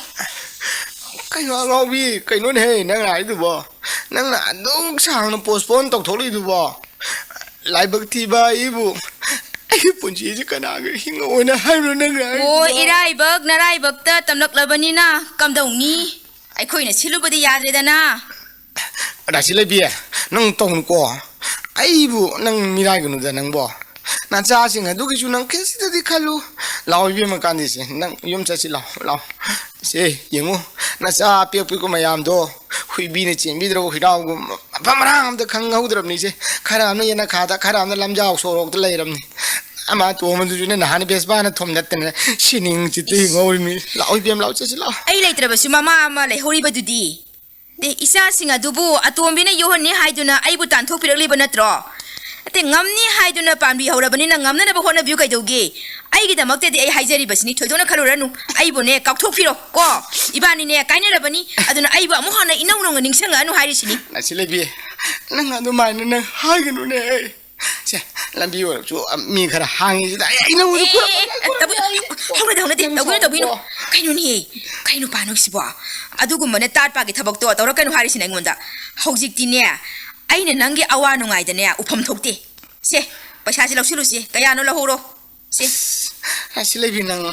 ꯀꯩꯅꯣ ꯑꯉꯥꯎꯕꯤ, ꯀꯩꯅꯣꯅꯦꯍꯦ ꯅꯪꯅ ꯍꯥꯏꯗꯨꯕꯣ? ꯅꯪꯅ ꯑꯗꯨꯛ ꯁꯥꯡꯅ postpone ꯇꯧꯊꯣꯛꯂꯤꯗꯨꯕꯣ? ꯂꯥꯏꯕꯛ ꯊꯤꯕ ꯑꯩꯕꯨ, ꯑꯩꯒꯤ ꯄꯨꯟꯁꯤꯁꯦ ꯀꯅꯥꯒ ꯍꯤꯡꯉꯑꯣꯅ ꯍꯥꯏꯕꯅꯣ ꯅꯪꯅ ꯍꯥꯏꯗꯨꯕꯣ? ꯑꯣ, ꯏꯔꯥꯏꯕꯛ ꯅꯔꯥꯏꯕꯛꯇ ꯇꯝꯂꯛꯂꯕꯅꯤꯅ ꯀꯝꯗꯧꯅꯤ? ꯑꯩꯈꯣꯏꯅ ꯁꯤꯜꯂꯨꯕꯗꯤ ꯌꯥꯗ꯭ꯔꯦꯗꯅ꯫ ꯔꯥꯁꯤ ꯂꯩꯕꯤ, ꯅꯪ ꯇꯧꯅꯨꯀꯣ꯫ ꯑꯩꯕꯨ ꯅꯪ ꯃꯤꯔꯥꯏꯒꯅꯨꯗ ꯅꯪꯕꯣ꯫ ꯅꯆꯥꯁꯤꯡ ꯑꯗꯨꯒꯤꯁꯨ ꯅꯪ ꯈꯤꯇꯗꯤ ꯈꯜꯂꯨ꯫ ꯂꯥꯛꯑꯣ ꯏꯕꯦꯝꯃ ꯀꯥꯟꯗꯦꯁꯦ, ꯅꯪ ꯌꯨꯝ ꯆꯠꯁꯤ ꯂꯥꯛꯑꯣ, ꯂꯥꯛꯑꯣ꯫ ꯁꯦ, ꯌꯦꯡꯉꯨ, ꯅꯆꯥ ꯑꯄꯤꯛ ꯑꯄꯤꯛꯄ ꯃꯌꯥꯝꯗꯣ ꯍꯨꯏꯕꯤꯅ ꯆꯦꯟꯕꯤꯗ꯭ꯔꯕ ꯍꯨꯏꯅꯥꯎꯒꯨꯝ ꯃꯐꯝ ꯃꯔꯥꯡ ꯑꯝꯇ ꯈꯪꯍꯧꯗ꯭ꯔꯕꯅꯤꯁꯦ꯫ ꯈꯔ ꯑꯃꯅ ꯌꯦꯅꯈꯥꯗ, ꯈꯔ ꯑꯃꯅ ꯂꯝꯖꯥꯎ ꯁꯣꯔꯣꯛꯇ ꯂꯩꯔꯕꯅꯤ꯫ ꯑꯃ ꯇꯣꯝꯕꯗꯨꯁꯨꯅꯦ ꯅꯍꯥꯟ ꯕꯦꯁꯄꯥꯅ ꯊꯣꯝꯗꯠꯇꯅ ꯁꯤꯅꯤꯡ ꯆꯤꯠꯇ ꯍꯤꯡꯍꯧꯔꯤꯃꯤ꯫ ꯂꯥꯛꯑꯣ ꯏꯕꯦꯝ, ꯂꯥꯛꯑꯣ, ꯆꯠꯁꯤ ꯂꯥꯛꯑꯣ꯫ ꯑꯩ ꯂꯩꯇ꯭ꯔꯕꯁꯨ ꯃꯃꯥ ꯑꯃ ꯂꯩꯍꯧꯔꯤꯕꯗꯨꯗꯤ꯫ ꯗꯦ, ꯏꯆꯥꯁꯤꯡ ꯑꯗꯨꯕꯨ ꯑꯇꯣꯝꯕꯤꯅ ꯌꯣꯛꯍꯟꯅꯤ ꯍꯥꯏꯗꯨꯅ ꯑꯩꯕꯨ ꯇꯥꯟꯊꯣꯛꯄꯤꯔꯛꯂꯤꯕ ꯅꯠꯇ꯭ꯔꯣ? ꯑꯇꯦ, ꯉꯝꯅꯤ ꯍꯥꯏꯗꯨꯅ ꯄꯥꯟꯕꯤꯍꯧꯔꯕꯅꯤꯅ ꯉꯝꯅꯅꯕ ꯍꯣꯠꯅꯕꯤꯌꯨ ꯀꯩꯗꯧꯒꯦ? ꯑꯩꯒꯤꯗꯃꯛꯇꯗꯤ ꯑꯩ ꯍꯥꯏꯖꯔꯤꯕꯁꯤꯅꯤ, ꯊꯣꯏꯗꯣꯛꯅ ꯈꯜꯂꯨꯔꯅꯨ꯫ ꯑꯩꯕꯨꯅꯦ, ꯀꯥꯎꯊꯣꯛꯄꯤꯔꯣ ꯀꯣ꯫ ꯏꯕꯥꯅꯤꯅꯦ, ꯀꯥꯏꯅꯔꯕꯅꯤ꯫ ꯑꯗꯨꯅ ꯑꯩꯕꯨ ꯑꯃꯨꯛ ꯍꯟꯅ ꯏꯅꯧ ꯅꯧꯅ ꯅꯤꯡꯁꯤꯡꯉꯛꯑꯅꯨ ꯍꯥꯏꯔꯤꯁꯤꯅꯤ꯫ ꯂꯥꯁꯤ ꯂꯩꯕꯤ, ꯅꯪ ꯑꯗꯨꯃꯥꯏꯅ ꯅꯪ ꯍꯥꯏꯒꯅꯨꯅꯦ꯫ ꯁꯦ, ꯂꯝꯕꯤ ꯑꯣꯏꯔꯁꯨ, ꯑ, ꯃꯤ ꯈꯔ ꯍꯥꯡꯉꯤꯁꯤꯗ ꯑꯩ, ꯑꯩ ꯅꯪꯉꯣꯟꯗ ꯑꯦ, ꯀꯨꯔꯛ-, ꯑꯦ, ꯑꯦ, ꯇꯧꯕꯤ-, ꯍꯧꯅꯗꯦ, ꯍꯧꯅꯗꯦ, ꯅꯪ ꯇꯧꯕꯤꯅꯨ, ꯇꯧꯕꯤꯅꯨ꯫ ꯁꯥꯎꯀꯣ꯫ ꯀꯩꯅꯣꯅꯦ, ꯀꯩ ꯅꯨꯄꯥꯅꯣ ꯁꯤꯕꯣ? ꯑꯗꯨꯒꯨꯝꯕꯅꯦ ꯇꯥꯠ ꯄꯥꯒꯤ ꯊꯕꯛꯇꯣ ꯇꯧꯔꯛꯀꯅꯨ ꯍꯥꯏꯔꯤꯁꯤꯅꯦ ꯑꯩꯉꯣꯟꯗ꯫ ꯍꯧꯖꯤꯛꯇꯤꯅꯦ, ꯑꯩꯅ ꯅꯪꯒꯤ ꯑꯋꯥ ꯅꯨꯡꯉꯥꯏꯗꯅꯦ ꯎꯐꯝ ꯊꯣꯛꯇꯦ꯫ ꯁꯦ, ꯄꯩꯁꯥꯁꯦ ꯂꯧꯁꯤꯜꯂꯨꯁꯦ, ꯀꯌꯥꯅꯣ ꯂꯧꯍꯧꯔꯣ꯫ ꯁꯦ꯫ ꯑꯁꯤ ꯂꯩꯕꯤ ꯅꯪ,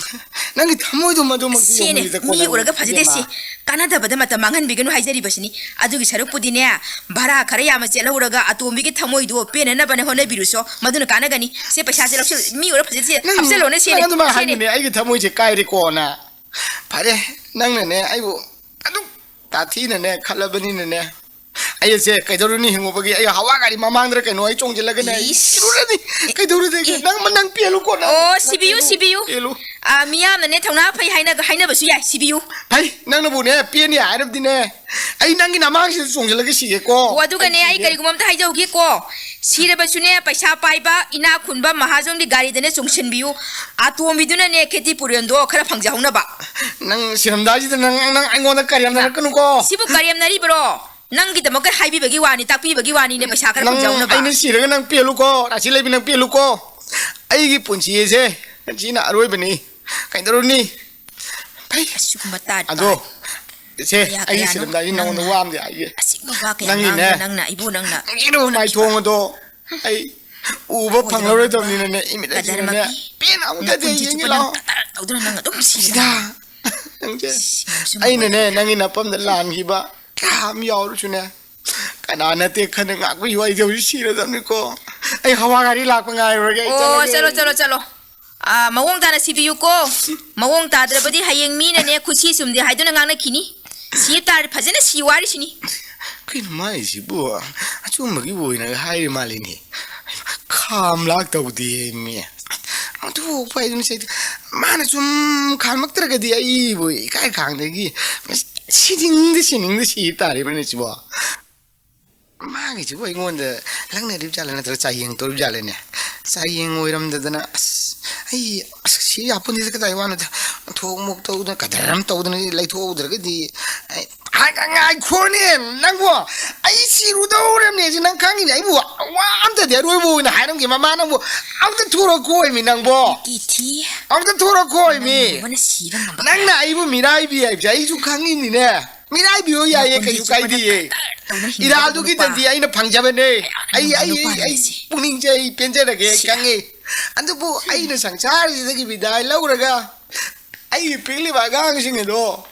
ꯅꯪꯒꯤ ꯊꯃꯣꯏꯗꯣ ꯃꯗꯨꯃꯛꯇꯤ ꯁꯦꯅꯦ, ꯌꯧꯍꯜꯂꯤꯗꯀꯣ ꯃꯤ ꯅꯪ, ꯎꯔꯒ ꯐꯖꯗꯦ ꯏꯕꯦꯝꯃ꯫ ꯁꯦ꯫ ꯀꯥꯟꯅꯗꯕꯗ ꯃꯇꯝ ꯃꯥꯡꯍꯟꯕꯤꯒꯅꯨ ꯍꯥꯏꯖꯔꯤꯕꯁꯤꯅꯤ꯫ ꯑꯗꯨꯒꯤ ꯁꯔꯨꯛꯄꯨꯗꯤꯅꯦ, ꯚꯔꯥ ꯈꯔ ꯌꯥꯝꯅ ꯆꯦꯜꯍꯧꯔꯒ ꯑꯇꯣꯝꯕꯤꯒꯤ ꯊꯃꯣꯏꯗꯣ ꯄꯦꯟꯅꯅꯕꯅꯦ ꯍꯣꯠꯅꯕꯤꯔꯨꯁꯣ꯫ ꯃꯗꯨꯅ ꯀꯥꯟꯅꯒꯅꯤ꯫ ꯁꯦ, ꯄꯩꯁꯥꯁꯦ ꯂꯧꯁꯤꯜ-, ꯃꯤ ꯎꯔꯒ ꯐꯖꯗꯦ ꯁꯦ, ꯅꯪ, ꯍꯥꯞꯆꯜꯂꯣꯅꯦ, ꯁꯦꯅꯦ, ꯅꯪ ꯑꯗꯨꯃꯥꯏꯅ ꯁꯦꯅꯦ꯫ ꯍꯥꯏꯅꯨꯅꯦ, ꯑꯩꯒꯤ ꯊꯃꯣꯏꯁꯦ ꯀꯥꯏꯔꯦꯀꯣ ꯅꯪ꯫ ꯐꯔꯦ, ꯅꯪꯅꯅꯦ ꯑꯩꯕꯨ ꯑꯗꯨꯛ ꯇꯥꯊꯤꯅꯅꯦ ꯈꯜꯂꯕꯅꯤꯅꯅꯦ, ꯑꯩꯁꯦ ꯀꯩꯗꯧꯔꯨꯅꯤ ꯍꯤꯡꯉꯨꯕꯒꯤ? ꯑꯩ ꯍꯋꯥ ꯒꯥꯔꯤ ꯃꯃꯥꯡꯗ ꯀꯩꯅꯣ ꯑꯩ ꯆꯣꯡꯁꯤꯜꯂꯒꯅꯦ ꯑꯩ ꯏꯁ꯫ ꯁꯤꯔꯨꯔꯅꯤ꯫ ꯑꯦ, ꯀꯩꯗꯧꯔꯨꯗꯒꯦ? ꯑꯦ꯫ ꯅꯪ, ꯅꯪ ꯄꯦꯜꯂꯨꯀꯣ, ꯅꯪ, ꯑꯣ, ꯅꯪ ꯁꯤꯕꯤꯌꯨ, ꯄꯦꯜꯂꯨ, ꯁꯤꯕꯤꯌꯨ꯫ ꯄꯦꯜꯂꯨ꯫ ꯑꯥ, ꯃꯤꯌꯥꯝꯅꯅꯦ ꯊꯧꯅꯥ ꯐꯩ ꯍꯥꯏꯅ, ꯍꯥꯏꯅꯕꯁꯨ ꯌꯥꯏ, ꯁꯤꯕꯤꯌꯨ꯫ ꯐꯩ, ꯅꯪꯅꯕꯨꯅꯦ ꯄꯦꯟꯅꯤ ꯍꯥꯏꯔꯕꯗꯤꯅꯦ, ꯑꯩ ꯅꯪꯒꯤ ꯅꯃꯥꯡꯁꯤꯗ ꯆꯣꯡꯁꯤꯜꯂꯒ ꯁꯤꯒꯦꯀꯣ꯫ ꯑꯣ, ꯑꯗꯨꯒꯅꯦ, ꯑꯩ ꯑꯩ ꯁꯤꯒꯦ꯫ ꯀꯔꯤꯒꯨꯝꯕ ꯑꯝꯇ ꯍꯥꯏꯖꯍꯧꯒꯦꯀꯣ꯫ ꯁꯤꯔꯕꯁꯨꯅꯦ, ꯄꯩꯁꯥ ꯄꯥꯏꯕ, ꯏꯅꯥꯛ ꯈꯨꯟꯕ ꯃꯍꯥꯖꯣꯟꯒꯤ ꯒꯥꯔꯤꯗꯅꯦ ꯆꯣꯡꯁꯤꯟꯕꯤꯌꯨ꯫ ꯑꯇꯣꯝꯕꯤꯗꯨꯅꯅꯦ, ꯈꯦꯇꯤ ꯄꯨꯔꯦꯟꯗꯣ ꯈꯔ ꯐꯪꯖꯍꯧꯅꯕ꯫ ꯅꯪ ꯁꯤꯔꯝꯗꯥꯏꯁꯤꯗ ꯅꯪ, ꯅꯪ ꯑꯩꯉꯣꯟꯗ ꯀꯔꯦꯝꯅꯔꯛꯀꯅꯨꯀꯣ꯫ ꯁꯤꯕꯨ ꯀꯔꯦꯝꯅꯔꯤꯕ꯭ꯔꯣ? ꯅꯪꯒꯤꯗꯃꯛꯇ ꯍꯥꯏꯕꯤꯕꯒꯤ ꯋꯥꯅꯤ, ꯇꯥꯛꯄꯤꯕꯒꯤ ꯋꯥꯅꯤꯅꯦ, ꯄꯩꯁꯥ ꯈꯔ ꯅꯪ, ꯐꯪꯖꯍꯧꯅꯕ꯫ ꯑꯩꯅ ꯁꯤꯔꯒ ꯅꯪ ꯄꯦꯜꯂꯨꯀꯣ, ꯔꯥꯁꯤ ꯂꯩꯕꯤ, ꯅꯪ ꯄꯦꯜꯂꯨꯀꯣ꯫ ꯑꯩꯒꯤ ꯄꯨꯟꯁꯤ ꯑꯁꯦ ꯁꯤꯅ ꯑꯔꯣꯏꯕꯅꯤ꯫ ꯀꯩꯗꯧꯔꯨꯅꯤ? ꯐꯩ꯫ ꯑꯁꯤꯒꯨꯝꯕ ꯇꯥꯠ ꯑꯗꯣ, ꯄꯥꯠ꯫ ꯏꯆꯦ, ꯀꯌꯥ ꯑꯩꯒꯤ ꯀꯌꯥꯅꯣ ꯁꯤꯔꯝꯗꯥꯏꯁꯤ ꯅꯪꯉꯣꯟꯗ ꯅꯪꯅ ꯋꯥ ꯑꯃꯗꯤ ꯍꯥꯏꯒꯦ꯫ ꯑꯁꯤꯒꯨꯝꯕ ꯋꯥ ꯀꯌꯥ ꯅꯪꯒꯤꯅꯦ, ꯉꯥꯡꯕ ꯅꯪꯅ ꯑꯩꯕꯨ ꯅꯪꯅ ꯅꯪꯒꯤ ꯃꯥꯏꯊꯣꯡ ꯑꯗꯣ ꯑꯩ ꯎꯕ ꯐꯪꯂꯔꯣꯏꯗꯕꯅꯤꯅꯅꯦ, ꯏꯃꯤꯠ ꯑꯁꯤꯅꯅꯦ ꯀꯗꯔꯃꯛꯇꯤ ꯄꯦꯟꯅ ꯑꯃꯨꯛꯇꯗꯤ ꯅꯄꯨꯟꯁꯤ ꯌꯦꯡꯒꯦ ꯆꯨꯞꯄ ꯅꯪ ꯂꯥꯛꯑꯣ꯫ ꯀꯗꯔ ꯇꯧꯗꯨꯅ ꯅꯪ ꯑꯗꯨꯝ ꯁꯤꯔꯒ ꯁꯤꯗ ꯂꯩ꯫ ꯅꯪꯁꯦ, ꯁꯤ ꯌꯥꯝ ꯁꯨꯝ ꯑꯩꯅꯅꯦ, ꯅꯪꯒꯤ ꯅꯄꯝꯗ ꯂꯥꯟꯈꯤꯕ ꯀꯌꯥ ꯑꯃ ꯌꯥꯎꯔꯁꯨꯅꯦ, ꯀꯅꯥ ꯅꯠꯇꯦ ꯈꯟꯅ ꯉꯥꯛꯄꯤꯌꯨ꯫ ꯑꯩꯗꯤ ꯍꯧꯖꯤꯛ ꯁꯤꯔꯗꯕꯅꯤꯀꯣ꯫ ꯑꯩ ꯍꯋꯥ ꯒꯥꯔꯤ ꯂꯥꯛꯄ ꯉꯥꯏꯔꯨꯔꯒꯦ꯫ ꯑꯩ ꯑꯣ, ꯆꯠꯂꯒꯦ꯫ ꯆꯠꯂꯣ, ꯆꯠꯂꯣ, ꯆꯠꯂꯣ꯫ ꯑꯥ, ꯃꯑꯣꯡ ꯇꯥꯅ ꯁꯤꯕꯤꯌꯨꯀꯣ꯫ ꯃꯑꯣꯡ ꯇꯥꯗ꯭ꯔꯕꯗꯤ ꯍꯌꯦꯡ ꯃꯤꯅꯅꯦ ꯈꯨꯠꯁꯤ ꯆꯨꯝꯗꯦ ꯍꯥꯏꯗꯨꯅ ꯉꯥꯡꯅꯈꯤꯅꯤ꯫ ꯁꯤ ꯇꯥꯔꯗꯤ ꯐꯖꯅ ꯁꯤ ꯋꯥꯔꯤꯁꯤꯅꯤ꯫ ꯀꯩꯅꯣ ꯃꯥꯏꯁꯤꯕꯨ? ꯑꯆꯨꯝꯕꯒꯤ ꯑꯣꯏꯅꯒ ꯍꯥꯏꯔꯤ ꯃꯥꯜꯂꯤꯅꯦ꯫ ꯈꯥꯝ ꯂꯥꯛ ꯇꯧꯗꯦ ꯃꯤ꯫ ꯑꯗꯨ ꯎꯄꯥꯏꯗꯨꯅ ꯆꯩꯗꯦ꯫ ꯃꯥꯅ ꯁꯨꯝ ꯈꯥꯝꯃꯛꯇ꯭ꯔꯒꯗꯤ ꯑꯩꯕꯨ ꯏꯀꯥꯏ ꯈꯥꯡꯗꯒꯤ ꯁꯤꯅꯤꯡꯗ ꯁꯤꯅꯤꯡꯗ ꯁꯤ ꯇꯥꯔꯤꯕꯅꯦ ꯁꯤꯕꯣ꯫ ꯃꯥꯒꯤꯁꯤꯕꯨ ꯑꯩꯉꯣꯟꯗ ꯂꯪꯅꯔꯤꯕ ꯖꯥꯠꯂꯥ ꯅꯠꯇ꯭ꯔꯒ ꯆꯥꯌꯦꯡ ꯇꯧꯔꯤꯕ ꯖꯥꯠꯂꯅꯦ? ꯆꯥꯌꯦꯡ ꯑꯣꯏꯔꯝꯗꯗꯅ, ꯑꯁ, ꯑꯩ, ꯑꯁ, ꯁꯤ ꯌꯥꯄꯣꯟꯗꯦꯗ, ꯀꯗꯥꯏ ꯋꯥꯅꯣꯗ, ꯊꯣꯛ ꯃꯣꯛ ꯇꯧꯗꯅ, ꯀꯗꯔ ꯑꯃ ꯇꯧꯗꯅ ꯂꯩꯊꯣꯛꯍꯧꯗ꯭ꯔꯒꯗꯤ, ꯑꯩ, ꯍꯥꯏ, ꯉꯥꯏꯈꯣꯅꯦ, ꯅꯪꯕꯣ, ꯑꯩ ꯁꯤꯔꯨꯗꯧꯔꯕꯅꯦ ꯁꯤ ꯅꯪ ꯈꯪꯉꯤꯅꯦ꯫ ꯑꯩꯕꯨ ꯋꯥ ꯑꯝꯇꯗꯤ ꯑꯔꯣꯏꯕ ꯑꯣꯏꯅ ꯍꯥꯏꯔꯝꯒꯦ ꯃꯃꯥ, ꯅꯪꯕꯨ ꯑꯝꯇ ꯊꯣꯔꯛꯈꯣꯃꯤ ꯅꯪꯕꯣ꯫ ꯀꯤꯊꯤ꯫ ꯑꯝꯇ ꯊꯣꯔꯛꯈꯣꯃꯤ꯫ ꯅꯪ ꯃꯤꯉꯣꯟꯗ ꯁꯤꯕ ꯉꯝꯕ ꯅꯪꯅ ꯑꯩꯕꯨ ꯃꯤꯔꯥꯏꯕꯤ ꯍꯥꯏꯕꯁꯦ ꯑꯩꯁꯨ ꯈꯪꯉꯤꯅꯤꯅꯦ꯫ ꯃꯤꯔꯥꯏꯕꯤꯌꯣ ꯌꯥꯏꯌꯦ, ꯃꯄꯨꯟꯁꯤ ꯀꯩꯁꯨ ꯆꯨꯞꯄꯗ ꯀꯥꯏꯗꯦꯌꯦ꯫ ꯀꯗꯔ ꯇꯧꯅ ꯍꯤꯡꯒꯗꯕ ꯏꯔꯥꯗꯨꯒꯤꯗꯗꯤ ꯅꯨꯄꯥ꯫ ꯑꯩꯅ ꯐꯪꯖꯕꯅꯦ꯫ ꯑꯩ, ꯅꯨꯄꯥ ꯑꯩ, ꯑꯩ, ꯑꯩ ꯅꯨꯄꯥ ꯄꯨꯛꯅꯤꯡꯁꯦ ꯑꯩ ꯄꯦꯟꯖꯔꯒꯦ, ꯁꯤ ꯈꯪꯉꯦ꯫ ꯑꯗꯨꯕꯨ ꯑꯩꯅ ꯁꯪꯁꯥꯔꯁꯤꯗꯒꯤ ꯕꯤꯗꯥꯏ ꯂꯧꯔꯒ ꯑꯩꯒꯤ ꯄꯤꯛꯂꯤꯕ ꯑꯉꯥꯡꯁꯤꯡ ꯑꯗꯣ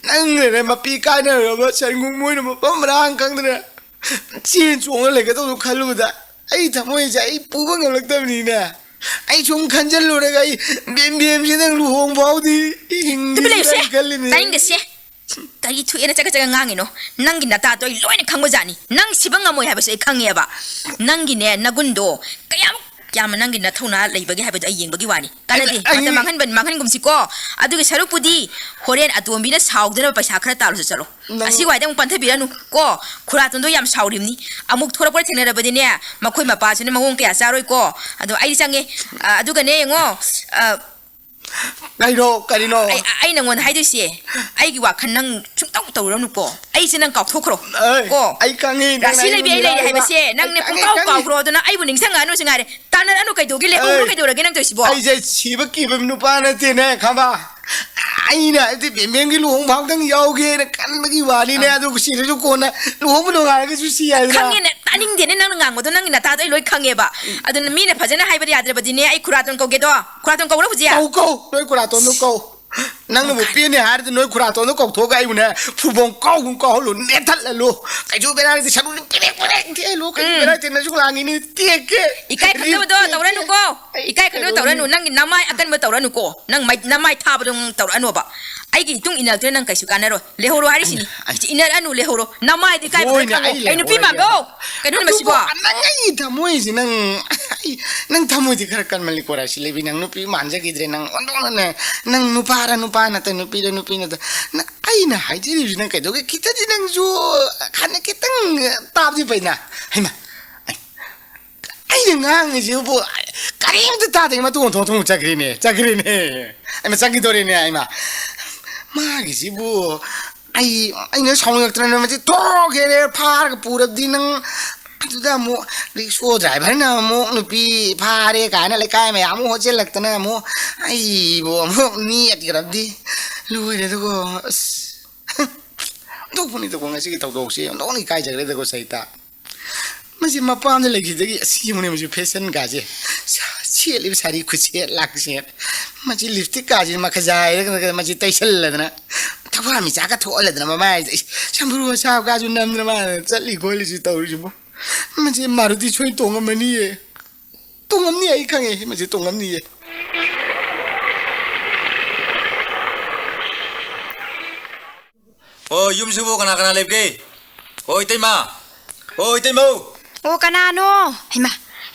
ꯅꯪꯅꯅꯦ ꯃꯄꯤ ꯀꯥꯏꯅꯔꯕ ꯁꯟꯒꯨꯝ ꯃꯣꯏꯅ ꯃꯐꯝ ꯃꯔꯥꯡ ꯈꯪꯗꯅ ꯆꯦꯟ ꯆꯣꯡꯉ ꯂꯩꯒꯗꯧꯗꯣ ꯈꯜꯂꯨꯕꯗ ꯑꯩ ꯊꯃꯣꯏꯁꯦ ꯑꯩ ꯄꯨꯕ ꯉꯝꯂꯛꯇꯕꯅꯤꯅꯦ꯫ ꯑꯩ ꯁꯨꯝ ꯈꯟꯖꯤꯜꯂꯨꯔꯒ ꯑꯩ ꯕꯦꯝ ꯕꯦꯝꯁꯦ ꯅꯪ ꯂꯨꯍꯣꯡ ꯐꯥꯎꯗꯤ ꯇꯨꯃꯤꯟ ꯂꯩꯌꯨꯁꯦ꯫ ꯍꯤꯡꯈꯤꯁꯤꯔꯥꯅ ꯈꯜꯂꯤꯅꯦ꯫ ꯇꯥꯅꯤꯡꯗꯦꯁꯦ꯫ ꯀꯔꯤ ꯊꯣꯛꯑꯦꯅ ꯆꯒꯠ ꯆꯒꯠ ꯉꯥꯡꯉꯤꯅꯣ? ꯅꯪꯒꯤ ꯅꯇꯥꯗꯣ ꯑꯩ ꯂꯣꯏꯅ ꯈꯪꯕꯖꯥꯠꯅꯤ꯫ ꯅꯪ ꯁꯤꯕ ꯉꯝꯃꯣꯏ ꯍꯥꯏꯕꯁꯦ ꯑꯩ ꯈꯪꯉꯦꯕ꯫ ꯅꯪꯒꯤꯅꯦ ꯅꯒꯨꯟꯗꯣ ꯀꯌꯥꯃꯨꯛ ꯌꯥꯝꯅ ꯅꯪꯒꯤ ꯅꯊꯧꯅꯥ ꯂꯩꯕꯒꯦ ꯍꯥꯏꯕꯗꯣ ꯑꯩ ꯌꯦꯡꯕꯒꯤ ꯋꯥꯅꯤ꯫ ꯀꯥꯟꯅꯗꯦ꯫ ꯑꯩ, ꯑꯩ ꯃꯇꯝ ꯃꯥꯡꯍꯟꯕ, ꯃꯥꯡꯍꯟꯒꯨꯝꯁꯤꯀꯣ꯫ ꯑꯗꯨꯒꯤ ꯁꯔꯨꯛꯄꯨꯗꯤ ꯍꯣꯔꯦꯟ ꯑꯇꯣꯝꯕꯤꯅ ꯁꯥꯎꯗꯅꯕ ꯄꯩꯁꯥ ꯈꯔ ꯇꯥꯜꯂꯨꯁꯨ ꯆꯠꯂꯣ꯫ ꯅꯪ ꯑꯁꯤ ꯋꯥꯏꯗ ꯑꯃꯨꯛ ꯄꯟꯊꯕꯤꯔꯅꯨ ꯀꯣ꯫ ꯈꯨꯔꯥꯇꯣꯟꯗꯣ ꯌꯥꯝ ꯁꯥꯎꯔꯤꯕꯅꯤ꯫ ꯑꯃꯨꯛ ꯊꯣꯔꯛꯄꯗ ꯊꯦꯡꯅꯔꯕꯗꯤꯅꯦ, ꯃꯈꯣꯏ ꯃꯄꯥꯁꯤꯅ ꯃꯑꯣꯡ ꯀꯌꯥ ꯆꯥꯔꯣꯏꯀꯣ꯫ ꯑꯗꯣ ꯑꯩ ꯆꯪꯉꯦ꯫ ꯑ, ꯑꯗꯨꯒꯅꯦ ꯌꯦꯡꯉꯣ, ꯑ, ꯀꯩꯅꯣ, ꯀꯔꯤꯅꯣ? ꯑꯩ, ꯑꯩ ꯅꯪꯉꯣꯟꯗ ꯍꯥꯏꯗꯣꯏꯁꯦ, ꯑꯩꯒꯤ ꯋꯥꯈꯜ ꯅꯪ ꯁꯨꯡꯇꯧ ꯇꯧꯔꯅꯨꯀꯣ꯫ ꯑꯩꯁꯦ ꯅꯪ ꯀꯥꯎꯊꯣꯛꯈ꯭ꯔꯣ꯫ ꯑꯩ, ꯀꯣ꯫ ꯑꯩ ꯈꯪꯉꯤ, ꯅꯪꯅ ꯔꯥꯁꯤ ꯑꯩꯕꯨ ꯂꯩꯕꯤ ꯑꯩ ꯂꯩꯔꯦ ꯃꯤꯔꯥꯏꯕ-, ꯍꯥꯏꯕꯁꯦ ꯅꯪꯅ ꯑꯩ ꯈꯪꯉꯤ, ꯄꯨꯡꯀꯥꯎ ꯈꯪꯉꯤ꯫ ꯀꯥꯎꯈ꯭ꯔꯣ꯫ ꯑꯗꯨꯅ ꯑꯩꯕꯨ ꯅꯤꯡꯁꯤꯡꯉꯛꯑꯅꯨ ꯁꯤ ꯉꯥꯏꯔꯦ꯫ ꯇꯥꯟꯅꯔꯛꯑꯅꯨ ꯀꯩꯗꯧꯒꯦ? ꯂꯩꯍꯧꯔꯣ ꯑꯩ, ꯀꯩꯗꯧꯔꯒꯦ ꯅꯪ ꯇꯧꯔꯤꯁꯤꯕꯣ? ꯑꯩꯁꯦ ꯁꯤꯕ ꯀꯤꯕ ꯅꯨꯄꯥ ꯅꯠꯇꯦꯅꯦ, ꯈꯪꯕ? ꯑꯩꯅ ꯍꯥꯏꯕꯗꯤ ꯕꯦꯝꯕꯦꯝꯒꯤ ꯂꯨꯍꯣꯡ ꯐꯥꯎꯗꯪ ꯌꯥꯎꯒꯦꯅ ꯈꯟꯕꯒꯤ ꯋꯥꯅꯤꯅꯦ꯫ ꯑꯥ꯫ ꯑꯗꯨꯒ ꯁꯤꯔꯁꯨ ꯀꯣꯟꯅ ꯂꯨꯍꯣꯡꯕ ꯅꯣꯡꯉꯥꯜꯂꯒꯁꯨ ꯁꯤ ꯍꯥꯏꯗꯅ꯫ ꯈꯪꯉꯦꯅꯦ, ꯇꯥꯅꯤꯡꯗꯦꯅꯦ ꯅꯪꯅ ꯉꯥꯡꯕꯗꯣ, ꯅꯪꯒꯤ ꯅꯇꯥꯗꯣ ꯑꯩ ꯂꯣꯏ ꯈꯪꯉꯦꯕ꯫ ꯎꯝ꯫ ꯑꯗꯨꯅ ꯃꯤꯅ ꯐꯖꯅ ꯍꯥꯏꯕꯗꯤ ꯌꯥꯗ꯭ꯔꯕꯗꯤꯅꯦ, ꯑꯩ ꯈꯨꯔꯥꯇꯣꯟ ꯀꯧꯒꯦꯗꯣ꯫ ꯈꯨꯔꯥꯇꯣꯟ ꯀꯧꯔꯣ ꯍꯧꯖꯤꯛ꯫ ꯀꯧ, ꯀꯧ, ꯅꯣꯏ ꯈꯨꯔꯥꯇꯣꯟꯗꯣ ꯀꯧ꯫ ꯅꯪꯅꯕꯨ ꯀꯧꯈꯥꯏ꯫ ꯄꯦꯟꯅꯦ ꯍꯥꯏꯔꯗꯤ ꯅꯣꯏ ꯈꯨꯔꯥꯇꯣꯟꯗꯣ ꯀꯧꯊꯣꯛꯑꯒ ꯑꯩꯕꯨꯅꯦ ꯐꯨꯕꯣꯡ ꯀꯥꯎꯒꯨꯝ ꯀꯥꯎꯍꯜꯂꯨ, ꯅꯦꯠꯊꯠꯍꯜꯂꯨ꯫ ꯀꯩꯁꯨ ꯕꯦꯔꯥ ꯂꯩꯇꯦ, ꯁꯔꯨꯁꯦ ꯄꯤꯔꯦꯛ ꯄꯤꯔꯦꯛ ꯊꯦꯛꯍꯜꯂꯨ꯫ ꯀꯩꯁꯨ ꯎꯝ꯫ ꯕꯦꯔꯥ ꯂꯩꯇꯦ, ꯅꯁꯨ ꯂꯥꯡꯉꯤꯅꯤ, ꯇꯦꯛꯀꯦ꯫ ꯏꯀꯥꯏ ꯈꯪꯗꯕꯗꯣ ꯔꯤꯞ ꯇꯦꯛꯀꯦ꯫ ꯇꯧꯔꯅꯨꯀꯣ꯫ ꯑꯩ ꯏꯀꯥꯏ ꯈꯪꯗꯕ ꯀꯩꯗꯧꯅꯤ? ꯇꯧꯔꯅꯨ꯫ ꯅꯪꯒꯤ ꯅꯃꯥꯏ ꯑꯀꯟꯕ ꯇꯧꯔꯅꯨꯀꯣ꯫ ꯅꯪ ꯃꯥꯏ-, ꯅꯃꯥꯏ ꯊꯥꯕꯗꯣ ꯇꯧꯔꯛꯑꯅꯣꯕ꯫ ꯑꯩꯒꯤ ꯏꯇꯨꯡ ꯏꯟꯅꯔꯛꯇ꯭ꯔꯦ ꯅꯪ ꯀꯩꯁꯨ ꯀꯥꯟꯅꯔꯣꯏ꯫ ꯂꯩꯍꯧꯔꯣ ꯍꯥꯏꯔꯤꯁꯤꯅꯤ꯫ ꯑꯩꯅ, ꯑꯩꯅ ꯏꯅꯔꯛꯑꯅꯨ, ꯂꯩꯍꯧꯔꯣ꯫ ꯅꯃꯥꯏꯗꯤ ꯀꯥꯏ ꯍꯣꯏꯅꯦ, ꯐꯔꯛꯇ꯭ꯔꯕꯣ? ꯑꯩ ꯀꯩ ꯅꯨꯄꯤ ꯂꯩꯍꯧꯔꯒꯦ꯫ ꯃꯥꯟꯕ꯭ꯔꯣ? ꯀꯩꯅꯣꯅꯦ ꯑꯗꯨꯕꯨ ꯃꯁꯤꯕꯣ? ꯅꯪ ꯑꯩꯒꯤ ꯊꯃꯣꯏꯁꯦ ꯅꯪ ꯏ, ꯅꯪ ꯊꯃꯣꯏꯗꯤ ꯈꯔ ꯀꯟꯃꯜꯂꯤꯀꯣ, ꯔꯥꯁꯤ ꯂꯩꯕꯤ꯫ ꯅꯪ ꯅꯨꯄꯤ ꯃꯥꯟꯖꯈꯤꯗ꯭ꯔꯦ꯫ ꯅꯪ ꯑꯣꯟꯊꯣꯛꯅꯅꯦ, ꯅꯪ ꯅꯨꯄꯥꯔ ꯅꯨꯄꯥ ꯅꯠꯇꯦ, ꯅꯨꯄꯤꯔ ꯅꯨꯄꯤ ꯅꯠꯇꯦ꯫ ꯅꯪ, ꯑꯩꯅ ꯍꯥꯏꯖꯔꯤꯕꯁꯤ ꯅꯪ ꯀꯩꯗꯧꯒꯦ? ꯈꯤꯇꯗꯤ ꯅꯪꯁꯨ ꯍꯥꯟꯅ ꯈꯤꯇꯪ ꯇꯥꯕꯗꯤ ꯐꯩꯅ꯫ ꯍꯩꯃꯥ, ꯑꯩꯅ ꯉꯥꯡꯉꯤꯁꯤꯕꯨ ꯀꯔꯤꯝꯇ ꯇꯥꯗꯦ꯫ ꯃꯇꯨꯡ ꯑꯣꯟꯊꯣꯛ ꯑꯣꯟꯊꯣꯛ ꯆꯠꯈ꯭ꯔꯦꯅꯦ, ꯆꯠꯈ꯭ꯔꯦꯅꯦ꯫ ꯑꯩꯅ ꯆꯪꯈꯤꯗꯣꯔꯦꯅꯦ, ꯑꯩꯃ꯫ ꯃꯥꯒꯤꯁꯤꯕꯨ ꯑꯩ, ꯑꯩꯅ ꯁꯥꯎꯅꯤꯡꯉꯛꯇꯅ ꯃꯁꯤ ꯊꯣꯛꯈ꯭ꯔꯦ, ꯐꯥꯔꯒ ꯄꯨꯔꯕꯗꯤ ꯅꯪ꯫ ꯑꯗꯨꯗ ꯑꯃꯨꯛ ꯔꯤꯛꯁꯣ ꯗ꯭ꯔꯥꯏꯚꯔꯅ ꯑꯃꯨꯛ ꯅꯨꯄꯤ ꯐꯥꯔꯦ ꯀꯥꯏꯅ ꯂꯩꯀꯥꯏ ꯃꯌꯥꯝ ꯑꯃꯨꯛ ꯍꯣꯠꯆꯤꯜꯂꯛꯇꯅ ꯑꯃꯨꯛ ꯑꯩꯕꯨ ꯑꯃꯨꯛ ꯃꯤ ꯑꯠꯈ꯭ꯔꯕꯗꯤ ꯂꯣꯏꯔꯦ꯫ ꯑꯗꯨꯒ ꯑꯁ, ꯑꯣꯟꯊꯣꯛꯄꯅꯤꯗꯀꯣ ꯉꯁꯤꯒꯤ ꯊꯧꯗꯣꯛꯁꯤ, ꯑꯣꯟꯊꯣꯛꯅ ꯏꯀꯥꯏꯖꯈ꯭ꯔꯦꯗꯀꯣ ꯁꯍꯤꯇꯥ꯫ ꯃꯁꯤ ꯃꯄꯥꯝꯗ ꯂꯩꯈꯤꯕꯗꯒꯤ ꯑꯁꯤ ꯌꯦꯡꯉꯨꯅꯦ, ꯃꯁꯤ ꯐꯦꯁꯟꯒꯥꯁꯦ, ꯁꯥ-, ꯁꯦꯠꯂꯤꯕ ꯁꯥꯔꯤ ꯈꯨꯠꯁꯦꯠ ꯂꯥꯛꯁꯦ, ꯃꯁꯤ ꯂꯤꯞꯁꯇꯤꯛꯀꯥꯁꯦ ꯃꯈꯖꯥꯏꯔꯒ ꯃꯁꯤ ꯇꯩꯁꯜꯂꯗꯅ, ꯊꯋꯥꯟ ꯃꯤꯆꯥꯛꯀ ꯊꯣꯛꯍꯜꯂꯗꯅ ꯃꯃꯥꯏꯁꯤꯗ, ꯏꯁ, ꯁꯝꯕ꯭ꯔꯨ ꯑꯁꯥꯕꯀꯥꯁꯨ ꯅꯝꯗꯅ ꯃꯥꯅ ꯆꯠꯂꯤ ꯈꯣꯠꯂꯤꯁꯤ ꯇꯧꯔꯤꯁꯤꯕꯨ꯫ ꯃꯁꯤ ꯃꯥꯔꯨꯇꯤ ꯁꯣꯏ ꯇꯣꯡꯉꯝꯃꯅꯤꯌꯦ, ꯇꯣꯡꯉꯝꯅꯤ, ꯑꯩ ꯈꯪꯉꯦ, ꯃꯁꯤ ꯇꯣꯡꯉꯝꯅꯤꯌꯦ꯫ ꯑꯣ, ꯌꯨꯝꯁꯤꯕꯨ ꯀꯅꯥ ꯀꯅꯥ ꯂꯩꯕꯒꯦ? ꯑꯣ, ꯏꯇꯩꯃ! ꯑꯣ, ꯏꯇꯩꯃꯧ! ꯑꯣ, ꯀꯅꯥꯅꯣ? ꯍꯩꯃꯥ,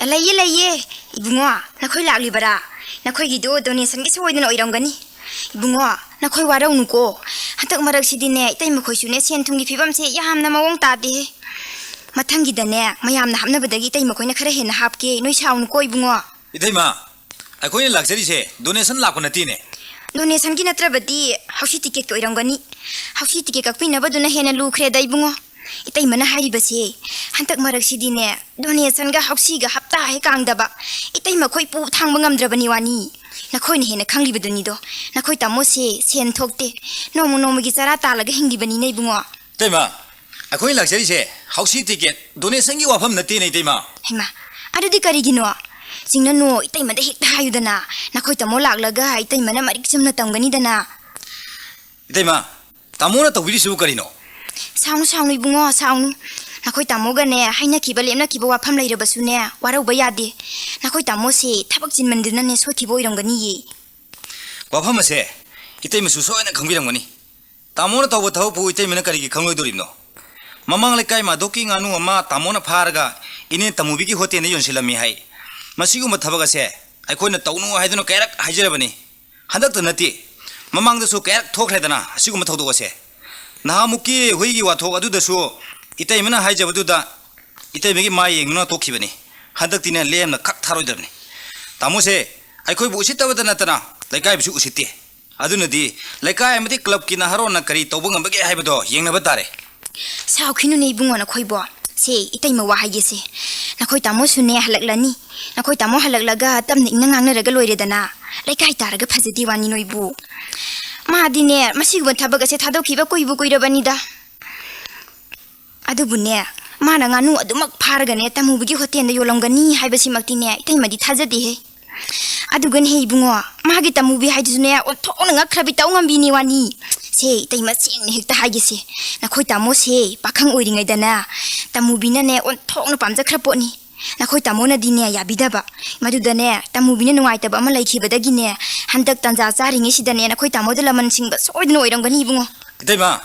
ꯂꯩꯌꯦ, ꯂꯩꯌꯦ꯫ ꯏꯕꯨꯡꯉꯣ, ꯅꯈꯣꯏ ꯂꯥꯛꯂꯤꯕꯔꯥ? ꯅꯈꯣꯏꯒꯤꯗꯣ donationꯒꯤ ꯁꯣꯏꯗꯅ ꯑꯣꯏꯔꯝꯒꯅꯤ꯫ ꯏꯕꯨꯡꯉꯣ, ꯅꯈꯣꯏ ꯋꯥꯔꯧꯅꯨꯀꯣ꯫ ꯍꯟꯗꯛ ꯃꯔꯛꯁꯤꯗꯤꯅꯦ, ꯏꯇꯩꯃꯈꯣꯏꯁꯨꯅꯦ, ꯁꯦꯟ ꯊꯨꯝꯒꯤ ꯐꯤꯕꯝꯁꯦ ꯌꯥꯝꯅ ꯃꯑꯣꯡ ꯇꯥꯗꯦꯍꯦ꯫ ꯃꯊꯪꯒꯤꯗꯅꯦ, ꯃꯌꯥꯝꯅ ꯍꯥꯞꯅꯕꯗꯒꯤ ꯏꯇꯩꯃꯈꯣꯏꯅ ꯈꯔ ꯍꯦꯟꯅ ꯍꯥꯞꯀꯦ꯫ ꯅꯣꯏ ꯁꯥꯎꯅꯨꯀꯣ, ꯏꯕꯨꯡꯉꯣ꯫ ꯏꯇꯩꯃ, ꯑꯩꯈꯣꯏꯅ ꯂꯥꯛꯆꯔꯤꯁꯦ donation ꯂꯥꯛꯄ ꯅꯠꯇꯦꯅꯦ꯫ Donationꯒꯤ ꯅꯠꯇ꯭ꯔꯕꯗꯤ ꯍꯥꯎꯁꯤ ticketꯀꯤ ꯑꯣꯏꯔꯝꯒꯅꯤ꯫ ꯍꯥꯎꯁꯤ ticket ꯀꯛꯄꯤꯅꯕꯗꯨꯅ ꯍꯦꯟꯅ ꯂꯨꯈ꯭ꯔꯦꯗ, ꯏꯕꯨꯡꯉꯣ꯫ ꯏꯇꯩꯃꯅ ꯍꯥꯏꯔꯤꯕꯁꯦ, ꯍꯟꯗꯛ ꯃꯔꯛꯁꯤꯗꯤꯅꯦ, donationꯒ ꯍꯥꯎꯁꯤꯒ ꯍꯞꯇꯥ ꯍꯦꯛ ꯀꯥꯡꯗꯕ, ꯏꯇꯩꯃꯈꯣꯏ ꯄꯨ ꯊꯥꯡꯕ ꯉꯝꯗ꯭ꯔꯕꯅꯤ ꯋꯥꯅꯤ꯫ ꯅꯈꯣꯏꯅ ꯍꯦꯟꯅ ꯈꯪꯂꯤꯕꯗꯨꯅꯤꯗꯣ꯫ ꯅꯈꯣꯏ ꯇꯥꯃꯣꯁꯦ ꯁꯦꯟ ꯊꯣꯛꯇꯦ, ꯅꯣꯡꯃ ꯅꯣꯡꯃꯒꯤ ꯆꯔꯥ ꯇꯥꯜꯂꯒ ꯍꯤꯡꯂꯤꯕꯅꯤꯅꯦ, ꯏꯕꯨꯡꯉꯣ꯫ ꯏꯇꯩꯃ, ꯑꯩꯈꯣꯏꯅ ꯂꯥꯛꯆꯔꯤꯁꯦ ꯍꯥꯎꯁꯤ ticket donationꯒꯤ ꯋꯥꯐꯝ ꯅꯠꯇꯦꯅꯦ, ꯏꯇꯩꯃ꯫ ꯍꯩꯃꯥ, ꯑꯗꯨꯗꯤ ꯀꯔꯤꯒꯤꯅꯣ? ꯆꯤꯡꯅꯅꯨ, ꯏꯇꯩꯃꯗ ꯍꯦꯛꯇ ꯍꯥꯏꯌꯨꯗꯅ꯫ ꯅꯈꯣꯏ ꯇꯥꯃꯣ ꯂꯥꯛꯂꯒ ꯏꯇꯩꯃꯅ ꯃꯔꯤꯛ ꯆꯨꯝꯅ ꯇꯝꯒꯅꯤꯗꯅ꯫ ꯏꯇꯩꯃ, ꯇꯥꯃꯣꯅ ꯇꯧꯕꯤꯔꯤꯁꯤꯕꯨ ꯀꯔꯤꯅꯣ? ꯁꯥꯎꯅꯨ, ꯁꯥꯎꯅꯨ, ꯏꯕꯨꯡꯉꯣ, ꯁꯥꯎꯅꯨ꯫ ꯅꯈꯣꯏ ꯇꯥꯃꯣꯒꯅꯦ, ꯍꯥꯏꯅꯈꯤꯕ, ꯂꯦꯞꯅꯈꯤꯕ ꯋꯥꯐꯝ ꯂꯩꯔꯕꯁꯨꯅꯦ, ꯋꯥꯔꯧꯕ ꯌꯥꯗꯦ꯫ ꯅꯈꯣꯏ ꯇꯥꯃꯣꯁꯦ ꯊꯕꯛ ꯆꯤꯟꯃꯟꯗꯨꯅꯅꯦ, ꯁꯣꯏꯈꯤꯕ ꯑꯣꯏꯔꯝꯒꯅꯤꯌꯦ꯫ ꯋꯥꯐꯝ ꯑꯁꯦ ꯏꯇꯩꯃꯁꯨ ꯁꯣꯏꯅ ꯈꯪꯕꯤꯔꯝꯒꯅꯤ꯫ ꯇꯥꯃꯣꯅ ꯇꯧꯕ ꯊꯕꯛꯄꯨ ꯏꯇꯩꯃꯅ ꯀꯔꯤꯒꯤ ꯈꯪꯂꯣꯏꯗꯣꯔꯤꯕꯅꯣ? ꯃꯃꯥꯡ ꯂꯩꯀꯥꯏ ꯃꯥꯙꯣꯛꯀꯤ ꯉꯥꯅꯨ ꯑꯃ ꯇꯥꯃꯣꯅ ꯐꯥꯔꯒ ꯏꯅꯦ ꯇꯃꯨꯕꯤꯒꯤ ꯍꯣꯇꯦꯜꯗ ꯌꯣꯟꯁꯤꯜꯂꯝꯃꯤ ꯍꯥꯏ꯫ ꯃꯁꯤꯒꯨꯝꯕ ꯊꯕꯛ ꯑꯁꯦ ꯑꯩꯈꯣꯏꯅ ꯇꯧꯅꯨ ꯍꯥꯏꯗꯨꯅ ꯀꯌꯥꯔꯛ ꯍꯥꯏꯖꯔꯕꯅꯤ꯫ ꯍꯟꯗꯛꯇ ꯅꯠꯇꯦ, ꯃꯃꯥꯡꯗꯁꯨ ꯀꯌꯥꯔꯛ ꯊꯣꯛꯈ꯭ꯔꯦꯗꯅ ꯑꯁꯤꯒꯨꯝꯕ ꯊꯧꯗꯣꯛ ꯑꯁꯦ꯫ ꯅꯍꯥꯟꯃꯨꯛꯀꯤ ꯍꯨꯏꯒꯤ ꯋꯥꯊꯣꯛ ꯑꯗꯨꯗꯁꯨ ꯏꯇꯩꯃꯅ ꯍꯥꯏꯖꯕꯗꯨꯗ ꯏꯇꯩꯃꯒꯤ ꯃꯥꯏ ꯌꯦꯡꯗꯨꯅ ꯇꯣꯛꯈꯤꯕꯅꯤ꯫ ꯍꯟꯗꯛꯇꯤꯅꯦ, ꯂꯦꯝꯅ ꯈꯛ ꯊꯥꯔꯣꯏꯗꯕꯅꯤ꯫ ꯇꯥꯃꯣꯁꯦ ꯑꯩꯈꯣꯏꯕꯨ ꯎꯁꯤꯠꯇꯕꯗ ꯅꯠꯇꯅ ꯂꯩꯀꯥꯏꯕꯨꯁꯨ ꯎꯁꯤꯠꯇꯦ꯫ ꯑꯗꯨꯅꯗꯤ ꯂꯩꯀꯥꯏ ꯑꯃꯗꯤ ꯀ꯭ꯂꯕꯀꯤ ꯅꯍꯥꯔꯣꯟꯅ ꯀꯔꯤ ꯇꯧꯕ ꯉꯝꯕꯒꯦ ꯍꯥꯏꯕꯗꯣ ꯌꯦꯡꯅꯕ ꯇꯥꯔꯦ꯫ ꯁꯥꯎꯈꯤꯅꯨꯅꯦ ꯏꯕꯨꯡꯉꯣ ꯅꯈꯣꯏꯕꯣ꯫ ꯁꯦ, ꯏꯇꯩꯃ ꯋꯥ ꯍꯥꯏꯒꯦꯁꯦ꯫ ꯅꯈꯣꯏ ꯇꯥꯃꯣꯁꯨꯅꯦ ꯍꯜꯂꯛꯂꯅꯤ꯫ ꯅꯈꯣꯏ ꯇꯥꯃꯣ ꯍꯜꯂꯛꯂꯒ ꯇꯞꯅ ꯏꯪꯅ ꯉꯥꯡꯅꯔꯒ ꯂꯣꯏꯔꯦꯗꯅ꯫ ꯂꯩꯀꯥꯏ ꯇꯥꯔꯒ ꯐꯖꯗꯦ ꯋꯥꯅꯤ ꯅꯣꯏꯕꯨ꯫ ꯃꯥꯗꯤꯅꯦ, ꯃꯁꯤꯒꯨꯝꯕ ꯊꯕꯛ ꯑꯁꯦ ꯊꯥꯗꯣꯛꯈꯤꯕ ꯀꯨꯏꯕꯨ ꯀꯨꯏꯔꯕꯅꯤꯗ꯫ ꯑꯗꯨꯕꯨꯅꯦ, ꯃꯥꯅ ꯉꯥꯅꯨ ꯑꯗꯨꯃꯛ ꯐꯥꯔꯒꯅꯦ, ꯇꯃꯨꯕꯤꯒꯤ ꯍꯣꯇꯦꯜꯗ ꯌꯣꯜꯂꯝꯒꯅꯤ ꯍꯥꯏꯕꯁꯤꯃꯛꯇꯤꯅꯦ, ꯏꯇꯩꯃꯗꯤ ꯊꯥꯖꯗꯦꯍꯦ꯫ ꯑꯗꯨꯒꯅꯦ ꯏꯕꯨꯡꯉꯣ, ꯃꯥꯒꯤ ꯇꯃꯨꯕꯤ ꯍꯥꯏꯗꯨꯁꯨꯅꯦ, ꯑꯣꯟꯊꯣꯛꯅ ꯉꯛꯈ꯭ꯔꯕꯤ ꯇꯧ ꯉꯝꯕꯤꯅꯤ ꯋꯥꯅꯤ꯫ ꯁꯦ, ꯏꯇꯩꯃ ꯁꯦꯡꯅ ꯍꯦꯛꯇ ꯍꯥꯏꯒꯦꯁꯦ, ꯅꯈꯣꯏ ꯇꯥꯃꯣꯁꯦ ꯄꯥꯈꯪ ꯑꯣꯏꯔꯤꯉꯩꯗꯅꯦ, ꯇꯃꯨꯕꯤꯅꯅꯦ, ꯑꯣꯟꯊꯣꯛꯅ ꯄꯥꯝꯖꯈ꯭ꯔ ꯄꯣꯠꯅꯤ꯫ ꯅꯈꯣꯏ ꯇꯥꯃꯣꯅꯗꯤꯅꯦ, ꯌꯥꯕꯤꯗꯕ꯫ ꯃꯗꯨꯗꯅꯦ, ꯇꯃꯨꯕꯤꯅ ꯅꯨꯡꯉꯥꯏꯇꯕ ꯑꯃ ꯂꯩꯈꯤꯕꯗꯒꯤꯅꯦ, ꯍꯟꯗꯛ ꯇꯥꯟꯖꯥ ꯆꯥꯔꯤꯉꯩꯁꯤꯗꯅꯦ, ꯅꯈꯣꯏ ꯇꯥꯃꯣꯗ ꯂꯃꯟ ꯁꯤꯡꯕ ꯁꯣꯏꯗꯅ ꯑꯣꯏꯔꯝꯒꯅꯤ ꯏꯕꯨꯡꯉꯣ꯫ ꯏꯇꯩꯃ,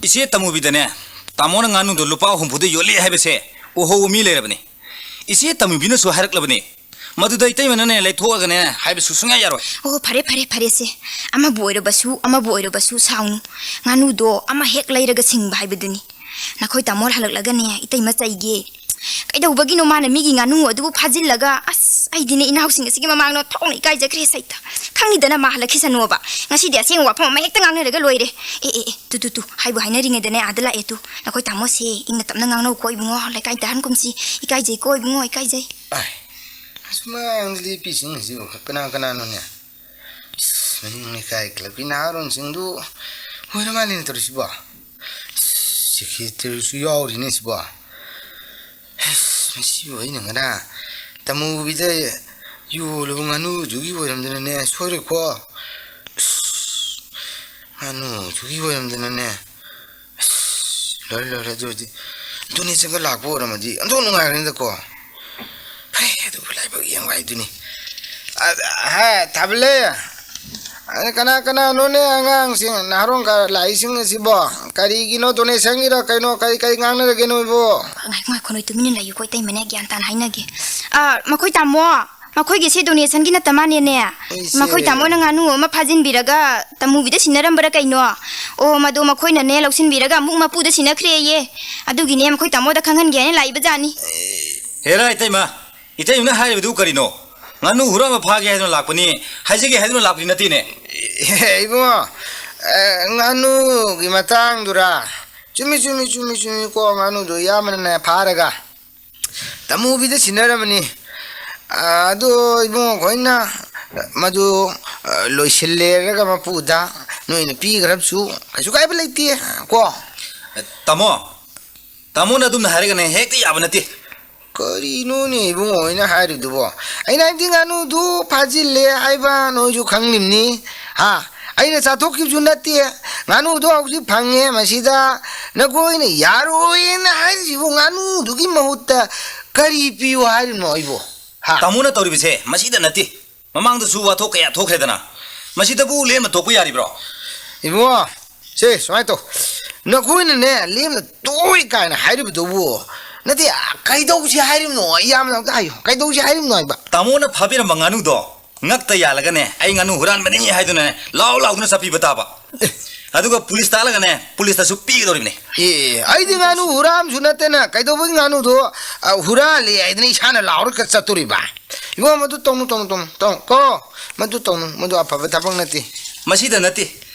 ꯏꯆꯦ ꯇꯃꯨꯕꯤꯗꯅꯦ, ꯇꯥꯃꯣꯅ ꯉꯥꯅꯨꯗꯣ ꯂꯨꯄꯥ ꯍꯨꯝꯐꯨꯗ ꯌꯣꯜꯂꯤ ꯍꯥꯏꯕꯁꯦ ꯎꯍꯧꯕ ꯃꯤ ꯂꯩꯔꯕꯅꯤ꯫ ꯏꯆꯦ ꯇꯃꯨꯕꯤꯅꯁꯨ ꯍꯥꯏꯔꯛꯂꯕꯅꯤ꯫ ꯃꯗꯨꯗ ꯏꯇꯩꯃꯅꯅꯦ, ꯂꯩꯊꯣꯛꯑꯒꯅꯦ ꯍꯥꯏꯕꯁꯨ ꯁꯨꯡꯌꯥ ꯌꯥꯔꯣꯏ꯫ ꯑꯣ, ꯐꯔꯦ, ꯐꯔꯦ, ꯐꯔꯦꯁꯦ꯫ ꯑꯃꯕꯨ ꯑꯣꯏꯔꯕꯁꯨ, ꯑꯃꯕꯨ ꯑꯣꯏꯔꯕꯁꯨ ꯁꯥꯎꯅꯨ꯫ ꯉꯥꯅꯨꯗꯣ ꯑꯃ ꯍꯦꯛ ꯂꯩꯔꯒ ꯁꯤꯡꯕ ꯍꯥꯏꯕꯗꯨꯅꯤ꯫ ꯅꯈꯣꯏ ꯇꯥꯃꯣ ꯍꯜꯂꯛꯂꯒꯅꯦ, ꯏꯇꯩꯃ ꯆꯩꯒꯦ꯫ ꯀꯩꯗꯧꯕꯒꯤꯅꯣ ꯃꯥꯅ ꯃꯤꯒꯤ ꯉꯥꯅꯨ ꯑꯗꯨꯕꯨ ꯐꯥꯖꯤꯜꯂꯒ? ꯑꯁ, ꯑꯩꯗꯤꯅꯦ ꯏꯅꯥꯎꯁꯤꯡ ꯑꯁꯤꯒꯤ ꯃꯃꯥꯡꯗ ꯊꯣꯛꯅ ꯏꯀꯥꯏꯖꯈ꯭ꯔꯦ ꯁꯩꯇ꯫ ꯈꯪꯉꯤꯗꯅ ꯃꯥ ꯍꯜꯂꯛꯈꯤꯁꯅꯣꯕ꯫ ꯉꯁꯤꯗꯤ ꯑꯁꯦꯡꯕ ꯋꯥꯐꯝ ꯑꯃ ꯍꯦꯛꯇ ꯉꯥꯡꯅꯔꯒ ꯂꯣꯏꯔꯦ꯫ ꯑꯦ, ꯑꯦ, ꯑꯦ, ꯇꯨ, ꯇꯨ, ꯇꯨ, ꯍꯥꯏꯕꯨ ꯍꯥꯏꯅꯔꯤꯉꯩꯗꯅꯦ, ꯑꯥꯗ ꯂꯥꯛꯑꯦ ꯇꯨ꯫ ꯅꯈꯣꯏ ꯇꯥꯃꯣꯁꯦ ꯏꯪꯅ ꯇꯞꯅ ꯉꯥꯡꯅꯧꯀꯣ ꯏꯕꯨꯡꯉꯣ, ꯂꯩꯀꯥꯏ ꯇꯥꯍꯟꯒꯨꯝꯁꯤ꯫ ꯏꯀꯥꯏꯖꯩꯀꯣ ꯏꯕꯨꯡꯉꯣ, ꯏꯀꯥꯏꯖꯩ꯫ ꯑꯥꯏ, ꯑꯁꯨꯃꯥꯡꯗ ꯂꯦꯞꯄꯤꯁꯤꯡꯁꯤꯕꯨ ꯀꯅꯥ ꯀꯅꯥꯅꯣꯅꯦ? ꯑꯁ, ꯃꯅꯤꯡ ꯂꯩꯀꯥꯏ ꯀ꯭ꯂꯕꯀꯤ ꯅꯍꯥꯔꯣꯟꯁꯤꯡꯗꯨ ꯑꯣꯏꯔ ꯃꯥꯜꯂꯦꯅꯦ ꯇꯧꯔꯤꯁꯤꯕꯣ꯫ ꯑꯁ, ꯁꯦꯀ꯭ꯔꯦꯇꯔꯤꯁꯨ ꯌꯥꯎꯔꯤꯅꯦ ꯁꯤꯕꯣ꯫ ꯑꯁ, ꯃꯁꯤꯕꯨ ꯑꯩꯅ ꯉꯔꯥꯡ ꯇꯃꯨꯕꯤꯗ ꯌꯣꯜꯂꯨꯕ ꯉꯥꯅꯨꯗꯨꯒꯤ ꯑꯣꯏꯔꯝꯗꯅꯅꯦ, ꯁꯣꯏꯔꯣꯏꯀꯣ꯫ ꯑꯁ, ꯉꯥꯅꯨꯗꯨꯒꯤ ꯑꯣꯏꯔꯝꯗꯅꯅꯦ꯫ ꯑꯁ, ꯂꯣꯏꯔꯦ, ꯂꯣꯏꯔꯦ, ꯑꯗꯨ ꯑꯣꯏꯔꯗꯤ ꯗꯣꯅꯦꯁꯟꯒ ꯂꯥꯛꯄ ꯑꯣꯏꯔꯝꯃꯗꯤ ꯑꯣꯟꯊꯣꯛ ꯅꯨꯡꯉꯥꯏꯒꯅꯤꯗꯀꯣ꯫ ꯐꯔꯦ, ꯑꯗꯨꯕꯨ ꯂꯥꯏꯕꯛ ꯌꯦꯡꯕ ꯍꯥꯏꯗꯨꯅꯤ꯫ ꯑ, ꯍꯥ, ꯊꯥꯕꯜꯂꯦ꯫ ꯑꯗ ꯀꯅꯥ ꯀꯅꯥꯅꯣꯅꯦ ꯑꯉꯥꯡꯁꯤꯡ, ꯅꯍꯥꯔꯣꯟꯒ ꯂꯥꯛꯏꯁꯤꯡ ꯑꯁꯤꯕꯣ? ꯀꯔꯤꯒꯤꯅꯣ, ꯗꯣꯅꯦꯁꯟꯒꯤꯔ ꯀꯩꯅꯣ? ꯀꯔꯤ, ꯀꯔꯤ ꯉꯥꯡꯅꯔꯒꯦ ꯅꯣꯏꯕꯣ? ꯉꯥꯏꯈꯣ, ꯉꯥꯏꯈꯣ, ꯅꯣꯏ ꯇꯨꯃꯤꯟꯅ ꯂꯩꯌꯨꯀꯣ, ꯏꯇꯩꯃꯅꯦ ꯒ꯭ꯌꯥꯟ ꯇꯥꯅ ꯍꯥꯏꯅꯒꯦ꯫ ꯑ, ꯃꯈꯣꯏ ꯇꯥꯃꯣ, ꯃꯈꯣꯏꯒꯤꯁꯦ donationꯒꯤ ꯅꯠꯇ ꯃꯥꯅꯦꯅꯦ꯫ ꯑꯩꯁꯦ ꯃꯈꯣꯏ ꯇꯥꯃꯣꯅ ꯉꯥꯅꯨ ꯑꯃ ꯐꯥꯖꯤꯟꯕꯤꯔꯒ ꯇꯃꯨꯕꯤꯗ ꯁꯤꯟꯅꯔꯝꯕꯔꯥ ꯀꯩꯅꯣ? ꯑꯣ, ꯃꯗꯣ ꯃꯈꯣꯏꯅꯅꯦ ꯂꯧꯁꯤꯟꯕꯤꯔꯒ ꯑꯃꯨꯛ ꯃꯄꯨꯗ ꯁꯤꯟꯅꯈ꯭ꯔꯦꯌꯦ꯫ ꯑꯗꯨꯒꯤꯅꯦ ꯃꯈꯣꯏ ꯇꯥꯃꯣꯗ ꯈꯪꯍꯟꯒꯦ ꯍꯥꯏꯅ ꯂꯥꯛꯏꯕ ꯖꯥꯠꯅꯤ꯫ ꯍꯦꯔꯥ, ꯏꯇꯩꯃ, ꯏꯇꯩꯃꯅ ꯍꯥꯏꯔꯤꯕꯗꯨ ꯀꯔꯤꯅꯣ? ꯉꯥꯅꯨ ꯍꯨꯔꯥꯟꯕ ꯐꯥꯒꯦ ꯍꯥꯏꯗꯨꯅ ꯂꯥꯛꯄꯅꯤ, ꯍꯥꯏꯖꯒꯦ ꯍꯥꯏꯗꯨꯅ ꯂꯥꯛꯄꯗꯤ ꯅꯠꯇꯦꯅꯦ꯫ ꯏꯕꯨꯡꯉꯣ, ꯑ, ꯉꯥꯅꯨꯒꯤ ꯃꯇꯥꯡꯗꯨꯔꯥ? ꯆꯨꯝꯃꯤ, ꯆꯨꯝꯃꯤ, ꯆꯨꯝꯃꯤ, ꯆꯨꯝꯃꯤ ꯀꯣ, ꯉꯥꯅꯨꯗꯣ ꯏꯌꯥꯝꯕꯅꯅꯦ ꯐꯥꯔꯒ ꯇꯃꯨꯕꯤꯗ ꯁꯤꯟꯅꯔꯝꯃꯅꯤ꯫ ꯑ, ꯑꯗꯣ ꯏꯕꯨꯡꯉꯣ ꯈꯣꯏꯅ ꯃꯗꯨ, ꯑ, ꯂꯣꯏꯁꯤꯜꯂꯦꯔꯒ ꯃꯄꯨꯗ ꯅꯣꯏꯅ ꯄꯤꯈ꯭ꯔꯕꯁꯨ ꯀꯩꯁꯨ ꯀꯥꯏꯕ ꯂꯩꯇꯦ ꯀꯣ꯫ ꯇꯥꯃꯣ, ꯇꯥꯃꯣꯅ ꯑꯗꯨꯝꯅ ꯍꯥꯏꯔꯒꯅꯦ ꯍꯦꯛꯇ ꯌꯥꯕ ꯅꯠꯇꯦ꯫ ꯀꯔꯤꯅꯣꯅꯦ ꯏꯕꯨꯡꯉꯣ ꯍꯣꯏꯅ ꯍꯥꯏꯔꯤꯗꯨꯕꯣ? ꯑꯩꯅ ꯍꯥꯏꯕꯗꯤ ꯉꯥꯅꯨꯗꯨ ꯐꯥꯖꯤꯜꯂꯦ ꯍꯥꯏꯕ ꯅꯣꯏꯁꯨ ꯈꯪꯂꯤꯕꯅꯤ꯫ ꯍꯥ? ꯑꯩꯅ ꯆꯥꯊꯣꯛꯈꯤꯕꯁꯨ ꯅꯠꯇꯦ꯫ ꯉꯥꯅꯨꯗꯣ ꯍꯧꯖꯤꯛ ꯐꯪꯉꯦ꯫ ꯃꯁꯤꯗ ꯅꯈꯣꯏꯅ ꯌꯥꯔꯣꯏꯅ ꯍꯥꯏꯔꯤꯁꯤꯕꯨ ꯉꯥꯅꯨꯗꯨꯒꯤ ꯃꯍꯨꯠꯇ ꯀꯔꯤ ꯄꯤꯌꯨ ꯍꯥꯏꯔꯤꯕꯅꯣ ꯑꯩꯕꯨ? ꯍꯥ? ꯇꯥꯃꯣꯅ ꯇꯧꯔꯤꯕꯁꯦ ꯃꯁꯤꯗ ꯅꯠꯇꯦ꯫ ꯃꯃꯥꯡꯗꯁꯨ ꯋꯥꯊꯣꯛ ꯀꯌꯥ ꯊꯣꯛꯈ꯭ꯔꯦꯗꯅ꯫ ꯃꯁꯤꯗꯕꯨ ꯂꯦꯝꯅ ꯇꯣꯛꯄ ꯌꯥꯔꯤꯕ꯭ꯔꯣ? ꯏꯕꯨꯡꯉꯣ, ꯁꯦ, ꯁꯨꯃꯥꯏꯅ ꯇꯧ꯫ ꯅꯈꯣꯏꯅꯅꯦ, ꯂꯦꯝꯅ ꯇꯣꯛꯑꯣꯏ ꯀꯥꯏꯅ ꯍꯥꯏꯔꯤꯕꯗꯨꯕꯨ, ꯅꯠꯇꯦ, ꯀꯩꯗꯧꯁꯤ ꯍꯥꯏꯔꯤꯕꯅꯣ? ꯏꯌꯥꯝꯕꯅ ꯑꯝꯇ ꯍꯥꯏꯌꯨ꯫ ꯀꯩꯗꯧꯁꯤ ꯍꯥꯏꯔꯤꯕꯅꯣ ꯍꯥꯏꯕ? ꯇꯥꯃꯣꯅ ꯐꯥꯕꯤꯔꯝꯕ ꯉꯥꯅꯨꯗꯣ ꯉꯛꯇ ꯌꯥꯜꯂꯒꯅꯦ, "ꯑꯩ ꯉꯥꯅꯨ ꯍꯨꯔꯥꯟꯕꯅꯤ" ꯍꯥꯏꯗꯨꯅꯅꯦ, ꯂꯥꯎ ꯂꯥꯎꯗꯨꯅ ꯆꯠꯄꯤꯕ ꯇꯥꯕ꯫ ꯑꯗꯨꯒ ꯄꯨꯂꯤꯁ ꯇꯥꯜꯂꯒꯅꯦ, ꯄꯨꯂꯤꯁꯇꯁꯨ ꯄꯤꯒꯗꯧꯔꯤꯕꯅꯤ꯫ ꯑꯦ, ꯑꯩꯗꯤ ꯉꯥꯅꯨ ꯍꯨꯔꯥꯟꯕꯁꯨ ꯅꯠꯇꯅ ꯀꯩꯗꯧꯕꯒꯤ ꯉꯥꯅꯨꯗꯣ, ꯑ, ꯍꯨꯔꯥꯜꯂꯦ ꯍꯥꯏꯗꯅ ꯏꯁꯥꯅ ꯂꯥꯎꯔꯒ ꯆꯠꯇꯣꯔꯤꯕ? ꯏꯕꯨꯡꯉꯣ, ꯃꯗꯨ ꯇꯧꯅꯨ, ꯇꯧꯅꯨ, ꯇꯧꯅꯨ, ꯇꯧꯅꯨ ꯀꯣ꯫ ꯃꯗꯨ ꯇꯧꯅꯨ, ꯃꯗꯨ ꯑꯐꯕ ꯊꯕꯛ ꯅꯠꯇꯦ꯫ ꯃꯁꯤꯗ ꯅꯠꯇꯦ,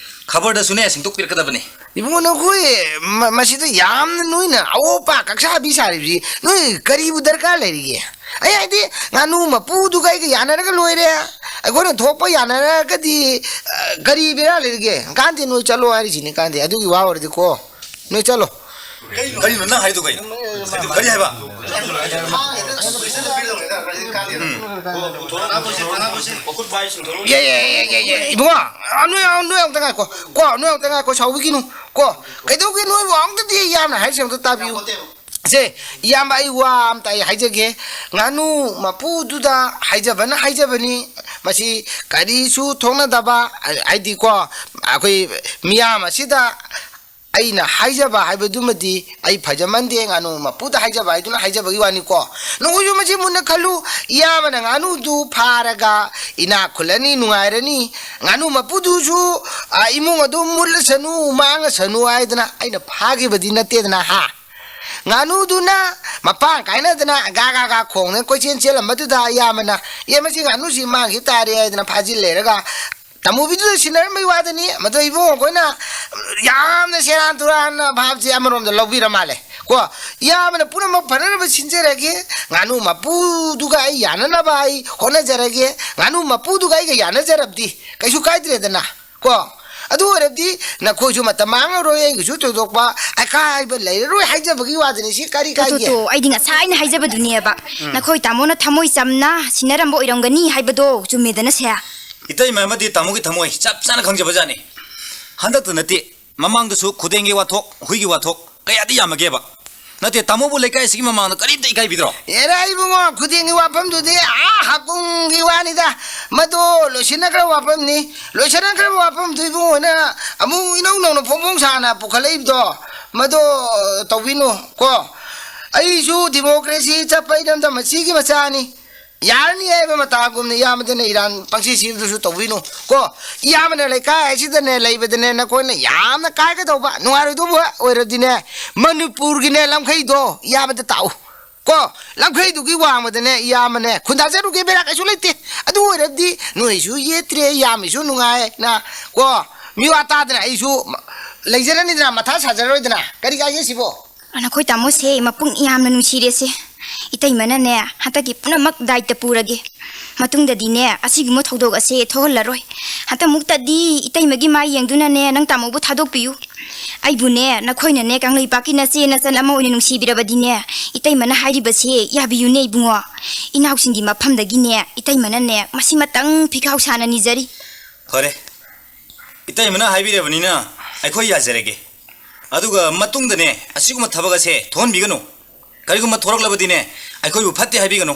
ꯈꯕꯔꯗꯁꯨꯅꯦ ꯁꯦꯡꯗꯣꯛꯄꯤꯔꯛꯀꯗꯕꯅꯤ꯫ ꯏꯕꯨꯡꯉꯣ, ꯅꯈꯣꯏ ꯃ-, ꯃꯁꯤꯗ ꯌꯥꯝꯅ ꯅꯣꯏꯅ ꯑꯑꯣꯄꯥ ꯀꯛꯁꯥꯕꯤ ꯁꯥꯔꯤꯕꯁꯤ ꯅꯣꯏ ꯀꯔꯤꯕꯨ ꯗꯔꯀꯥꯔ ꯂꯩꯔꯤꯒꯦ? ꯑꯩ ꯍꯥꯏꯗꯤ, ꯉꯥꯅꯨ ꯃꯄꯨꯗꯨꯒ ꯑꯩꯒ ꯌꯥꯅꯔꯒ ꯂꯣꯏꯔꯦ꯫ ꯑꯩꯈꯣꯏꯅ ꯊꯣꯛꯄ ꯌꯥꯅꯔꯒꯗꯤ, ꯑ, ꯀꯔꯤ ꯕꯦꯔꯥ ꯂꯩꯔꯤꯒꯦ? ꯀꯥꯟꯗꯦ, ꯅꯣꯏ ꯆꯠꯂꯣ ꯍꯥꯏꯔꯤꯁꯤꯅꯤ, ꯀꯥꯟꯗꯦ꯫ ꯑꯗꯨꯒꯤ ꯋꯥ ꯑꯣꯏꯔꯗꯤꯀꯣ, ꯅꯣꯏ ꯆꯠꯂꯣ꯫ ꯀꯔꯤꯅꯣ ꯅꯪ ꯍꯥꯏꯗꯣ ꯀꯩꯅꯣ? ꯀꯔꯤ ꯍꯥꯏꯕ? ꯎꯝ꯫ ꯌꯦ, ꯌꯦ, ꯌꯦ, ꯌꯦ, ꯌꯦ, ꯏꯕꯨꯡꯉꯣ, ꯑ, ꯅꯣꯏ, ꯑ, ꯅꯣꯏ ꯑꯝꯇ ꯉꯥꯏꯈꯣ꯫ ꯀꯣ, ꯅꯣꯏ ꯑꯝꯇ ꯉꯥꯏꯈꯣ, ꯁꯥꯎꯕꯤꯒꯤꯅꯨ꯫ ꯀꯣ, ꯀꯩꯗꯧꯒꯦ ꯅꯣꯏꯕꯨ ꯑꯝꯇꯗꯤ ꯌꯥꯝꯅ ꯍꯥꯏꯔꯤꯁꯦ ꯑꯝꯇ ꯇꯥꯕꯤꯌꯨ꯫ ꯁꯦ, ꯏꯌꯥꯝꯕ, ꯑꯩ ꯋꯥ ꯑꯝꯇ ꯑꯩ ꯍꯥꯏꯖꯒꯦ꯫ ꯉꯥꯅꯨ ꯃꯄꯨꯗꯨꯗ ꯍꯥꯏꯖꯕꯅ ꯍꯥꯏꯖꯕꯅꯤ꯫ ꯃꯁꯤ ꯀꯔꯤꯁꯨ ꯊꯣꯛꯅꯗꯕ, ꯍꯥꯏꯗꯤꯀꯣ, ꯑꯩꯈꯣꯏ ꯃꯤꯌꯥꯝ ꯑꯁꯤꯗ ꯑꯩꯅ ꯍꯥꯏꯖꯕ ꯍꯥꯏꯕꯗꯨꯃꯗꯤ ꯑꯩ ꯐꯖꯃꯟꯗꯦ, ꯉꯥꯅꯨ ꯃꯄꯨꯗ ꯍꯥꯏꯖꯕ ꯍꯥꯏꯗꯨꯅ ꯍꯥꯏꯖꯕꯒꯤ ꯋꯥꯅꯤꯀꯣ꯫ ꯅꯈꯣꯏꯁꯨ ꯃꯁꯤ ꯃꯨꯟꯅ ꯈꯜꯂꯨ, ꯏꯌꯥꯝꯕꯅ ꯉꯥꯅꯨꯗꯨ ꯐꯥꯔꯒ ꯏꯅꯥꯛ ꯈꯨꯜꯂꯅꯤ, ꯅꯨꯡꯉꯥꯏꯔꯅꯤ, ꯉꯥꯅꯨ ꯃꯄꯨꯗꯨꯁꯨ, ꯑ, ꯏꯃꯨꯡ ꯑꯗꯨ ꯃꯨꯠꯂꯁꯅꯨ, ꯃꯥꯡꯉꯁꯅꯨ ꯍꯥꯏꯗꯅ ꯑꯩꯅ ꯐꯥꯈꯤꯕꯗꯤ ꯅꯠꯇꯦꯗꯅ, ꯍꯥ? ꯉꯥꯅꯨꯗꯨꯅ ꯃꯄꯥꯡ ꯀꯥꯏꯅꯗꯅ ꯒꯥ ꯒꯥ ꯒꯥ ꯈꯣꯡꯗꯅ ꯀꯣꯏꯆꯦꯟ ꯆꯦꯜꯂꯝꯕꯗꯨꯗ ꯏꯌꯥꯝꯕꯅ, "ꯑꯦ, ꯃꯁꯤ ꯉꯥꯅꯨꯁꯤ ꯃꯥꯡꯈꯤ ꯇꯥꯔꯦ" ꯍꯥꯏꯗꯅ ꯐꯥꯖꯤꯜ ꯂꯩꯔꯒ ꯇꯥꯃꯣꯕꯤꯗꯨꯗ ꯁꯤꯟꯅꯔꯝꯕꯩ ꯋꯥꯗꯅꯤ꯫ ꯃꯗꯨ ꯏꯕꯨꯡꯉꯣ ꯑꯩꯈꯣꯏꯅ ꯌꯥꯝꯅ ꯁꯦꯔꯥꯟ ꯇꯨꯔꯥꯟꯅ ꯚꯥꯞꯁꯦ ꯑꯃꯔꯣꯝꯗ ꯂꯧꯕꯤꯔ ꯃꯥꯜꯂꯦ ꯀꯣ꯫ ꯏꯌꯥꯝꯕꯅ ꯄꯨꯝꯅꯃꯛ ꯐꯅꯅꯕ ꯁꯤꯟꯖꯔꯒꯦ, ꯉꯥꯅꯨ ꯃꯄꯨꯗꯨꯒ ꯑꯩ ꯌꯥꯅꯅꯕ ꯑꯩ ꯍꯣꯠꯅꯖꯔꯒꯦ, ꯉꯥꯅꯨ ꯃꯄꯨꯗꯨꯒ ꯑꯩꯒ ꯌꯥꯅꯖꯔꯕꯗꯤ ꯀꯩꯁꯨ ꯀꯥꯏꯗ꯭ꯔꯦꯗꯅ ꯀꯣ꯫ ꯑꯗꯨ ꯑꯣꯏꯔꯕꯗꯤ ꯅꯈꯣꯏꯁꯨ ꯃꯇꯝ ꯃꯥꯡꯉꯔꯣꯏ, ꯑꯩꯒꯤꯁꯨ ꯊꯣꯏꯗꯣꯛꯄ ꯑꯀꯥꯏꯕ ꯂꯩꯔꯔꯣꯏ ꯍꯥꯏꯖꯕꯒꯤ ꯋꯥꯗꯅꯤ꯫ ꯁꯤ ꯀꯔꯤ ꯇꯣ, ꯇꯣ, ꯀꯥꯏꯒꯦ? ꯇꯣ, ꯑꯩꯗꯤ ꯉꯁꯥꯏꯅ ꯍꯥꯏꯖꯕꯗꯨꯅꯦꯕ, ꯎꯝ꯫ ꯅꯈꯣꯏ ꯇꯥꯃꯣꯅ ꯊꯃꯣꯏ ꯆꯝꯅ ꯁꯤꯟꯅꯔꯝꯕ ꯑꯣꯏꯔꯝꯒꯅꯤ ꯍꯥꯏꯕꯗꯣ ꯆꯨꯝꯃꯦꯗꯅ ꯁꯦ꯫ ꯏꯇꯩꯃ ꯑꯃꯗꯤ ꯇꯥꯃꯣꯒꯤ ꯊꯃꯣꯏ ꯆꯞ ꯆꯥꯅ ꯈꯪꯖꯕꯖꯥꯠꯅꯤ꯫ ꯍꯟꯗꯛꯇ ꯅꯠꯇꯦ, ꯃꯃꯥꯡꯗꯁꯨ ꯈꯨꯗꯦꯡꯒꯤ ꯋꯥꯊꯣꯛ, ꯍꯨꯏꯒꯤ ꯋꯥꯊꯣꯛ ꯀꯌꯥꯗꯤ ꯌꯥꯝꯃꯒꯦꯕ꯫ ꯅꯠꯇꯦ, ꯇꯥꯃꯣꯕꯨ ꯂꯩꯀꯥꯏ ꯑꯁꯤꯒꯤ ꯃꯃꯥꯡꯗ ꯀꯔꯤꯝꯇ ꯏꯀꯥꯏꯕꯤꯗ꯭ꯔꯣ? ꯑꯦꯔꯥ ꯏꯕꯨꯡꯉꯣ, ꯈꯨꯗꯦꯡꯒꯤ ꯋꯥꯐꯝꯗꯨꯗꯤ ꯑꯥ ꯍꯥꯀꯨꯝꯒꯤ ꯋꯥꯅꯤꯗ꯫ ꯃꯗꯨ ꯂꯣꯏꯁꯤꯟꯅꯈ꯭ꯔꯕ ꯋꯥꯐꯝꯅꯤ꯫ ꯂꯣꯏꯁꯤꯟꯅꯈ꯭ꯔꯕ ꯋꯥꯐꯝꯗꯨ ꯏꯕꯨꯡꯉꯣꯅ ꯑꯃꯨꯛ ꯏꯅꯧ ꯅꯧꯅ ꯐꯣꯡ ꯐꯣꯡ ꯁꯥꯅ ꯄꯨꯈꯠꯂꯛꯏꯕꯗꯣ, ꯃꯗꯨ, ꯑ, ꯇꯧꯕꯤꯅꯨ ꯀꯣ꯫ ꯑꯩꯁꯨ ꯗꯤꯃꯣꯀ꯭ꯔꯦꯁꯤ ꯆꯠꯄ ꯏꯔꯝꯗꯝ ꯑꯁꯤꯒꯤ ꯃꯆꯥꯅꯤ꯫ ꯌꯥꯔꯅꯤ ꯍꯥꯏꯕ ꯃꯇꯥꯒꯨꯝꯅ ꯏꯌꯥꯝꯕꯗꯅ ꯏꯔꯥꯟ ꯄꯪꯁꯤ ꯁꯤꯕꯗꯨꯁꯨ ꯇꯧꯕꯤꯅꯨ ꯀꯣ꯫ ꯏꯌꯥꯝꯕꯅ ꯂꯩꯀꯥꯏ ꯑꯁꯤꯗꯅꯦ ꯂꯩꯕꯗꯅꯦ ꯅꯈꯣꯏꯅ ꯌꯥꯝꯅ ꯀꯥꯏꯒꯗꯧꯕ, ꯅꯨꯡꯉꯥꯏꯔꯣꯏꯗꯧꯕ ꯑꯣꯏꯔꯗꯤꯅꯦ, ꯃꯅꯤꯄꯨꯔꯒꯤꯅꯦ ꯂꯝꯈꯩꯗꯣ ꯏꯌꯥꯝꯕꯗ ꯇꯥꯛꯎ ꯀꯣ꯫ ꯂꯝꯈꯩꯗꯨꯒꯤ ꯋꯥꯡꯃꯗꯅꯦ ꯏꯌꯥꯝꯕꯅꯦ ꯈꯨꯟꯗꯥꯖꯔꯨꯒꯦ, ꯕꯦꯔꯥ ꯀꯩꯁꯨ ꯂꯩꯇꯦ꯫ ꯑꯗꯨ ꯑꯣꯏꯔꯕꯗꯤ ꯅꯣꯏꯁꯨ ꯌꯦꯠꯇ꯭ꯔꯦ, ꯏꯌꯥꯝꯕꯁꯨ ꯅꯨꯡꯉꯥꯏꯅ ꯀꯣ꯫ ꯃꯤꯋꯥ ꯇꯥꯗꯅ ꯑꯩꯁꯨ ꯂꯩꯖꯔꯅꯤꯗꯅ, ꯃꯊꯥ ꯁꯥꯖꯔꯔꯣꯏꯗꯅ꯫ ꯀꯔꯤ ꯀꯥꯏꯒꯦ ꯁꯤꯕꯣ? ꯅꯈꯣꯏ ꯇꯥꯃꯣꯁꯦ ꯃꯄꯨꯡ ꯌꯥꯝꯅ ꯅꯨꯡꯁꯤꯔꯦꯁꯦ꯫ ꯏꯇꯩꯃꯅꯅꯦ ꯍꯟꯗꯛꯀꯤ ꯄꯨꯝꯅꯃꯛ ꯗꯥꯏꯇ ꯄꯨꯔꯒꯦ꯫ ꯃꯇꯨꯡꯗꯗꯤꯅꯦ ꯑꯁꯤꯒꯨꯝꯕ ꯊꯧꯗꯣꯛ ꯑꯁꯦ ꯊꯣꯛꯍꯜꯂꯔꯣꯏ꯫ ꯍꯟꯗꯛꯃꯨꯛꯇꯗꯤ ꯏꯇꯩꯃꯒꯤ ꯃꯥꯏ ꯌꯦꯡꯗꯨꯅꯅꯦ ꯅꯪ ꯇꯥꯃꯣꯕꯨ ꯊꯥꯗꯣꯛꯄꯤꯌꯨ꯫ ꯑꯩꯕꯨꯅꯦ ꯅꯈꯣꯏꯅꯅꯦ ꯀꯪꯂꯩꯄꯥꯛꯀꯤ ꯅꯆꯦ ꯅꯆꯟ ꯑꯃ ꯑꯣꯏꯅ ꯅꯨꯡꯁꯤꯕꯤꯔꯕꯗꯤꯅꯦ ꯏꯇꯩꯃꯅ ꯍꯥꯏꯔꯤꯕꯁꯦ ꯌꯥꯕꯤꯌꯨꯅꯦ ꯏꯕꯨꯡꯉꯣ꯫ ꯏꯅꯥꯎꯁꯤꯡꯒꯤ ꯃꯐꯝꯗꯒꯤꯅꯦ ꯏꯇꯩꯃꯅꯅꯦ ꯃꯁꯤꯃꯇꯪ ꯐꯤꯈꯥꯎ ꯁꯥꯅ ꯅꯤꯖꯔꯤ꯫ ꯐꯔꯦ, ꯏꯇꯩꯃꯅ ꯍꯥꯏꯕꯤꯔꯕꯅꯤꯅ ꯑꯩꯈꯣꯏ ꯌꯥꯖꯔꯒꯦ꯫ ꯑꯗꯨꯒ ꯃꯇꯨꯡꯗꯅꯦ ꯑꯁꯤꯒꯨꯝꯕ ꯊꯕꯛ ꯑꯁꯦ ꯊꯣꯛꯍꯟꯕꯤꯒꯅꯨ꯫ ꯀꯔꯤꯒꯨꯝꯕ ꯊꯣꯔꯛꯂꯕꯗꯤꯅꯦ ꯑꯩꯈꯣꯏꯕꯨ ꯐꯠꯇꯦ ꯍꯥꯏꯕꯤꯒꯅꯨ꯫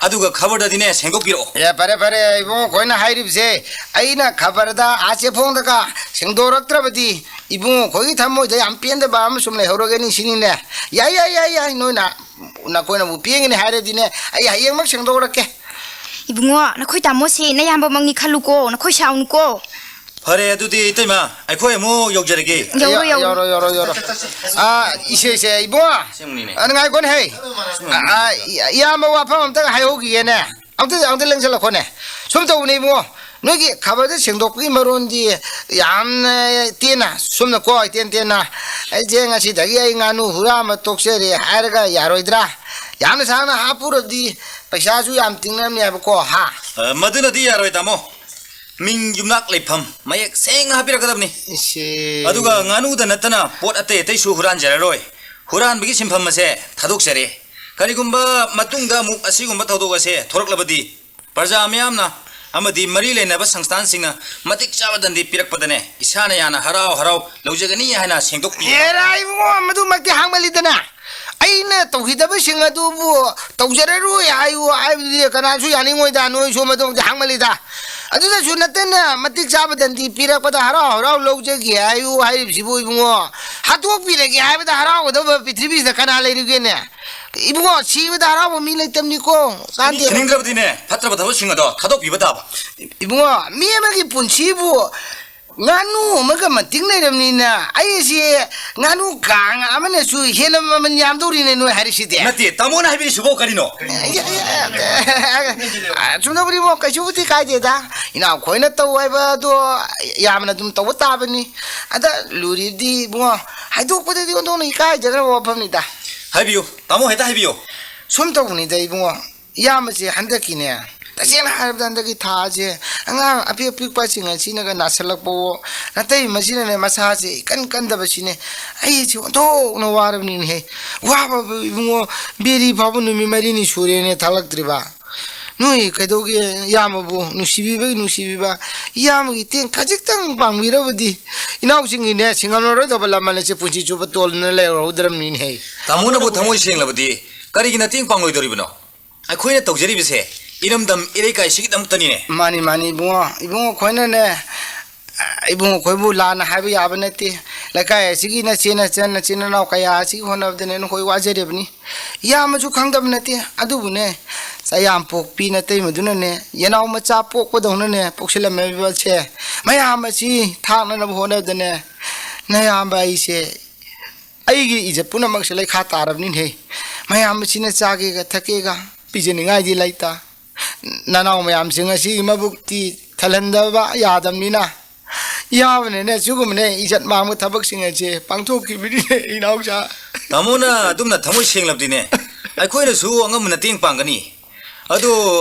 ꯑꯗꯨꯒ ꯈꯕꯔꯗꯗꯤꯅꯦ ꯁꯦꯡꯗꯣꯛꯄꯤꯔꯛꯑꯣ꯫ ꯑꯦ, ꯐꯔꯦ, ꯐꯔꯦ, ꯏꯕꯨꯡꯉꯣ ꯈꯣꯏꯅ ꯍꯥꯏꯔꯤꯕꯁꯦ, ꯑꯩꯅ ꯈꯕꯔꯗ ꯑꯥ ꯆꯦꯐꯣꯡꯗꯒ ꯁꯦꯡꯗꯣꯔꯛꯇ꯭ꯔꯕꯗꯤ, ꯏꯕꯨꯡꯉꯣ ꯈꯣꯏꯒꯤ ꯊꯃꯣꯏꯗ ꯌꯥꯝ ꯄꯦꯟꯗꯕ ꯑꯃ ꯁꯨꯝ ꯂꯩꯍꯧꯔꯒꯅꯤ ꯁꯤꯅꯤꯅꯦ꯫ ꯌꯥꯏ, ꯌꯥꯏ, ꯌꯥꯏ, ꯌꯥꯏ, ꯅꯣꯏꯅ, ꯅꯈꯣꯏꯅꯕꯨ ꯄꯦꯟꯒꯅꯤ ꯍꯥꯏꯔꯗꯤꯅꯦ, ꯑꯩ ꯍꯌꯦꯡꯃꯛ ꯁꯦꯡꯗꯣꯛꯂꯛꯀꯦ꯫ ꯏꯕꯨꯡꯉꯣ, ꯅꯈꯣꯏ ꯇꯥꯃꯣꯁꯦ ꯅꯌꯥꯝꯕꯃꯛꯅꯤ ꯈꯜꯂꯨꯀꯣ, ꯅꯈꯣꯏ ꯁꯥꯎꯅꯨꯀꯣ꯫ ꯐꯔꯦ, ꯑꯗꯨꯗꯤ ꯏꯇꯩꯃ, ꯑꯩꯈꯣꯏ ꯑꯃꯨꯛ ꯌꯧꯖꯔꯒꯦ꯫ ꯌꯧꯔꯣ, ꯌꯧꯔꯣ꯫ ꯌꯧꯔꯣ, ꯌꯧꯔꯣ, ꯌꯧꯔꯣ꯫ ꯑꯥ, ꯏꯆꯦ, ꯏꯆꯦ, ꯏꯕꯨꯡꯉꯣ꯫ ꯑꯁꯦꯡꯕꯅꯤꯅꯦ꯫ ꯑ, ꯉꯥꯏꯈꯣꯅꯦ, ꯍꯩ꯫ ꯑꯁꯦꯡꯕꯅꯤ꯫ ꯑ, ꯑ, ꯏ-, ꯏꯌꯥꯝꯕ ꯋꯥꯐꯝ ꯑꯝꯇꯒ ꯍꯥꯏꯍꯧꯈꯤꯒꯦꯅꯦ꯫ ꯑꯝꯇ, ꯑꯝꯇ ꯂꯦꯡꯁꯤꯜꯂꯛꯈꯣꯅꯦ꯫ ꯁꯨꯝ ꯇꯧꯕꯅꯦ, ꯏꯕꯨꯡꯉꯣ꯫ ꯅꯣꯏꯒꯤ ꯈꯕꯔꯗ ꯁꯦꯡꯗꯣꯛꯄꯒꯤ ꯃꯔꯣꯟꯗꯤ ꯌꯥꯝꯅ ꯇꯦꯟꯅ, ꯁꯨꯝꯅꯀꯣ, ꯏꯇꯦꯟ ꯇꯦꯟꯅ, "ꯑꯩꯁꯦ ꯉꯁꯤꯗꯒꯤ ꯑꯩ ꯉꯥꯅꯨ ꯍꯨꯔꯥꯟꯕ ꯇꯣꯛꯆꯔꯦ" ꯍꯥꯏꯔꯒ ꯌꯥꯔꯣꯏꯗ꯭ꯔꯥ? ꯌꯥꯝꯅ ꯁꯥꯡꯅ ꯍꯥꯞꯄꯨꯔꯗꯤ ꯄꯩꯁꯥꯁꯨ ꯌꯥꯝ ꯇꯤꯡꯅꯕꯅꯦꯕꯀꯣ, ꯍꯥ? ꯑ, ꯃꯗꯨꯅꯗꯤ ꯌꯥꯔꯣꯏ, ꯇꯥꯃꯣ꯫ ꯃꯤꯡ, ꯌꯨꯝꯅꯥꯛ, ꯂꯩꯐꯝ ꯃꯌꯦꯛ ꯁꯦꯡꯅ ꯍꯥꯞꯄꯤꯔꯛꯀꯗꯕꯅꯤ꯫ ꯏꯁꯦ꯫ ꯑꯗꯨꯒ ꯉꯥꯅꯨꯗ ꯅꯠꯇꯅ ꯄꯣꯠ ꯑꯇꯩ ꯑꯇꯩꯁꯨ ꯍꯨꯔꯥꯟꯖꯔꯔꯣꯏ꯫ ꯍꯨꯔꯥꯟꯕꯒꯤ ꯁꯤꯟꯐꯝ ꯑꯁꯦ ꯊꯥꯗꯣꯛꯆꯔꯦ꯫ ꯀꯔꯤꯒꯨꯝꯕ ꯃꯇꯨꯡꯗ ꯑꯃꯨꯛ ꯑꯁꯤꯒꯨꯝꯕ ꯊꯧꯗꯣꯛ ꯑꯁꯦ ꯊꯣꯔꯛꯂꯕꯗꯤ, ꯄ꯭ꯔꯖꯥ ꯃꯤꯌꯥꯝꯅ ꯑꯃꯗꯤ ꯃꯔꯤ ꯂꯩꯅꯕ ꯁꯪꯁꯊꯥꯟꯁꯤꯡꯅ ꯃꯇꯤꯛ ꯆꯥꯕ ꯗꯟꯗꯤ ꯄꯤꯔꯛꯄꯗꯅꯦ, ꯏꯁꯥꯅ ꯌꯥꯅ ꯍꯔꯥꯎ ꯍꯔꯥꯎ ꯂꯧꯖꯒꯅꯤ ꯍꯥꯏꯅ ꯁꯦꯡꯗꯣꯛꯄꯤꯔꯤ꯫ ꯑꯦꯔꯥ, ꯏꯕꯨꯡꯉꯣ, ꯃꯗꯨꯃꯛꯇꯤ ꯍꯥꯡꯃꯜꯂꯤꯗꯅ꯫ ꯑꯩꯅ ꯇꯧꯈꯤꯗꯕꯁꯤꯡ ꯑꯗꯨꯕꯨ ꯇꯧꯖꯔꯔꯣꯏ ꯍꯥꯏꯌꯨ ꯍꯥꯏꯕꯗꯨꯗꯤ ꯀꯅꯥꯁꯨ ꯌꯥꯅꯤꯡꯉꯣꯏꯗ, ꯅꯣꯏꯁꯨ ꯃꯗꯨꯃꯛꯇꯤ ꯍꯥꯡꯃꯜꯂꯤꯗ꯫ ꯑꯗꯨꯗꯁꯨ ꯅꯠꯇꯅ ꯃꯇꯤꯛ ꯆꯥꯕ ꯗꯟꯗꯤ ꯄꯤꯔꯛꯄꯗ ꯍꯔꯥꯎ ꯍꯔꯥꯎ ꯂꯧꯖꯒꯦ ꯍꯥꯏꯌꯨ ꯍꯥꯏꯔꯤꯕꯁꯤꯕꯨ, ꯏꯕꯨꯡꯉꯣ, ꯍꯥꯠꯇꯣꯛꯄꯤꯔꯒꯦ ꯍꯥꯏꯕꯗ ꯍꯔꯥꯎꯒꯗꯕ ꯄ꯭ꯔꯤꯊꯤꯕꯤꯁꯤꯗ ꯀꯅꯥ ꯂꯩꯔꯤꯒꯦꯅꯦ? ꯏꯕꯨꯡꯉꯣ, ꯁꯤꯕꯗ ꯍꯔꯥꯎꯕ ꯃꯤ ꯂꯩꯇꯕꯅꯤꯀꯣ꯫ ꯀꯥꯟꯗꯦ꯫ ꯁꯤꯅꯤꯡꯗ꯭ꯔꯕꯗꯤꯅꯦ, ꯐꯠꯇ꯭ꯔꯕ ꯊꯕꯛꯁꯤꯡ ꯑꯗꯣ ꯊꯥꯗꯣꯛꯄꯤꯕ ꯇꯥꯕ꯫ ꯏꯕꯨꯡꯉꯣ, ꯃꯤ ꯑꯃꯒꯤ ꯄꯨꯟꯁꯤꯕꯨ ꯉꯥꯅꯨ ꯑꯃꯒ ꯃꯇꯤꯡ ꯂꯩꯔꯕꯅꯤꯅ, ꯑꯩꯁꯦ ꯉꯥꯅꯨ ꯀꯥꯡ ꯑꯃꯅꯁꯨ ꯍꯦꯟꯅ ꯃꯃꯜ ꯌꯥꯝꯗꯧꯔꯤꯅꯦ, ꯅꯣꯏ ꯍꯥꯏꯔꯤꯁꯤꯗꯤ꯫ ꯅꯠꯇꯦ, ꯇꯥꯃꯣꯅ ꯍꯥꯏꯕꯤꯔꯤꯁꯤꯕꯣ ꯀꯔꯤꯅꯣ? ꯑꯦ, ꯑꯦ, ꯑꯦ, ꯑꯦ, ꯆꯨꯝꯗꯧꯕꯅꯤꯕꯣ, ꯀꯩꯁꯨꯕꯨꯗꯤ ꯀꯥꯏꯗꯦꯗ꯫ ꯏꯅꯥꯎꯈꯣꯏꯅ ꯇꯧ ꯍꯥꯏꯕꯗꯣ ꯌꯥꯝꯅ ꯑꯗꯨꯝ ꯇꯧꯕ ꯇꯥꯕꯅꯤ꯫ ꯑꯗ ꯂꯨꯔꯤꯗꯤ, ꯏꯕꯨꯡꯉꯣ, ꯍꯥꯏꯗꯣꯛꯄꯗꯗꯤ ꯑꯣꯟꯊꯣꯛꯅ ꯏꯀꯥꯏꯖꯈ꯭ꯔꯕ ꯋꯥꯐꯝꯅꯤꯗ꯫ ꯍꯥꯏꯕꯤꯌꯨ, ꯇꯥꯃꯣ, ꯍꯦꯛꯇ ꯍꯥꯏꯕꯤꯌꯨ꯫ ꯁꯨꯝ ꯇꯧꯕꯅꯤꯗ, ꯏꯕꯨꯡꯉꯣ꯫ ꯏꯌꯥꯝꯕꯁꯦ ꯍꯟꯗꯛꯀꯤꯅꯦ, ꯇꯁꯦꯡꯅ ꯍꯥꯏꯔꯕꯗ ꯍꯟꯗꯛꯀꯤ ꯊꯥꯁꯦ ꯑꯉꯥꯡ ꯑꯄꯤꯛ ꯑꯄꯤꯛꯄꯁꯤꯡ ꯑꯁꯤꯅꯒ ꯅꯥꯁꯤꯜꯂꯛꯄꯋꯣ, ꯅꯥꯇꯩ ꯃꯁꯤꯅꯅꯦ ꯃꯁꯥꯁꯦ ꯏꯀꯟ ꯀꯟꯗꯕꯁꯤꯅꯦ ꯑꯩꯁꯦ ꯑꯣꯟꯊꯣꯛꯅ ꯋꯥꯔꯕꯅꯤꯅꯦꯍꯦ꯫ ꯋꯥꯕꯕꯨ ꯏꯕꯨꯡꯉꯣ, ꯕꯦꯔꯤ ꯐꯥꯎꯕ ꯅꯨꯃꯤꯠ ꯃꯔꯤꯅꯤ ꯁꯨꯔꯦꯅꯦ ꯊꯥꯂꯛꯇ꯭ꯔꯤꯕ꯫ ꯅꯣꯏ ꯀꯩꯗꯧꯒꯦ, ꯏꯌꯥꯝꯕꯕꯨ ꯅꯨꯡꯁꯤꯕꯤꯕꯒꯤ ꯅꯨꯡꯁꯤꯕꯤꯕ, ꯏꯌꯥꯝꯕꯒꯤ ꯃꯇꯦꯡ ꯈꯖꯤꯛꯇꯪ ꯄꯥꯡꯕꯤꯔꯕꯗꯤ ꯏꯅꯥꯎꯁꯤꯡꯒꯤꯅꯦ ꯁꯤꯡꯉꯝꯂꯔꯣꯏꯗꯕ ꯂꯃꯟ ꯑꯁꯦ ꯄꯨꯟꯁꯤ ꯆꯨꯞꯄ ꯇꯣꯟꯗꯨꯅ ꯂꯩꯍꯧꯔꯗꯕꯅꯤꯅꯦꯍꯦ꯫ ꯇꯥꯃꯣꯅꯕꯨ ꯊꯃꯣꯏ ꯁꯦꯡꯂꯕꯗꯤ ꯀꯔꯤꯒꯤ ꯃꯇꯦꯡ ꯄꯥꯡꯂꯣꯏꯗꯧꯔꯤꯕꯅꯣ? ꯑꯩꯈꯣꯏꯅ ꯇꯧꯖꯔꯤꯕꯁꯦ ꯏꯔꯝꯗꯝ ꯏꯔꯩꯀꯥꯏꯁꯤꯒꯤꯗꯃꯛꯇꯅꯤꯅꯦ꯫ ꯃꯥꯅꯤ, ꯃꯥꯅꯤ, ꯏꯕꯨꯡꯉꯣ꯫ ꯏꯕꯨꯡꯉꯣ, ꯑꯩꯈꯣꯏꯅꯅꯦ, ꯏꯕꯨꯡꯉꯣ, ꯑꯩꯈꯣꯏꯕꯨ ꯂꯥꯟꯅ ꯍꯥꯏꯕ ꯌꯥꯕ ꯅꯠꯇꯦ꯫ ꯂꯩꯀꯥꯏ ꯑꯁꯤꯒꯤ ꯅꯆꯦ ꯅꯆꯟ, ꯅꯆꯤꯟ ꯅꯅꯥꯎ ꯀꯌꯥ ꯑꯁꯤꯒꯤ ꯍꯣꯠꯅꯕꯗꯅꯦ ꯅꯈꯣꯏ ꯋꯥꯖꯔꯤꯕꯅꯤ꯫ ꯏꯌꯥꯝꯕꯁꯨ ꯈꯪꯗꯕ ꯅꯠꯇꯦ꯫ ꯑꯗꯨꯕꯨꯅꯦ, ꯆꯌꯥꯝ ꯄꯣꯛꯄꯤ ꯅꯇꯩꯃꯗꯨꯅꯅꯦ, ꯌꯦꯅꯥꯎ ꯃꯆꯥ ꯄꯣꯛꯄꯗꯧꯅꯅꯦ ꯄꯣꯛꯁꯤꯜꯂꯝꯃꯤꯕꯁꯦ, ꯃꯌꯥꯝ ꯑꯁꯤ ꯊꯥꯛꯅꯅꯕ ꯍꯣꯠꯅꯕꯗꯅꯦ, ꯅꯌꯥꯝꯕ ꯑꯩꯁꯦ, ꯑꯩꯒꯤ ꯏꯖꯠ ꯄꯨꯝꯅꯃꯛꯁꯦ ꯂꯩꯈꯥ ꯇꯥꯔꯕꯅꯤꯅꯦꯍꯦ꯫ ꯃꯌꯥꯝ ꯑꯁꯤꯅ ꯆꯥꯒꯦꯒ ꯊꯛꯀꯦꯒ ꯄꯤꯖꯅꯤꯡꯉꯥꯏꯗꯤ ꯂꯩꯇ꯫ ꯅꯅꯥꯎ ꯃꯌꯥꯝꯁꯤꯡ ꯑꯁꯤꯒꯤ ꯃꯕꯨꯛꯇꯤ ꯊꯜꯍꯟꯗꯕ ꯌꯥꯗꯕꯅꯤꯅ, ꯌꯥꯕꯅꯤꯅꯦ, ꯁꯤꯒꯨꯝꯕꯅꯦ ꯏꯖꯠ ꯃꯥꯡꯕ ꯊꯕꯛꯁꯤꯡ ꯑꯁꯦ ꯄꯥꯡꯊꯣꯛꯈꯤꯕꯅꯤꯅꯦ, ꯏꯅꯥꯎꯆꯥ꯫ ꯇꯥꯃꯣꯅ ꯑꯗꯨꯝꯅ ꯊꯃꯣꯏ ꯁꯦꯡꯂꯕꯗꯤꯅꯦ, ꯑꯩꯈꯣꯏꯅꯁꯨ ꯑꯉꯝꯕ ꯃꯇꯦꯡ ꯄꯥꯡꯒꯅꯤ꯫ ꯑꯗꯣ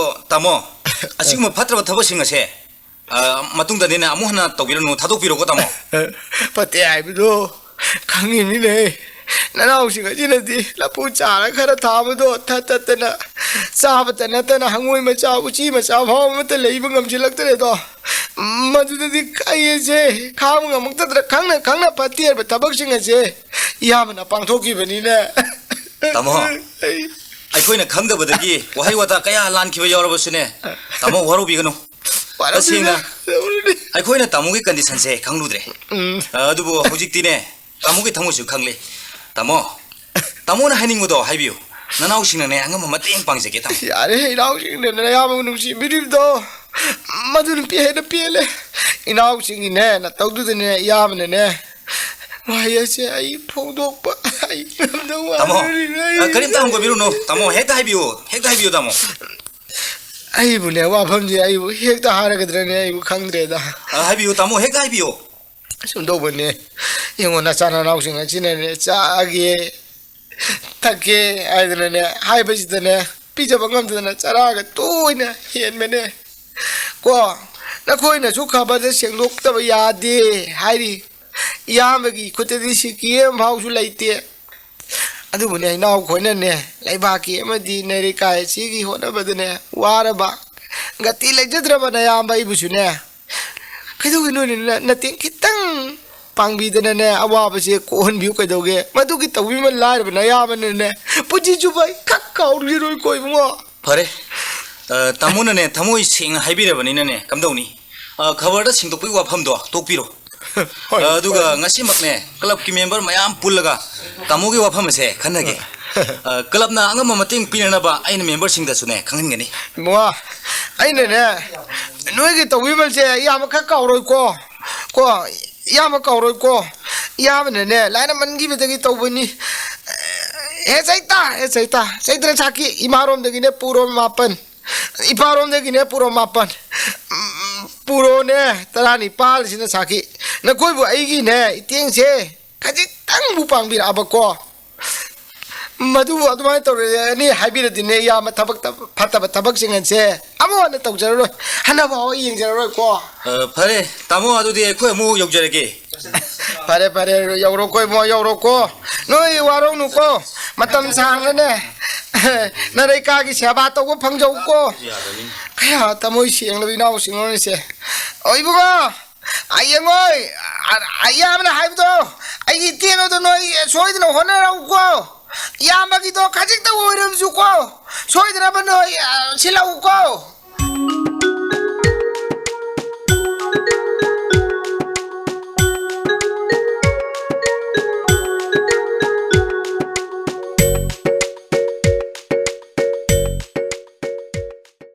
ꯇꯥꯃꯣ, ꯑꯁꯤꯒꯨꯝꯕ ꯐꯠꯇ꯭ꯔꯕ ꯊꯕꯛꯁꯤꯡ ꯑꯁꯦ, ꯑ, ꯃꯇꯨꯡꯗꯅꯤꯅꯦ ꯑꯃꯨꯛ ꯍꯟꯅ ꯇꯧꯕꯤꯔꯅꯨ, ꯊꯥꯗꯣꯛꯄꯤꯔꯣꯀꯣ ꯇꯥꯃꯣ꯫ ꯐꯠꯇꯦ ꯍꯥꯏꯕꯗꯣ ꯈꯪꯉꯤꯃꯤꯅꯦ꯫ ꯅꯅꯥꯎꯁꯤꯡ ꯑꯁꯤꯅꯗꯤ ꯂꯐꯨ ꯆꯥꯔ ꯈꯔ ꯊꯥꯕꯗꯣ ꯊꯠ ꯇꯠꯇꯅ, ꯆꯥꯕꯇ ꯅꯠꯇꯅ ꯍꯪꯉꯣꯏ ꯃꯆꯥ, ꯎꯆꯤ ꯃꯆꯥ ꯐꯥꯎ ꯑꯃꯠꯇ ꯂꯩꯕ ꯉꯝꯁꯤꯜꯂꯛꯇ꯭ꯔꯦꯗꯣ꯫ ꯃꯗꯨꯗꯗꯤ ꯑꯩꯁꯦ ꯈꯥꯡꯕ ꯉꯝꯃꯛꯇꯗꯅ ꯈꯪꯅ ꯈꯪꯅ ꯐꯠꯇꯦ ꯍꯥꯏꯕ ꯊꯕꯛꯁꯤꯡ ꯑꯁꯦ ꯏꯌꯥꯝꯕꯅ ꯄꯥꯡꯊꯣꯛꯈꯤꯕꯅꯤꯅꯦ꯫ ꯇꯥꯃꯣ, ꯑꯩ ꯑꯩꯈꯣꯏꯅ ꯈꯪꯗꯕꯗꯒꯤ ꯋꯥꯍꯩ ꯋꯥꯇꯥ ꯀꯌꯥ ꯂꯥꯟꯈꯤꯕ ꯌꯥꯎꯔꯕꯁꯨꯅꯦ, ꯇꯥꯃꯣ ꯋꯥꯔꯧꯕꯤꯒꯅꯨ꯫ ꯋꯥꯔꯧꯕꯤꯒꯅꯨ꯫ ꯇꯁꯦꯡꯅ ꯑꯩꯈꯣꯏꯅ ꯇꯥꯃꯣꯒꯤ ꯀꯟꯗꯤꯁꯟꯁꯦ ꯈꯪꯂꯨꯗ꯭ꯔꯦ꯫ ꯎꯝ꯫ ꯑ, ꯑꯗꯨꯕꯨ ꯍꯧꯖꯤꯛꯇꯤꯅꯦ, ꯇꯥꯃꯣꯒꯤ ꯊꯃꯣꯏꯁꯨ ꯈꯪꯂꯦ꯫ ꯇꯥꯃꯣ, ꯇꯥꯃꯣꯅ ꯍꯥꯏꯅꯤꯡꯕꯗꯣ ꯍꯥꯏꯕꯤꯌꯨ꯫ ꯅꯅꯥꯎꯁꯤꯡꯅꯅꯦ ꯑꯉꯝꯕ ꯃꯇꯦꯡ ꯄꯥꯡꯖꯒꯦ, ꯇꯥꯃꯣ꯫ ꯌꯥꯔꯦ, ꯏꯅꯥꯎꯁꯤꯡꯅ ꯅꯌꯥꯝꯕꯕꯨ ꯅꯨꯡꯁꯤꯕꯤꯔꯤꯕꯗꯣ ꯃꯗꯨꯅ ꯄꯦ-, ꯍꯦꯟꯅ ꯄꯦꯜꯂꯦ꯫ ꯏꯅꯥꯎꯁꯤꯡꯒꯤꯅꯦ ꯅꯇꯧꯗꯨꯗꯅꯦ ꯏꯌꯥꯝꯕꯅꯅꯦ ꯋꯥꯍꯩ ꯑꯁꯦ ꯑꯩ ꯐꯣꯡꯗꯣꯛꯄ ꯑꯩ ꯉꯝꯗꯧ ꯇꯥꯃꯣ, ꯃꯥꯟꯗ꯭ꯔꯦ꯫ ꯑ, ꯀꯔꯤꯝꯇ ꯍꯪꯒꯣꯏꯕꯤꯔꯨꯅꯨ꯫ ꯇꯥꯃꯣ, ꯍꯦꯛꯇ ꯍꯥꯏꯕꯤꯌꯨ, ꯍꯦꯛꯇ ꯍꯥꯏꯕꯤꯌꯨ, ꯇꯥꯃꯣ꯫ ꯑꯩꯕꯨꯅꯦ, ꯋꯥꯐꯝꯁꯦ ꯑꯩꯕꯨ ꯍꯦꯛꯇ ꯍꯥꯏꯔꯒꯗ꯭ꯔꯅꯦ, ꯑꯩꯕꯨ ꯈꯪꯗ꯭ꯔꯦꯗ꯫ ꯑ, ꯍꯥꯏꯕꯤꯌꯨ, ꯇꯥꯃꯣ, ꯍꯦꯛꯇ ꯍꯥꯏꯕꯤꯌꯨ꯫ ꯑꯁꯨꯝ ꯇꯧꯕꯅꯦ꯫ ꯌꯦꯡꯉꯣ, ꯅꯆꯥ ꯅꯅꯥꯎꯁꯤꯡ ꯑꯁꯤꯅꯅꯦ, ꯆꯥꯒꯦ, ꯊꯛꯀꯦ ꯍꯥꯏꯗꯅꯅꯦ, ꯍꯥꯏꯕꯁꯤꯗꯅꯦ, ꯄꯤꯖꯕ ꯉꯝꯗꯗꯅ ꯆꯔꯥꯒ ꯇꯣꯏꯅ ꯍꯦꯟꯕꯅꯦ꯫ ꯀꯣ, ꯅꯈꯣꯏꯅꯁꯨ ꯈꯕꯔꯗ ꯁꯦꯡꯗꯣꯛꯇꯕ ꯌꯥꯗꯦ ꯍꯥꯏꯔꯤ꯫ ꯏꯌꯥꯝꯕꯒꯤ ꯈꯨꯠꯇꯗꯤ ꯁꯤꯀꯤ ꯑꯃ ꯐꯥꯎꯁꯨ ꯂꯩꯇꯦ꯫ ꯑꯗꯨꯕꯨꯅꯦ, ꯏꯅꯥꯎ ꯈꯣꯏꯅꯅꯦ, ꯂꯩꯕꯥꯛꯀꯤ ꯑꯃꯗꯤ ꯅꯩꯔꯩꯀꯥꯏ ꯑꯁꯤꯒꯤ ꯍꯣꯠꯅꯕꯗꯅꯦ, ꯋꯥꯔꯕ, ꯒꯇꯤ ꯂꯩꯖꯗ꯭ꯔꯕ ꯅꯌꯥꯝꯕ ꯑꯩꯕꯨꯁꯨꯅꯦ, ꯀꯩꯗꯧꯒꯤꯅꯣꯅꯦ, ꯅ-, ꯅꯇꯦꯡ ꯈꯤꯇꯪ ꯄꯥꯡꯕꯤꯗꯅꯅꯦ, ꯑꯋꯥꯕꯁꯦ ꯀꯣꯛꯍꯟꯕꯤꯌꯨ ꯀꯩꯗꯧꯒꯦ? ꯃꯗꯨꯒꯤ ꯇꯧꯕꯤꯃꯜ ꯂꯥꯏꯔꯕ ꯅꯌꯥꯝꯕꯅꯅꯦ, ꯄꯨꯟꯁꯤ ꯆꯨꯞꯄ ꯑꯩ ꯈꯛ ꯀꯥꯎꯔꯨꯔꯣꯏꯀꯣ, ꯏꯕꯨꯡꯉꯣ꯫ ꯐꯔꯦ꯫ ꯑ, ꯇꯥꯃꯣꯅꯅꯦ ꯊꯃꯣꯏ ꯁꯦꯡꯅ ꯍꯥꯏꯕꯤꯔꯕꯅꯤꯅꯅꯦ ꯀꯝꯗꯧꯅꯤ? ꯑ, ꯈꯕꯔꯗ ꯁꯦꯡꯗꯣꯛꯄꯒꯤ ꯋꯥꯐꯝꯗꯣ ꯇꯣꯛꯄꯤꯔꯣ꯫ ꯍꯣꯏ, ꯑ, ꯑꯗꯨꯒ ꯍꯣꯏ꯫ ꯉꯁꯤꯃꯛꯅꯦ ꯀ꯭ꯂꯕꯀꯤ ꯃꯦꯝꯕꯔ ꯃꯌꯥꯝ ꯄꯨꯜꯂꯒ ꯇꯥꯃꯣꯒꯤ ꯋꯥꯐꯝ ꯑꯁꯦ ꯈꯟꯅꯒꯦ꯫ ꯑ, ꯀ꯭ꯂꯕꯅ ꯑꯉꯝꯕ ꯃꯇꯦꯡ ꯄꯤꯅꯅꯕ ꯑꯩꯅ ꯃꯦꯝꯕꯔꯁꯤꯡꯗꯁꯨꯅꯦ ꯈꯪꯍꯟꯒꯅꯤ꯫ ꯏꯕꯨꯡꯉꯣ, ꯑꯩꯅꯅꯦ ꯅꯣꯏꯒꯤ ꯇꯧꯕꯤꯃꯜꯁꯦ ꯏꯌꯥꯝꯕ ꯈꯔ ꯀꯥꯎꯔꯣꯏꯀꯣ꯫ ꯀꯣ, ꯏꯌꯥꯝꯕ ꯀꯥꯎꯔꯣꯏꯀꯣ꯫ ꯏꯌꯥꯝꯕꯅꯅꯦ ꯂꯥꯏꯅ ꯃꯟꯈꯤꯕꯗꯒꯤ ꯇꯧꯕꯅꯤ꯫ ꯍꯦ ꯆꯩꯇꯥ, ꯍꯦ ꯆꯩꯇꯥ, ꯆꯩꯇ꯭ꯔ ꯁꯥꯈꯤ ꯏꯃꯥꯔꯣꯝꯗꯒꯤꯅꯦ ꯄꯨꯔꯣ ꯃꯥꯄꯟ, ꯏꯄꯥꯔꯣꯝꯗꯒꯤꯅꯦ ꯄꯨꯔꯣ ꯃꯥꯄꯟ, ꯎꯝ, ꯄꯨꯔꯣꯅꯦ ꯇꯔꯥꯅꯤꯄꯥꯜꯁꯤꯅ ꯁꯥꯈꯤ꯫ ꯅꯈꯣꯏꯕꯨ ꯑꯩꯒꯤꯅꯦ ꯏꯇꯦꯡꯁꯦ ꯈꯖꯤꯛꯇꯪꯕꯨ ꯄꯥꯡꯕꯤꯔꯛꯑꯕꯀꯣ, ꯃꯗꯨꯕꯨ ꯑꯗꯨꯃꯥꯏꯅ ꯇꯧꯔꯅꯤ ꯍꯥꯏꯕꯤꯔꯗꯤꯅꯦ, ꯏꯌꯥꯝꯕ ꯊꯕꯛꯇ ꯐꯠꯇꯕ ꯊꯕꯛꯁꯤꯡ ꯑꯁꯦ ꯑꯃꯨꯛ ꯍꯟꯅ ꯇꯧꯖꯔꯔꯣꯏ, ꯍꯟꯅ ꯐꯥꯎꯕ ꯌꯦꯡꯖꯔꯔꯣꯏꯀꯣ꯫ ꯑ, ꯐꯔꯦ ꯇꯥꯃꯣ, ꯑꯗꯨꯗꯤ ꯑꯩꯈꯣꯏ ꯑꯃꯨꯛ ꯌꯧꯖꯔꯒꯦ꯫ ꯐꯔꯦ, ꯐꯔꯦ, ꯌꯧꯔꯣꯀꯣ ꯏꯕꯨꯡꯉꯣ, ꯌꯧꯔꯣꯀꯣ꯫ ꯅꯣꯏ ꯋꯥꯔꯧꯅꯨꯀꯣ, ꯃꯇꯝ ꯁꯥꯡꯅꯅꯦ ꯅꯔꯩꯀꯥꯒꯤ ꯁꯦꯕꯥ ꯇꯧꯕ ꯐꯪꯖꯧꯀꯣ꯫ ꯀꯌꯥ ꯊꯃꯣꯏ ꯁꯦꯡꯂꯕ ꯏꯅꯥꯎꯁꯤꯡꯅꯣꯅꯦꯁꯦ꯫ ꯑꯣ ꯏꯕꯨꯡꯉꯣ, ꯑ, ꯌꯦꯡꯉꯣꯏ, ꯑ, ꯑ, ꯏꯌꯥꯝꯕꯅ ꯍꯥꯏꯕꯗꯣ ꯑꯩꯒꯤ ꯏꯇꯦꯡ ꯑꯗꯨ ꯅꯣꯏ ꯁꯣꯏꯗꯅ ꯍꯣꯠꯅꯔꯛꯎꯀꯣ꯫ ꯏꯌꯥꯝꯕꯒꯤꯗꯣ ꯈꯖꯤꯛꯇ ꯑꯣꯏꯔꯕꯁꯨꯀꯣ, ꯁꯣꯏꯗꯅꯕ ꯅꯣꯏ, ꯑ, ꯁꯤꯜꯂꯛꯎꯀꯣ꯫